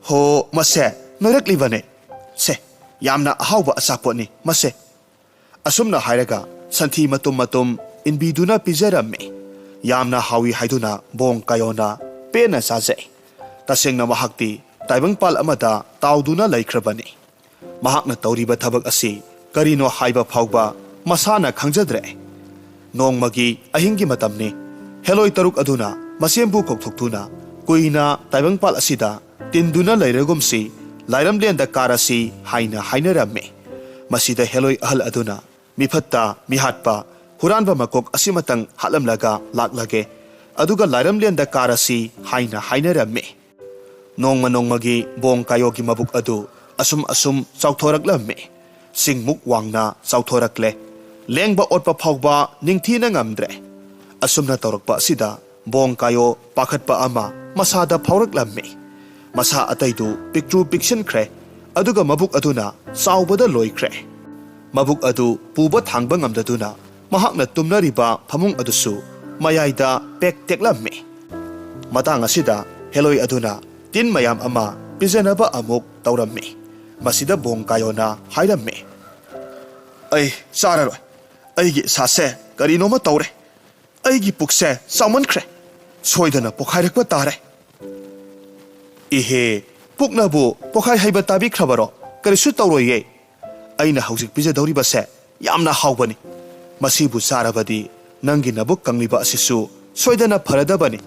ꯍꯣ, ꯃꯁꯦ ꯅꯣꯏꯔꯛꯂꯤꯕꯅꯦ꯫ ꯁꯦ, ꯌꯥꯝꯅ ꯑꯍꯥꯎꯕ ꯑꯆꯥꯄꯣꯠꯅꯤ ꯃꯁꯦ꯫ ꯑꯁꯨꯝꯅ ꯍꯥꯏꯔꯒ ꯁꯟꯊꯤ ꯃꯇꯨꯝ ꯃꯇꯨꯝ ꯏꯟꯕꯤꯗꯨꯅ ꯄꯤꯖꯔꯝꯃꯤ꯫ ꯌꯥꯝꯅ ꯍꯥꯎꯏ ꯍꯥꯏꯗꯨꯅ ꯕꯣꯡ ꯀꯥꯌꯣꯅ ꯄꯦꯟꯅ ꯆꯥꯖꯩ꯫ ꯇꯁꯦꯡꯅ ꯃꯍꯥꯛꯇꯤ ꯇꯥꯏꯕꯪꯄꯥꯜ ꯑꯃꯗ ꯇꯥꯎꯗꯨꯅ ꯂꯩꯈ꯭ꯔꯕꯅꯤ꯫ ꯃꯍꯥꯛꯅ ꯇꯧꯔꯤꯕ ꯊꯕꯛ ꯑꯁꯤ ꯀꯔꯤꯅꯣ ꯍꯥꯏꯕ ꯐꯥꯎꯕ ꯃꯁꯥꯅ ꯈꯪꯖꯗ꯭ꯔꯦ꯫ ꯅꯣꯡꯃꯒꯤ ꯑꯍꯤꯡꯒꯤ ꯃꯇꯝꯅꯤ꯫ ꯍꯦꯂꯣꯏ ꯇꯔꯨꯛ ꯑꯗꯨꯅ ꯃꯁꯦꯝꯕꯨ ꯀꯧꯊꯣꯛꯇꯨꯅ ꯀꯨꯏꯅ ꯇꯥꯏꯕꯪꯄꯥꯜ ꯑꯁꯤꯗ ꯇꯤꯟꯗꯨꯅ ꯂꯩꯔꯒꯨꯝꯁꯤ, ꯂꯥꯏꯔꯝꯂꯦꯟꯗ ꯀꯥꯔꯁꯤ ꯍꯥꯏꯅ ꯍꯥꯏꯅꯔꯝꯃꯤ꯫ ꯃꯁꯤꯗ ꯍꯦꯂꯣꯏ ꯑꯍꯜ ꯑꯗꯨꯅ ꯃꯤꯐꯠꯇ ꯃꯤꯍꯥꯠꯄ ꯍꯨꯔꯥꯟꯕ ꯃꯀꯣꯛ ꯑꯁꯤꯃꯇꯪ ꯍꯥꯠꯂꯝꯂꯒ ꯂꯥꯛꯂꯒꯦ, ꯑꯗꯨꯒ ꯂꯥꯏꯔꯝꯂꯦꯟꯗ ꯀꯥꯔꯁꯤ ꯍꯥꯏꯅ ꯍꯥꯏꯅꯔꯝꯃꯤ꯫ ꯅꯣꯡꯃ ꯅꯣꯡꯃꯒꯤ ꯕꯣꯡ ꯀꯥꯌꯣꯒꯤ ꯃꯕꯨꯛ ꯑꯗꯨ ꯑꯁꯨꯝ ꯑꯁꯨꯝ ꯆꯥꯎꯊꯣꯔꯛꯂꯝꯃꯤ꯫ ꯆꯤꯡꯃꯨꯛ ꯋꯥꯡꯅ ꯆꯥꯎꯊꯣꯔꯛꯂꯦ꯫ ꯂꯦꯡꯕ ꯑꯣꯠꯄ ꯐꯥꯎꯕ ꯅꯤꯡꯊꯤꯅ ꯉꯝꯗ꯭ꯔꯦ꯫ ꯑꯁꯨꯝꯅ ꯇꯧꯔꯛꯄ ꯑꯁꯤꯗ ꯕꯣꯡ ꯀꯥꯌꯣ ꯄꯥꯈꯠꯄ ꯑꯃ ꯃꯁꯥꯗ ꯐꯥꯎꯔꯛꯂꯝꯃꯤ꯫ ꯃꯁꯥ ꯑꯇꯩꯗꯨ ꯄꯤꯛꯇ꯭ꯔꯨ ꯄꯤꯛꯁꯤꯟꯈ꯭ꯔꯦ, ꯑꯗꯨꯒ ꯃꯕꯨꯛ ꯑꯗꯨꯅ ꯆꯥꯎꯕꯗ ꯂꯣꯏꯈ꯭ꯔꯦ꯫ ꯃꯕꯨꯛ ꯑꯗꯨ ꯄꯨꯕ ꯊꯥꯡꯕ ꯉꯝꯗꯗꯨꯅ ꯃꯍꯥꯛꯅ ꯇꯨꯝꯅꯔꯤꯕ ꯐꯃꯨꯡ ꯑꯗꯨꯁꯨ ꯃꯌꯥꯏꯗ ꯄꯦꯛ ꯇꯦꯛꯂꯝꯃꯤ꯫ ꯃꯇꯥꯡ ꯑꯁꯤꯗ ꯍꯦꯂꯣꯏ ꯑꯗꯨꯅ ꯇꯤꯟ ꯃꯌꯥꯝ ꯑꯃ ꯄꯤꯖꯅꯕ ꯑꯃꯨꯛ ꯇꯧꯔꯝꯃꯤ꯫ ꯃꯁꯤꯗ ꯕꯣꯡ ꯀꯥꯌꯣꯅ ꯍꯥꯏꯔꯝꯃꯤ, "ꯑꯩ ꯆꯥꯔꯔꯣꯏ꯫ ꯑꯩꯒꯤ ꯏꯁꯥꯁꯦ ꯀꯔꯤꯅꯣꯃ ꯇꯧꯔꯦ꯫ ꯑꯩꯒꯤ ꯄꯨꯛꯁꯦ ꯆꯥꯎꯃꯟꯈ꯭ꯔꯦ꯫ ꯁꯣꯏꯗꯅ ꯄꯣꯈꯥꯏꯔꯛꯄ ꯇꯥꯔꯦ꯫" "ꯏꯍꯦ, ꯄꯨꯛꯅꯕꯨ ꯄꯣꯈꯥꯏ ꯍꯩꯕ ꯇꯥꯕꯤꯈ꯭ꯔꯕꯔꯣ? ꯀꯔꯤꯁꯨ ꯇꯧꯔꯣꯏꯌꯦ꯫ ꯑꯩꯅ ꯍꯧꯖꯤꯛ ꯄꯤꯖꯗꯧꯔꯤꯕꯁꯦ ꯌꯥꯝꯅ ꯍꯥꯎꯕꯅꯤ꯫ ꯃꯁꯤꯕꯨ ꯆꯥꯔꯕꯗꯤ ꯅꯪꯒꯤ ꯅꯕꯨꯛ ꯀꯪꯂꯤꯕ ꯑꯁꯤꯁꯨ ꯁꯣꯏꯗꯅ ꯐꯔꯗꯕꯅꯤ꯫"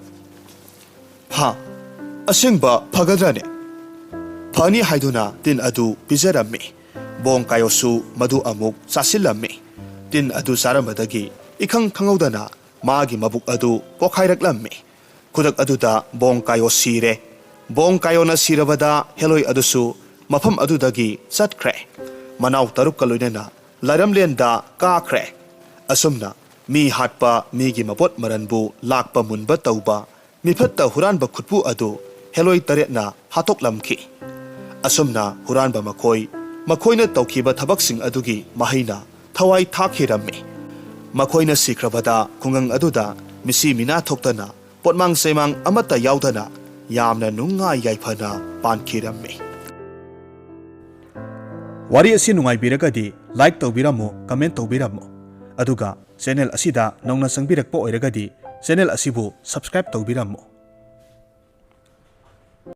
"ꯍꯥ? ꯑꯁꯦꯡꯕ ꯐꯒꯗ꯭ꯔꯅꯦ?" ꯐꯅꯤ ꯍꯥꯏꯗꯨꯅ ꯇꯤꯟ ꯑꯗꯨ ꯄꯤꯖꯔꯝꯃꯤ꯫ ꯕꯣꯡ ꯀꯥꯌꯣꯁꯨ ꯃꯗꯨ ꯑꯃꯨꯛ ꯆꯥꯁꯤꯜꯂꯝꯃꯤ꯫ ꯇꯤꯟ ꯑꯗꯨ ꯆꯥꯔꯝꯕꯗꯒꯤ ꯏꯈꯪ ꯈꯪꯍꯧꯗꯅ ꯃꯥꯒꯤ ꯃꯕꯨꯛ ꯑꯗꯨ ꯄꯣꯈꯥꯏꯔꯛꯂꯝꯃꯤ꯫ ꯈꯨꯗꯛ ꯑꯗꯨꯗ ꯕꯣꯡ ꯀꯥꯌꯣ ꯁꯤꯔꯦ꯫ ꯕꯣꯡ ꯀꯥꯌꯣꯅ ꯁꯤꯔꯕꯗ ꯍꯦꯂꯣꯏ ꯑꯗꯨꯁꯨ ꯃꯐꯝ ꯑꯗꯨꯗꯒꯤ ꯆꯠꯈ꯭ꯔꯦ꯫ ꯃꯅꯥꯎ ꯇꯔꯨꯛꯀ ꯂꯣꯏꯅꯅ ꯂꯥꯏꯔꯝꯂꯦꯟꯗ ꯀꯥꯈ꯭ꯔꯦ꯫ ꯑꯁꯨꯝꯅ ꯃꯤ ꯍꯥꯠꯄ, ꯃꯤꯒꯤ ꯃꯄꯣꯠ ꯃꯔꯟꯕꯨ ꯂꯥꯛꯄ ꯃꯨꯟꯕ ꯇꯧꯕ, ꯃꯤꯐꯠꯇ ꯍꯨꯔꯥꯟꯕ ꯈꯨꯠꯄꯨ ꯑꯗꯨ ꯍꯦꯂꯣꯏ ꯇꯔꯦꯠꯅ ꯍꯥꯠꯇꯣꯛꯂꯝꯈꯤ꯫ ꯑꯁꯨꯝꯅ ꯍꯨꯔꯥꯟꯕ ꯃꯈꯣꯏ, ꯃꯈꯣꯏꯅ ꯇꯧꯈꯤꯕ ꯊꯕꯛꯁꯤꯡ ꯑꯗꯨꯒꯤ ꯃꯍꯩꯅ ꯊꯋꯥꯏ ꯊꯥꯈꯤꯔꯝꯃꯤ꯫ ꯃꯈꯣꯏꯅ ꯁꯤꯈ꯭ꯔꯕꯗ ꯈꯨꯡꯒꯪ ꯑꯗꯨꯗ ꯃꯤꯁꯤ ꯃꯤꯅꯥ ꯊꯣꯛꯇꯅ ꯄꯣꯠꯃꯥꯡ ꯆꯩꯃꯥꯡ ꯑꯃꯠꯇ ꯌꯥꯎꯗꯅ ꯌꯥꯝꯅ ꯅꯨꯡꯉꯥꯏ ꯌꯥꯏꯐꯅ ꯄꯥꯟꯈꯤꯔꯝꯃꯤ꯫ ꯋꯥꯔꯤ ꯑꯁꯤ ꯅꯨꯡꯉꯥꯏꯕꯤꯔꯒꯗꯤ like ꯇꯧꯕꯤꯔꯝꯃꯨ, comment ꯇꯧꯕꯤꯔꯝꯃꯨ꯫ ꯑꯗꯨꯒ channel ꯑꯁꯤꯗ ꯅꯧꯅ ꯆꯪꯕꯤꯔꯛꯄ ꯑꯣꯏꯔꯒꯗꯤ channel ꯑꯁꯤꯕꯨ subscribe ꯇꯧꯕꯤꯔꯝꯃꯨ꯫